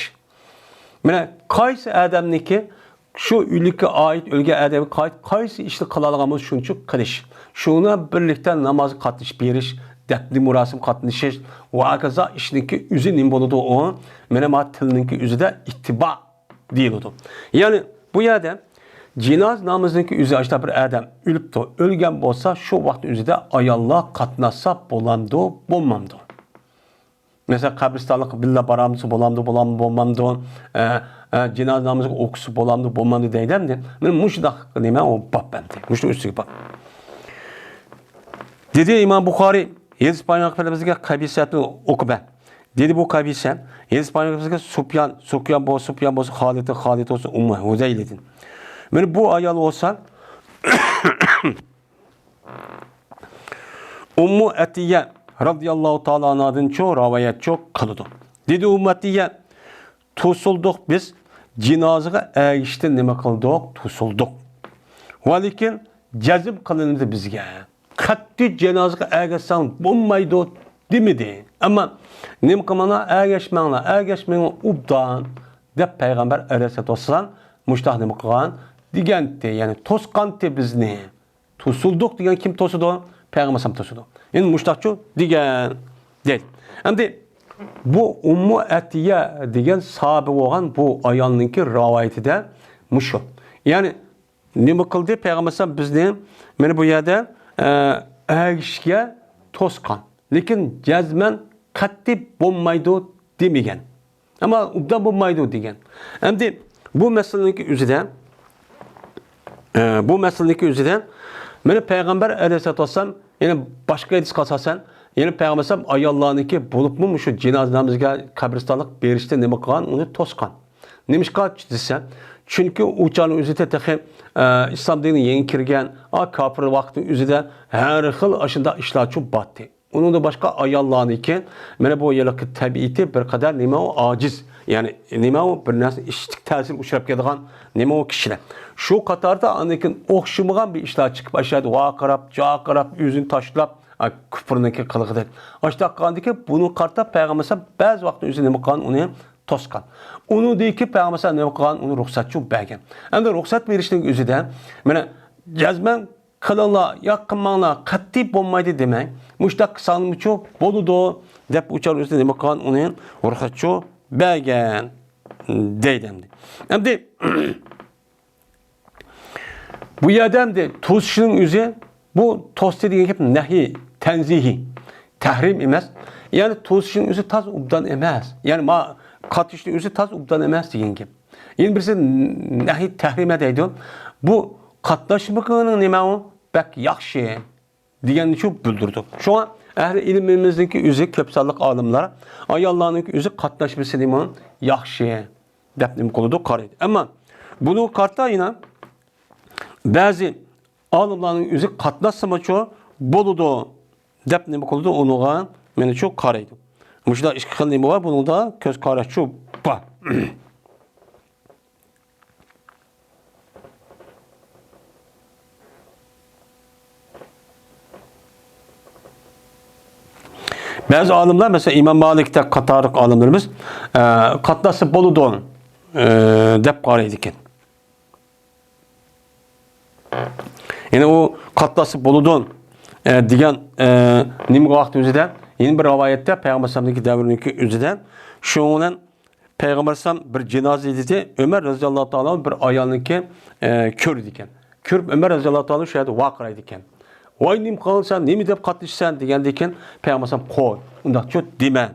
مانا قايسى ئادەمنىڭكى شۇ ئۆلۈككە ئائىت، ئۆلگەن ئادەمگە ئائىت قايسى ئىشنى قىلالىغان بولسا، شۇنچە قىلىش. شۇنىڭ بىلەن بىرلىكتە نامازغا قاتنىشىپ بېرىش، دەپنە مۇراسىمغا قاتنىشىش ۋە ھاكازا ئىشنىڭكى ئۆزى نېمە بولىدۇ ئۇ؟ مانا ما تىلنىڭكى ئۆزىدە ئىتتىبا دېيىلىدۇ. يەنى بۇ يەردە جىناز نامىزىنىڭكى ئۆزى ئاشتا بىر ئادەم ئۆلۈپتۇ، ئۆلگەن بولسا، شۇ ۋاقىت ئۆزىدە ئاياللار قاتناشسا بولامدۇ، بولمامدۇ؟ مەسىلەن، قەبرىستانلىققا بىللە بارامسا بولامدۇ، بولام-، بولمامدۇ؟ ئە، ئە، جىنازا نامىزىغا ئوقۇسا بولامدۇ، بولمامدۇ دەيدۇ ئەمدى. مانا مۇشۇنداق نېمە ئۇ باب ئەمدى. مۇشۇنىڭ ئۈستىگە باب. دېدى ئىمام بۇخارىي، ھەدىس بايان قىلىپ بىزگە قەبىسەتنى ئوقۇپ بەر. دېدى بۇ قەبىسە، ھەدىس بايان قىلىپ بىزگە سۇپيان، سۇپيان بو-، سۇپيان بولسا خالىدتىن، خالىد بولسا ئۇممۇ ھۇزەيلىدىن. مانا بۇ ئايال بولسا، ئۇممۇ ئەتىيە رازىياللاھۇ تائالا ئانھادىنچۇ رىۋايەتچۇ قىلىدۇ. دېدى ئۇممۇ ئەتىيە، توسۇلدۇق بىز، جىنازىغا ئەگىشىشتىن نېمە قىلدۇق؟ توسۇلدۇق. ۋە لېكىن جەزم قىلىندى بىزگە. قەتئىي جىنازىغا ئەگەشسەڭ بولمايدۇ دېمىدى. ئەمما نېمە قىلماڭلار، ئەگەشمەڭلار، ئەگەشمەڭلار ئوبدان دەپ پەيغەمبەر ئەلەيھىسسالاتۇ ۋەسسالام مۇشتاق نېمە قىلغان؟ دېگەنتى، يەنى توسقانتى بىزنى. توسۇلدۇق دېگەن كىم توسىدۇ؟ پەيغەمبەر ئەلەيھىسسالام توسىدۇ. يەنى مۇشتاقچۇ دېگەن دەيدۇ. ئەمدى بۇ ئۇممۇ ئەتىيە دېگەن ساھابە بولغان بۇ ئايالنىڭكى رىۋايىتىدە مۇشۇ. يەنى نېمە قىلدى؟ پەيغەمبەر ئەلەيھىسسالام بىزنى مانا بۇ يەردە، ئە، ئەگىشىشكە توسقان. لېكىن جەزمەن قەتئىي بولمايدۇ دېمىگەن. ئەمما ئوبدان بولمايدۇ دېگەن. ئەمدى بۇ مەسىلىنىڭكى ئۆزىدە، ئە، بۇ مەسىلىنىڭكى ئۆزىدە مانا پەيغەمبەر ئەلەيھىسسالاتۇ ۋەسسالام، يەنى باشقا ھەدىسكە ئاساسەن، يەنى پەيغەمبەر ئەلەيھىسسالام ئاياللارنىڭكى بولۇپمۇ مۇشۇ جىنازا نامىزىگە قەبرىستانلىق بېرىشتىن نېمە قىلغان؟ ئۇنى توسقان. نېمىشقا دېسە، چۈنكى ئۇ چاغنىڭ ئۆزىدە تېخى، ئە، ئىسلام دىنىغا يېڭى كىرگەن، ئا، كاپىر ۋاقىتنىڭ ئۆزىدە ھەر خىل ئاشۇنداق ئىشلارچۇ باتتى. ئۇنىڭدىن باشقا ئاياللارنىڭكى، مانا بۇ يىلقى تەبىئىتى بىر قەدەر نېمە ئۇ ئاجىز. يەنى نېمە ئۇ بىر نەرسە ئىشتىك تەسىرگە ئۇچراپ كېتىدىغان نېمە ئۇ كىشىلەر. شۇ قاتاردا ئاندىن كېيىن ئوخشىمىغان بىر ئىشلار چىقىپ، ئاشۇ يەردە ۋارقىراپ، جارقىراپ، ئۆزىنى تاشلاپ، ئا، كۇپرنىڭكى قىلىقىدەك. ئاشۇنداق قىلغاندىكىن بۇنىڭغا قارىتا پەيغەمبەر ئەلەيھىسسالام بەزى ۋاقىتتا ئۆزى نېمە قىلغان، ئۇنى توسقان. ئۇنىڭدىن كېيىن پەيغەمبەر ئەلەيھىسسالام نېمە قىلغان، ئۇنى رۇخسەتچۇ بەرگەن. ئەمدى رۇخسەت بېرىشنىڭ ئۆزىدە، مانا، جەزمەن قىلىڭلار يا قىلماڭلار، قەتئىي بولمايدۇ دېمەي، مۇشۇنداق قىلساڭلارمۇچۇ بولىدۇ دەپ ئۇ چاغ ئۆزى نېمە قىلغان، ئۇنى رۇخسەتچۇ بەرگەن دەيدۇ ئەمدى. ئەمدى بۇ يەردە ئەمدى توسۇشنىڭ ئۆزى، بۇ توستى دېگەن گەپ نەھىي، تەنزىھىي، تەھرىم ئەمەس. يەنى توسۇشنىڭ ئۆزى تاز ئوبدان ئەمەس. يەنى ما قاتنىشىشنىڭ ئۆزى تاز ئوبدان ئەمەس دېگەن گەپ. يەنە بىرسى نەھي تەھرىمە دەيدۇ. بۇ قاتناشمىغىنىڭ نېمە ئۇ؟ بەك ياخشى دېگەننى شۇ بىلدۈرىدۇ. شۇڭا ئەھلى ئىلمىمىزنىڭكى ئۆزى كۆپ سانلىق ئالىملار ئاياللارنىڭكى ئۆزى قاتناشمىسا نېمە ياخشى دەپ نېمە قىلىدۇ، قارايدۇ. ئەمما بۇنىڭغا قارىتا يەنە بەزى ئالىملارنىڭ ئۆزى قاتناشسىمۇچۇ بولىدۇ دەپ نېمە قىلىدۇ، ئۇنىڭغا مېنىچۇ قارايدۇ. مۇشۇنداق ئىككى خىل نېمە بار، بۇنىڭدا كۆز قاراشچۇ بار. بەزى ئالىملار، مەسىلەن، ئىمام مالىكتەك قاتارلىق ئالىملىرىمىز، ئە، قاتناشسا بولىدۇ، ئە، دەپ قارايدىكەن. يەنى ئۇ قاتناشسا بولىدۇ، ئە، دېگەن، ئە، نېمە ۋاقىت ئۆزىدە، يەنە بىر رىۋايەتتە پەيغەمبەر ئەلەيھىسسالامنىڭكى دەۋرىنىڭكى ئۆزىدە، شۇنىڭ بىلەن پەيغەمبەر ئەلەيھىسسالام بىر جىنازا ئىدى، ئۆمەر رەزىياللاھۇ تائالا بىر ئايالنىڭكى، ئە، كۆردى ئىكەن. كۆرۈپ، ئۆمەر رەزىياللاھۇ تائالا شۇ يەردە ۋارقىرايدىكەن. «ۋاي، نېمە قىلغان سەن، نېمە دەپ قاتنىشىسەن؟» دېگەندىكىن، پەيغەمبەر ئەلەيھىسسالام، «قوي، ئۇنداقچۇ دېمە»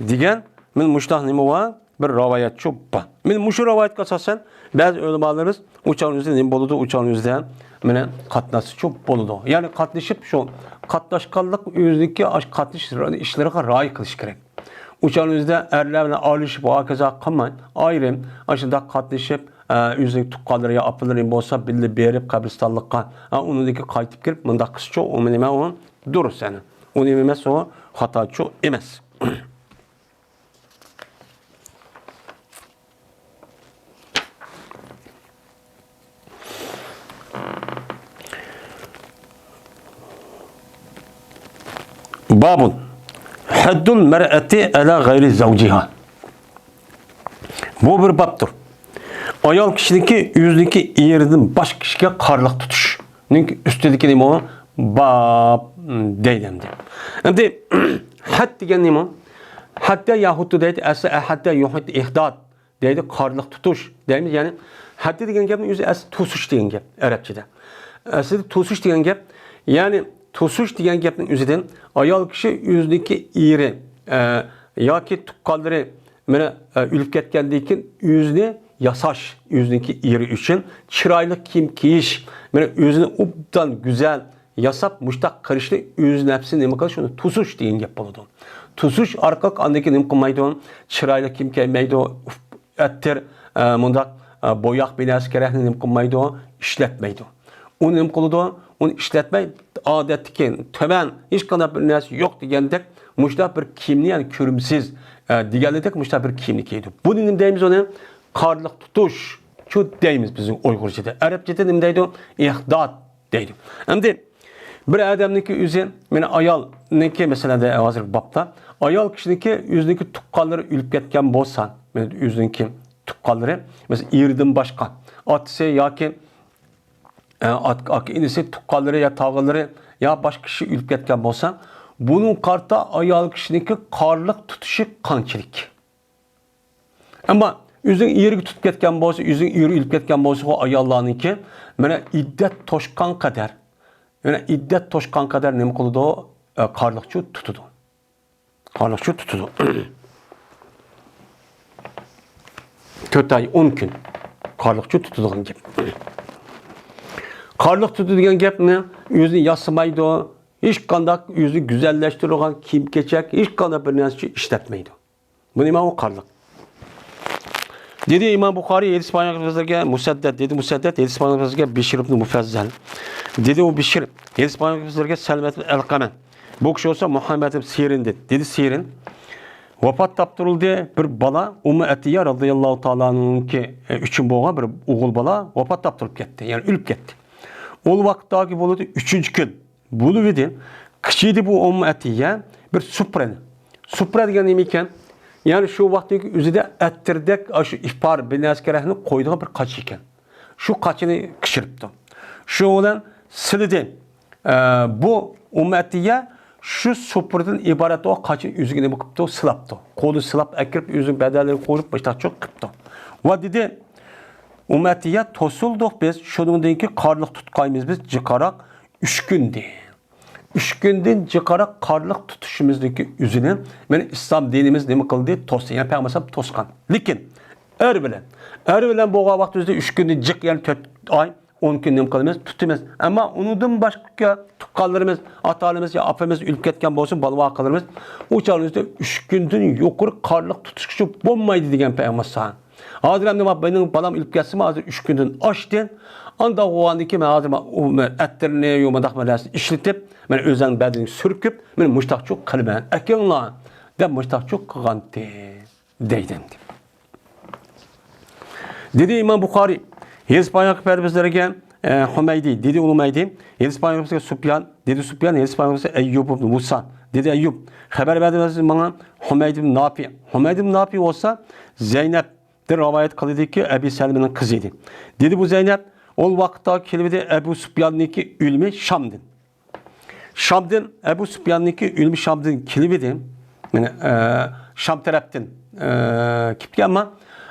دېگەن. مانا مۇشۇنداق نېمە بار، بىر رىۋايەتچۇ بار. مانا مۇشۇ رىۋايەتكە ئاساسەن، بەزى ئۆلىمالىرىمىز ئۇ چاغنىڭ ئۆزىدە نېمە بولىدۇ، ئۇ چاغنىڭ ئۆزىدە مانا قاتناشسىچۇ بولىدۇ. يەنى قاتنىشىپ، شۇ قاتناشقانلىق ئۆزىنىڭكى ئاش-، قاتنىشىش ئىشلىرىغا رىئايە قىلىش كېرەك. ئۇ چاغنىڭ ئۆزىدە ئەرلەر بىلەن ئايرىلىشىپ، ھاكازا قىلماي، ئايرىم، ئاشۇنداق قاتنىشىپ، ئە، ئۆزىنىڭ تۇغقانلىرى يا ئاپىلىرى بولسا بىللە بېرىپ قەبرىستانلىققا، ئە، ئۇنىڭدىن كېيىن قايتىپ كىرىپ مۇنداق قىلسىچۇ، ئۇ نېمە، ئۇ دۇرۇس، يەنى. ئۇ نېمە ئەمەس، ئۇ خاتاچۇ ئەمەس. بابٌ ھەددۇل مەرئەتى ئەلا غەيرى زەۋجىھا. بۇ بىر بابتۇر. ئايال كىشىنىڭكى ئۆزىنىڭكى ئېرىدىن باشقا كىشىگە قارىلىق تۇتۇشنىڭ ئۈستىدىكى نېمە؟ باب دەيدۇ ئەمدى. ئەمدى ھەد دېگەن نېمە؟ ھەددە يەھۇددۇ دەيدۇ، ئەسلى ئەھەددە يۇھىد ئىھداد دەيدۇ، قارىلىق تۇتۇش دەيمىز. يەنى ھەددە دېگەن گەپنىڭ ئۆزى ئەسلى توسۇش دېگەن گەپ ئەرەبچىدە. ئەسلىدە توسۇش دېگەن گەپ، يەنى توسۇش دېگەن گەپنىڭ ئۆزىدىن ئايال كىشى ئۆزىنىڭكى ئېرى، ئە، ياكى تۇغقانلىرى مانا، ئە، ئۆلۈپ كەتكەندىن كېيىن ئۆزىنى ياساش، ئۆزىنىڭكى ئېرى ئۈچۈن چىرايلىق كىيىم كىيىش، مانا، ئۆزىنى ئوبدان گۈزەل ياساپ، مۇشتاق قىلىشنى ئۆز نەپسىنى نېمە قىلىش، شۇنى توسۇش دېگەن گەپ بولىدۇ. توسۇش ئارقىلىق ئاندىن كېيىن نېمە قىلمايدۇ؟ چىرايلىق كىيىم كىيمەيدۇ، ئەتىر، ئە، مۇنداق، ئە، بوياق بىر نەرسە كېرەكنى نېمە قىلمايدۇ؟ ئىشلەتمەيدۇ. ئۇنى نېمە قىلىدۇ؟ ئۇنى ئىشلەتمەي، ئادەتتىكى تۆۋەن، ھېچقانداق بىر نەرسە يوق دېگەندەك، مۇشۇنداق بىر كىيىمنى، يەنى كۆرۈمسىز، ئە، دېگەنلىدەك مۇشۇنداق بىر كىيىمنى كىيىدۇ. بۇنى نېمە دەيمىز ئۇنى؟ قارىلىق تۇتۇشچۇ دەيمىز بىزنىڭ ئۇيغۇرچىدا. ئەرەبچىدە نېمە دەيدۇ؟ ئىھداد دەيدۇ. ئەمدى بىر ئادەمنىڭكى ئۆزى، مانا ئايالنىڭكى مەسىلەدە ھازىرقى بابتا، ئايال كىشىنىڭكى ئۆزىنىڭكى تۇغقانلىرى ئۆلۈپ كەتكەن بولسا، مانا ئۆزىنىڭكى تۇغقانلىرى، مەسىلەن، ئېرىدىن باشقا، ئاتىسى ياكى، ئە، ئات-، ئاكا ئىنىسى، تۇغقانلىرى يا تاغىلىرى يا باشقا كىشى ئۆلۈپ كەتكەن بولسا، بۇنىڭغا قارىتا ئايال كىشىنىڭكى قارىلىق تۇتۇشى قانچىلىك؟ ئەمما ئۆزىنىڭ ئېرىگە تۇتۇپ كەتكەن بولسا، ئۆزىنىڭ ئېرى ئۆلۈپ كەتكەن بولسا، ئۇ ئاياللارنىڭكى مانا ئىددەت توشقان قەدەر، مانا ئىددەت توشقان قەدەر نېمە قىلىدۇ؟ ئە، قارىلىقچۇ تۇتىدۇ. قارىلىقچۇ تۇتىدۇ. تۆت ئاي، ئون كۈن. قارىلىقچۇ تۇتىدىغان گەپ. قارىلىق تۇتىدۇ دېگەن گەپنى ئۆزىنى ياسىمايدۇ. ھېچقانداق ئۆزىنى گۈزەللەشتۈرىدىغان كىيىم-كېچەك، ھېچقانداق بىر نەرسە ئىشلەتمەيدۇ. بۇ نېمە؟ ئۇ قارىلىق. دېدى ئىمام بۇخارىي، ھەدىس بايان قىلغان بىزلەرگە مۇسەددەد، دېدى مۇسەددەد، ھەدىس بايان قىلغان بىزلەرگە بىشر ئىبن مۇفەززەل. دېدى ئۇ بىشر، ھەدىس بايان قىلغان بىزلەرگە سەلمەت ئەلقەمە. بۇ كىشى بولسا مۇھەممەد ئىبن سىرىن دېدى. دېدى سىرىن، ۋاپات تاپتۇرۇلدى بىر بالا، ئۇممۇ ئەتىيە رازىياللاھۇ تائالانىڭكى، ئە، ئۈچۈن بولغان بىر ئوغۇل بالا ۋاپات تاپتۇرۇپ كەتتى، يەنى ئۆلۈپ كەتتى. ئۇ ۋاقىتتاكى بولىدۇ ئۈچىنچى كۈن. بولۇۋىدى، كىچىكىدە بۇ ئۇممۇ ئەتىيە بىر سۇپرىنى. سۇپرا دېگەن نېمە ئىكەن؟ يەنى شۇ ۋاقىتنىڭ ئۆزىدە ئەتىردەك، ئاشۇ ئىپار بىر نەرسە كېرەكنى قويىدىغان بىر قاچا ئىكەن. شۇ قاچىنى كىشىرىپتۇ. شۇ بىلەن سىلىدى. ئە، بۇ ئۇممۇ ئەتىيە شۇ سۇپرىدىن ئىبارەت بولغان قاچىنى ئۆزىگە نېمە قىپتۇ؟ سىلاپتۇ. قولى سىلاپ ئەكىرىپ، ئۆزىنىڭ بەدەنلىرىگە قويۇپ، مۇشتاقچۇ قىپتۇ. ۋە دېدى، ئۇممۇ ئەتىيە، توسۇلدۇق بىز، شۇنىڭدىن كېيىن قارىلىق تۇتقايمىز بىز، جىقراق ئۈچ كۈن دېدى. ئۈچ كۈندىن جىقراق قارلىق تۇتۇشىمىزنىڭكى ئۆزىنى، مانا، ئىسلام دىنىمىز نېمە قىلدى؟ توستى. يەنى پەيغەمبەر ئەلەيھىسسالام توسقان. لېكىن ئەر بىلەن، ئەر بىلەن بولغان ۋاقتىمىزدا ئۈچ كۈندىن جىق، يەنى تۆت ئاي، ئون كۈن نېمە قىلىمىز؟ تۇتىمىز. ئەمما ئۇنىڭدىن باشقا تۇغقانلىرىمىز، ئاتا-ئانىمىز يا ئاپىمىز ئۆلۈپ كەتكەن بولسۇن، بالا-ۋاقىلىرىمىز، ئۇ چاغلىرىمىزدا ئۈچ كۈندىن يۇقىرى قارلىق تۇتۇشقا بولمايدۇ دېگەن پەيغەمبەر ئەلەيھىسسالام. ھازىر ئەمدى مانا مېنىڭ بالام ئۆلۈپ كەتسىمۇ، ھازىر ئۈچ كۈندىن ئاشتى. ئانداق بولغاندىن كېيىن مەن ھازىر ما-، ئۇ مە-، ئەتىرنى، يۇ، مۇنداق بىر نەرسىنى ئىشلىتىپ، مەن ئۆزۈمنىڭ بەدىنىگە سۈركۈپ، مەن مۇشتاقچۇ قىلىمەن، ئەكىڭلار، دەپ مۇشتاقچۇ قىلغانتى، دەيدۇ ئەمدى. دېدى ئىمام بۇخارىي، ھەدىس بايان قىلىپ بەردى بىزلەرگە، ئە، ھۇمەيدى، دېدى ئۇ ھۇمەيدى، ھەدىس بايان قىلىپ بىزگە سۇپيان، دېدى سۇپيان، ھەدىس بايان قىلىپ بىزگە ئەييۇب ئىبن مۇسا، دېدى ئەييۇب، خەۋەر بەردى ماڭا ھۇمەيد ئىبن نافىئ. ھۇمەيد ئىبن نافىئ بولسا زەينەپ دىن رىۋايەت قىلىدىكى ئەبى سەلمىنىڭ قىزى ئىدى. دېدى بۇ زەينەپ، ئۇ ۋاقىتتا كېلىۋىدى ئەبۇ سۇپياننىڭكى ئۆلۈمى شامدىن. شامدىن، ئەبۇ سۇپياننىڭكى ئۆلۈمى شامدىن كېلىۋىدى. يەنى، ئە، شام تەرەپتىن، ئە، كېلىپكەن، ئەمما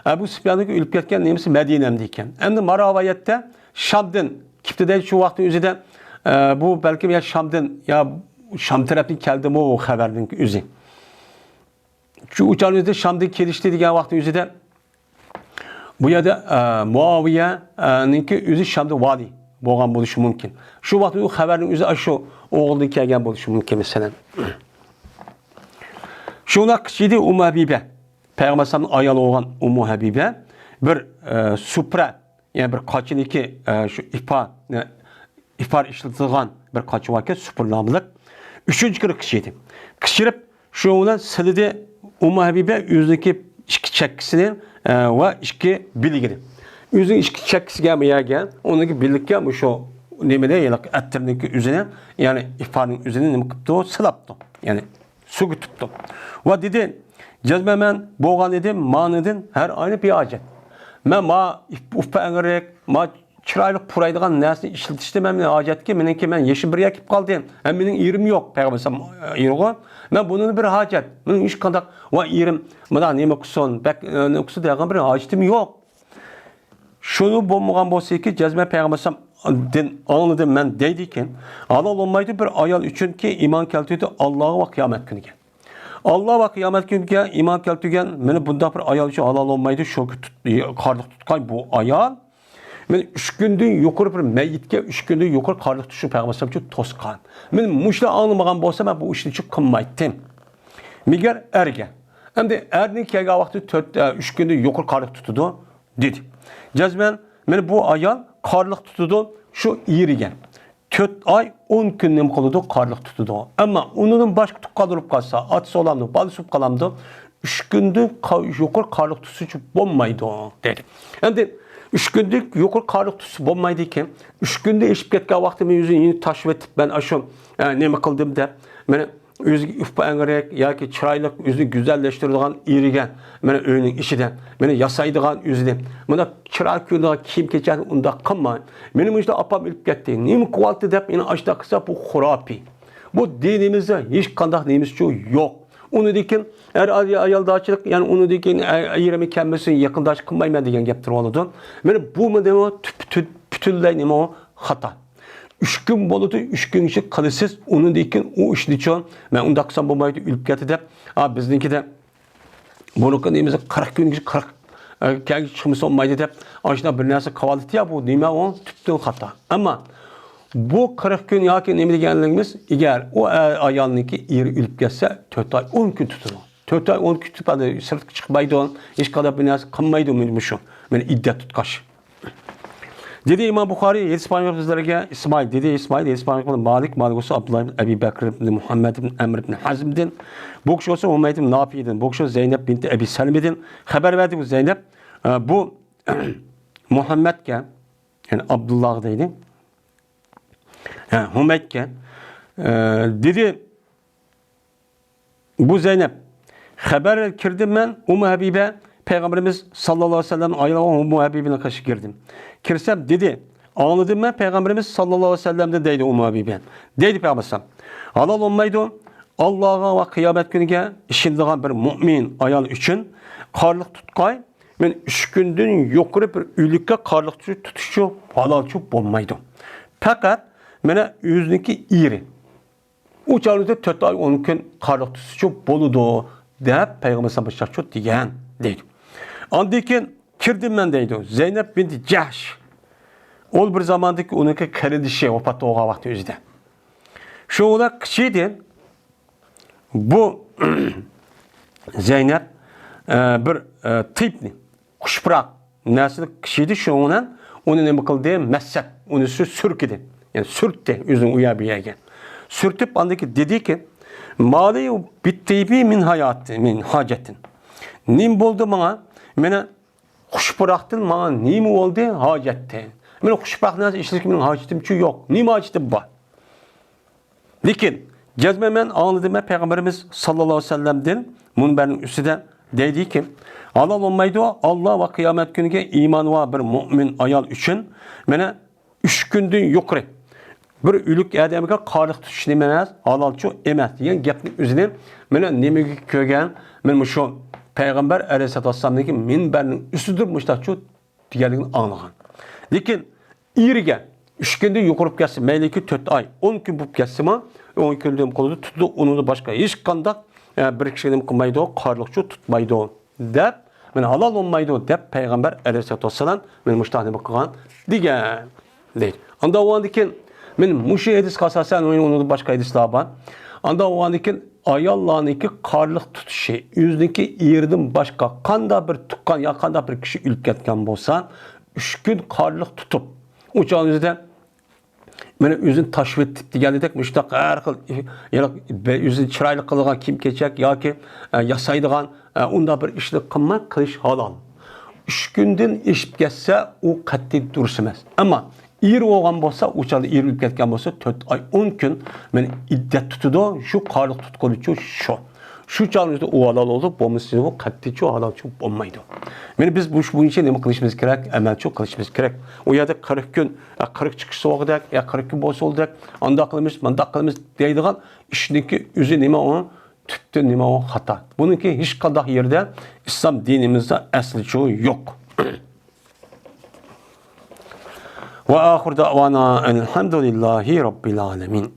ئەبۇ سۇپياننىڭكى ئۆلۈپ كەتكەن نېمىسى مەدىنەمدە ئىكەن. ئەمدى ما رىۋايەتتە شامدىن كېپتۇ دەيدۇ شۇ ۋاقىتنىڭ ئۆزىدە، ئە، بۇ بەلكىم يا شامدىن، يا شام تەرەپتىن كەلدىمۇ بۇ خەۋەرنىڭ ئۆزى. شۇ ئۇچارنىڭ ئۆزىدە شامدىن كېلىشتى دېگەن ۋاقىتنىڭ ئۆزىدە بۇ يەردە، ئە، مۇئاۋىيەنىڭكى ئۆزى شامدا ۋالىي بولغان بولۇشى مۇمكىن. شۇ ۋاقىتتا ئۇ خەۋەرنىڭ ئۆزى ئاشۇ ئوغلىدىن كەلگەن بولۇشى مۇمكىن، مەسىلەن. شۇنداق قىلىشىدى ئۇممۇ ھەبىبە. پەيغەمبەر ئەلەيھىسسالامنىڭ ئايالى بولغان ئۇممۇ ھەبىبە بىر، ئە، سۇپرا، يەنى بىر قاچىنىكى، ئە، شۇ ئىپا، ئە، ئىپار ئىشلىتىدىغان بىر قاچا باركەن، سۇپرا ناملىق. ئۈچىنچى كۈنى قىچىردى. قىچىرىپ، شۇنىڭ بىلەن سىلىدى ئۇممۇ ھەبىبە ئۆزىنىڭكى ئىككى چەككىسىنى، ئە، ۋە ئىككى بىلىكىنى. ئۆزىنىڭ ئىككى چەككىسىگە بۇ يەرگە، ئۇنىڭكى بىلىككە مۇشۇ نېمىنى، ھېلىقى ئەتىرنىڭكى ئۆزىنى، يەنى ئىپارنىڭ ئۆزىنى نېمە قىپتۇ؟ سىلاپتۇ. يەنى سۈرتۈپتۇ. ۋە دېدى، جەزمەن مەن بولغان ئىدىم مانىدىن ھەر ئاينى بىھاجەت. مەن ما ئۇپا ئەڭرەك، ما چىرايلىق پۇرايدىغان نەرسىنى ئىشلىتىشتە مەن ھاجەتكە، مېنىڭكى مەن يېشىم بىر يەرگە كېلىپ قالدى. ھەم مېنىڭ ئېرىم يوق، پەيغەمبەر ئەلەيھىسسالام ئېرىغۇ. مەن بۇنىڭ بىر ھاجەت، مېنىڭ ھېچقانداق ۋە ئېرىم مانا نېمە قىلسۇن، بەك، ئە، نېمە قىلسۇن دەيدىغان بىر ھاجىتىم يوق. شۇنى بولمىغان بولسىكى، جەزمەن پەيغەمبەر ئەلەيھىسسالامدىن ئاڭلىدىم مەن دەيدىكەن، ھالال بولمايدۇ بىر ئايال ئۈچۈنكى ئىمان كەلتۈردى ئاللاغا ۋە قىيامەت كۈنىگە. ئاللا ۋە قىيامەت كۈنىگە ئىمان كەلتۈرگەن، مانا بۇنداق بىر ئايال ئۈچۈن ھالال بولمايدۇ، شۇ كۈن تۇت-، قارلىق تۇتقاي بۇ ئايال. مانا ئۈچ كۈندىن يۇقىرى بىر مەييىتكە ئۈچ كۈندىن يۇقىرى قارلىق تۇتۇشنى پەيغەمبەر ئەلەيھىسسالام ئۈچۈن توسقان. مانا مۇشۇلار ئاڭلىمىغان بولسا، مەن بۇ ئىشنى چۈ قىلمايتتىم. مېگەر ئەرگە. ئەمدى ئەرنىڭ كەلگەن ۋاقتى تۆت، ئە، ئۈچ كۈندىن يۇقىرى قارلىق تۇتىدۇ، دېدى. جەزمەن، مانا بۇ ئايال قارلىق تۇتىدۇ، شۇ ئېرىگە. تۆت ئاي، ئون كۈن نېمە قىلىدۇ؟ قارلىق تۇتىدۇ. ئەمما ئۇنىڭدىن باشقا تۇغقان بولۇپ قالسا، ئاتىسى بولامدۇ، بالىسى بولۇپ قالامدۇ، ئۈچ كۈندىن قا-، يۇقىرى قارلىق تۇتسىچۇ بولمايدۇ، دېدى. ئەمدى ئۈچ كۈندىن يۇقىرى قارلىق تۇتسا بولمايدىكەن. ئۈچ كۈندىن ئېشىپ كەتكەن ۋاقتىمنى ئۆزىنى يېنىك تاشلىۋېتىپ، مەن ئاشۇ، ئە، نېمە قىلدىم دەپ، مانا ئۆزىگە ئۇپا ئەڭرەك ياكى چىرايلىق، ئۆزىنى گۈزەللەشتۈرىدىغان ئېرىگە، مانا ئۆينىڭ ئىچىدە، مانا ياسايدىغان ئۆزىنى، مانا چىرايلىق كۆرۈنىدىغان كىيىم-كېچەكنى ئۇنداق قىلماي. مېنى مۇشۇنداق ئاپام ئۆلۈپ كەتتى، نېمە قىلىۋالدى دەپ، مېنى ئاشۇنداق قىلسا، بۇ خۇراپىي. بۇ دىنىمىزدا ھېچقانداق نېمىسىچۇ يوق. ئۇنىڭدىن كېيىن ئەر ئايالداشلىق، يەنى ئۇنىڭدىن كېيىن ئە-، ئېرىمى كەلمىسۇن، يېقىنداشلىق قىلمايمەن دېگەن گەپتۇر بولىدۇ. مانا بۇ نېمە؟ تۈپ-، پۈتۈن-، پۈتۈنلەي نېمە؟ خاتا. ئۈچ كۈن بولىدۇ، ئۈچ كۈن ئىچىدە قىلىسىز، ئۇنىڭدىن كېيىن ئۇ ئىشنىچۇ، مەن ئۇنداق قىلسام بولمايدۇ، ئۆلۈپ كەتتى دەپ، ئا، بىزنىڭكىدە بۇرۇنقى نېمىسى قىرىق كۈن، قىرىق، ئە، كەلگۈچە چىقمىسا بولمايدۇ دەپ، ئاشۇنداق بىر نەرسە قىلىۋالدى يا، بۇ نېمە ئۇ؟ تۈپتىن خاتا. ئەمما بۇ قىرىق كۈن ياكى نېمە دېگەنلىكىمىز، ئەگەر ئۇ ئە-، ئايالنىڭكى ئېرى ئۆلۈپ كەتسە، تۆت ئاي ئون كۈن تۇتىدۇ. تۆت ئاي ئون كۈن تۇتۇپ، ھەدە سىرتقا چىقمايدۇ، ھېچقانداق بىر نەرسە قىلمايدۇ، مانا مۇشۇ، مانا ئىددەت تۇتقاچ. دېدى ئىمام بۇخارىي، ھەدىس بايان بىزلەرگە ئىسمائىل، دېدى ئىسمائىل، ھەدىس بايان مالىك، مالىك بولسا ئابدۇللا ئىبن ئەبى بەكر ئىبن مۇھەممەد ئىبن ئەمر ئىبن ھەزمدىن، بۇ كىشى بولسا ھۇمەيد ئىبن نافىئدىن، بۇ كىشى زەينەب بىنتى ئەبى سەلمىدىن خەۋەر بەردى. بۇ زەينەب، ئە، بۇ مۇھەممەدكە، يەنى ئابدۇللاغا دەيدۇ. ھە، ھۇمەيدكە، ئە، دېدى، بۇ زەينەپ، خەۋەر كىردىم مەن، ئۇممۇ ھەبىبە، پەيغەمبىرىمىز ساللاللاھۇ ئەلەيھى ۋەسەللەم ئايالىغا ئۇممۇ ھەبىبىنىڭ قېشىغا كىردىم. كىرسەم دېدى، ئاڭلىدىم مەن پەيغەمبىرىمىز ساللاللاھۇ ئەلەيھى ۋەسەللەمدىن دەيدۇ ئۇممۇ ھەبىبە. دەيدۇ پەيغەمبەر ئەلەيھىسسالام، ھالال بولمايدۇ، ئاللاغا ۋە قىيامەت كۈنىگە ئىشىنىدىغان بىر مۇئمىن ئايال ئۈچۈن قارلىق تۇتقاي، مەن ئۈچ كۈندىن يۇقىرى بىر ئۆلۈككە قارلىق تۇتۇشچۇ ھالالچۇ بولمايدۇ. پەقەت مانا ئۆزىنىڭكى ئېرى. ئۇ چاغدا تۆت ئاي ئون كۈن قارلىق تۇتسىچۇ بولىدۇ، دەپ پەيغەمبەر ئەلەيھىسسالام بۇ چاغدا دېگەن، دەيدۇ. ئاندىن كېيىن كىردىم مەن، دەيدۇ، زەينەپ بىنتى جەھش. ئۇ بىر زاماندىكى ئۇنىڭكى قېرىندىشى ۋاپات بولغان ۋاقتى ئۆزىدە. شۇ ئۇلار قىچىدىن بۇ زەينەپ، ئە، بىر، ئە، تىپنى، خۇشپۇراق نەرسىنى قىچىدى، شۇنىڭ بىلەن ئۇنى نېمە قىلدى؟ مەسسەپ، ئۇنى سۈ-، سۈركىدى. يەنى سۈرتتى ئۆزىنى ئۇ يەر بۇ يەرگە. سۈرتۈپ ئاندىن كېيىن دېدىكى، مالى بىتتىيبى مىن ھاياتى، مىن ھاجەتىن. نېمە بولدى ماڭا؟ مانا خۇشپۇراقتىن ماڭا نېمە بولدى؟ ھاجەتتە. مانا خۇشپۇراق نەرسە ئىشلەشكە مېنىڭ ھاجىتىمچۇ يوق. نېمە ھاجىتىم بار؟ لېكىن جەزمەن مەن ئاڭلىدىم، مەن پەيغەمبىرىمىز ساللاللاھۇ ئەلەيھى ۋەسەللەمدىن مۇنبەرنىڭ ئۈستىدە دەيدىكى، ھالال بولمايدۇ، ئاللا ۋە قىيامەت كۈنىگە ئىمانى بار بىر مۆمىن ئايال ئۈچۈن، مانا، ئۈچ كۈندىن يۇقىرى بىر ئۆلۈك ئادەمگە قارلىق تۇتۇش نېمە ئەمەس، ھالالچۇ ئەمەس دېگەن گەپنى ئۆزىنى مانا نېمىگە كۆرگەن؟ مانا مۇشۇ پەيغەمبەر ئەلەيھىسسالاتۇ ۋەسسالامنىڭكى مىنبەرنىڭ ئۈستىدە مۇشۇنداقچۇ دېگەنلىكىنى ئاڭلىغان. لېكىن ئېرىگە ئۈچ كۈندىن يۇقىرى بولۇپ كەتسە، مەيلىكى تۆت ئاي، ئون كۈن بولۇپ كەتسىمۇ، ئون كۈندىن قالىدۇ، تۇتىدۇ، ئۇنىڭدىن باشقا ھېچقانداق، ئە، بىر كىشىگە نېمە قىلمايدۇ، قارلىقچۇ تۇتمايدۇ، دەپ، مانا ھالال بولمايدۇ، دەپ پەيغەمبەر ئەلەيھىسسالاتۇ ۋەسسالام مانا مۇشۇنداق نېمە قىلغان دېگەن. دەيدۇ. ئاندا بولغاندىن كېيىن، مانا مۇشۇ ھەدىسكە ئاساسەن، ئۇنىڭدىن باشقا ھەدىسلەر بار. ئاندا بولغاندىن كېيىن، ئاياللارنىڭكى قارلىق تۇتۇشى، ئۆزىنىڭكى ئېرىدىن باشقا قانداق بىر تۇغقان يا قانداق بىر كىشى ئۆلۈپ كەتكەن بولسا، ئۈچ كۈن قارلىق تۇتۇپ، ئۇ چاغنىڭ ئۆزىدە مانا ئۆزىنى تاشلىۋېتىپ دېگەندەك، مۇشۇنداق ھەر خىل، يەنە ئۆزىنى چىرايلىق قىلىدىغان كىيىم-كېچەك ياكى، ئە، ياسايدىغان، ئە، ئۇنداق بىر ئىشنى قىلماي قىلىش ھالال. ئۈچ كۈندىن ئېشىپ كەتسە، ئۇ قەتئىي دۇرۇس ئەمەس. ئەمما ئېرى بولغان بولسا، ئۇ چاغدا ئېرى ئۆلۈپ كەتكەن بولسا، تۆت ئاي، ئون كۈن مانا ئىددەت تۇتىدۇ. شۇ قارلىق تۇتقىنىچۇ شۇ. شۇ چاغنىڭ ئۆزىدە ئۇ ھالال بولىدۇ، بولمىسا ئۇ قەتئىيچۇ ھالالچۇ بولمايدۇ. مانا بىز بۇ، بۇ بويىچە نېمە قىلىشىمىز كېرەك؟ ئەمەلچۇ قىلىشىمىز كېرەك. ئۇ يەردە قىرىق كۈن، ئە، قىرىق چىقىش سوغۇدەك، يا قىرىق كۈن بولسا بولدەك، ئانداق قىلىمىز، مانداق قىلىمىز دەيدىغان ئىشنىڭكى ئۆزى نېمە ئۇ؟ تۈپتىن نېمە ئۇ؟ خاتا. بۇنىڭكى ھېچقانداق يېرىدە ئىسلام دىنىمىزدا ئەسلىچۇ يوق. ۋە ئاخىر دەۋانا ئەلھەمدۇلىللاھى رەببىل ئالەمىن.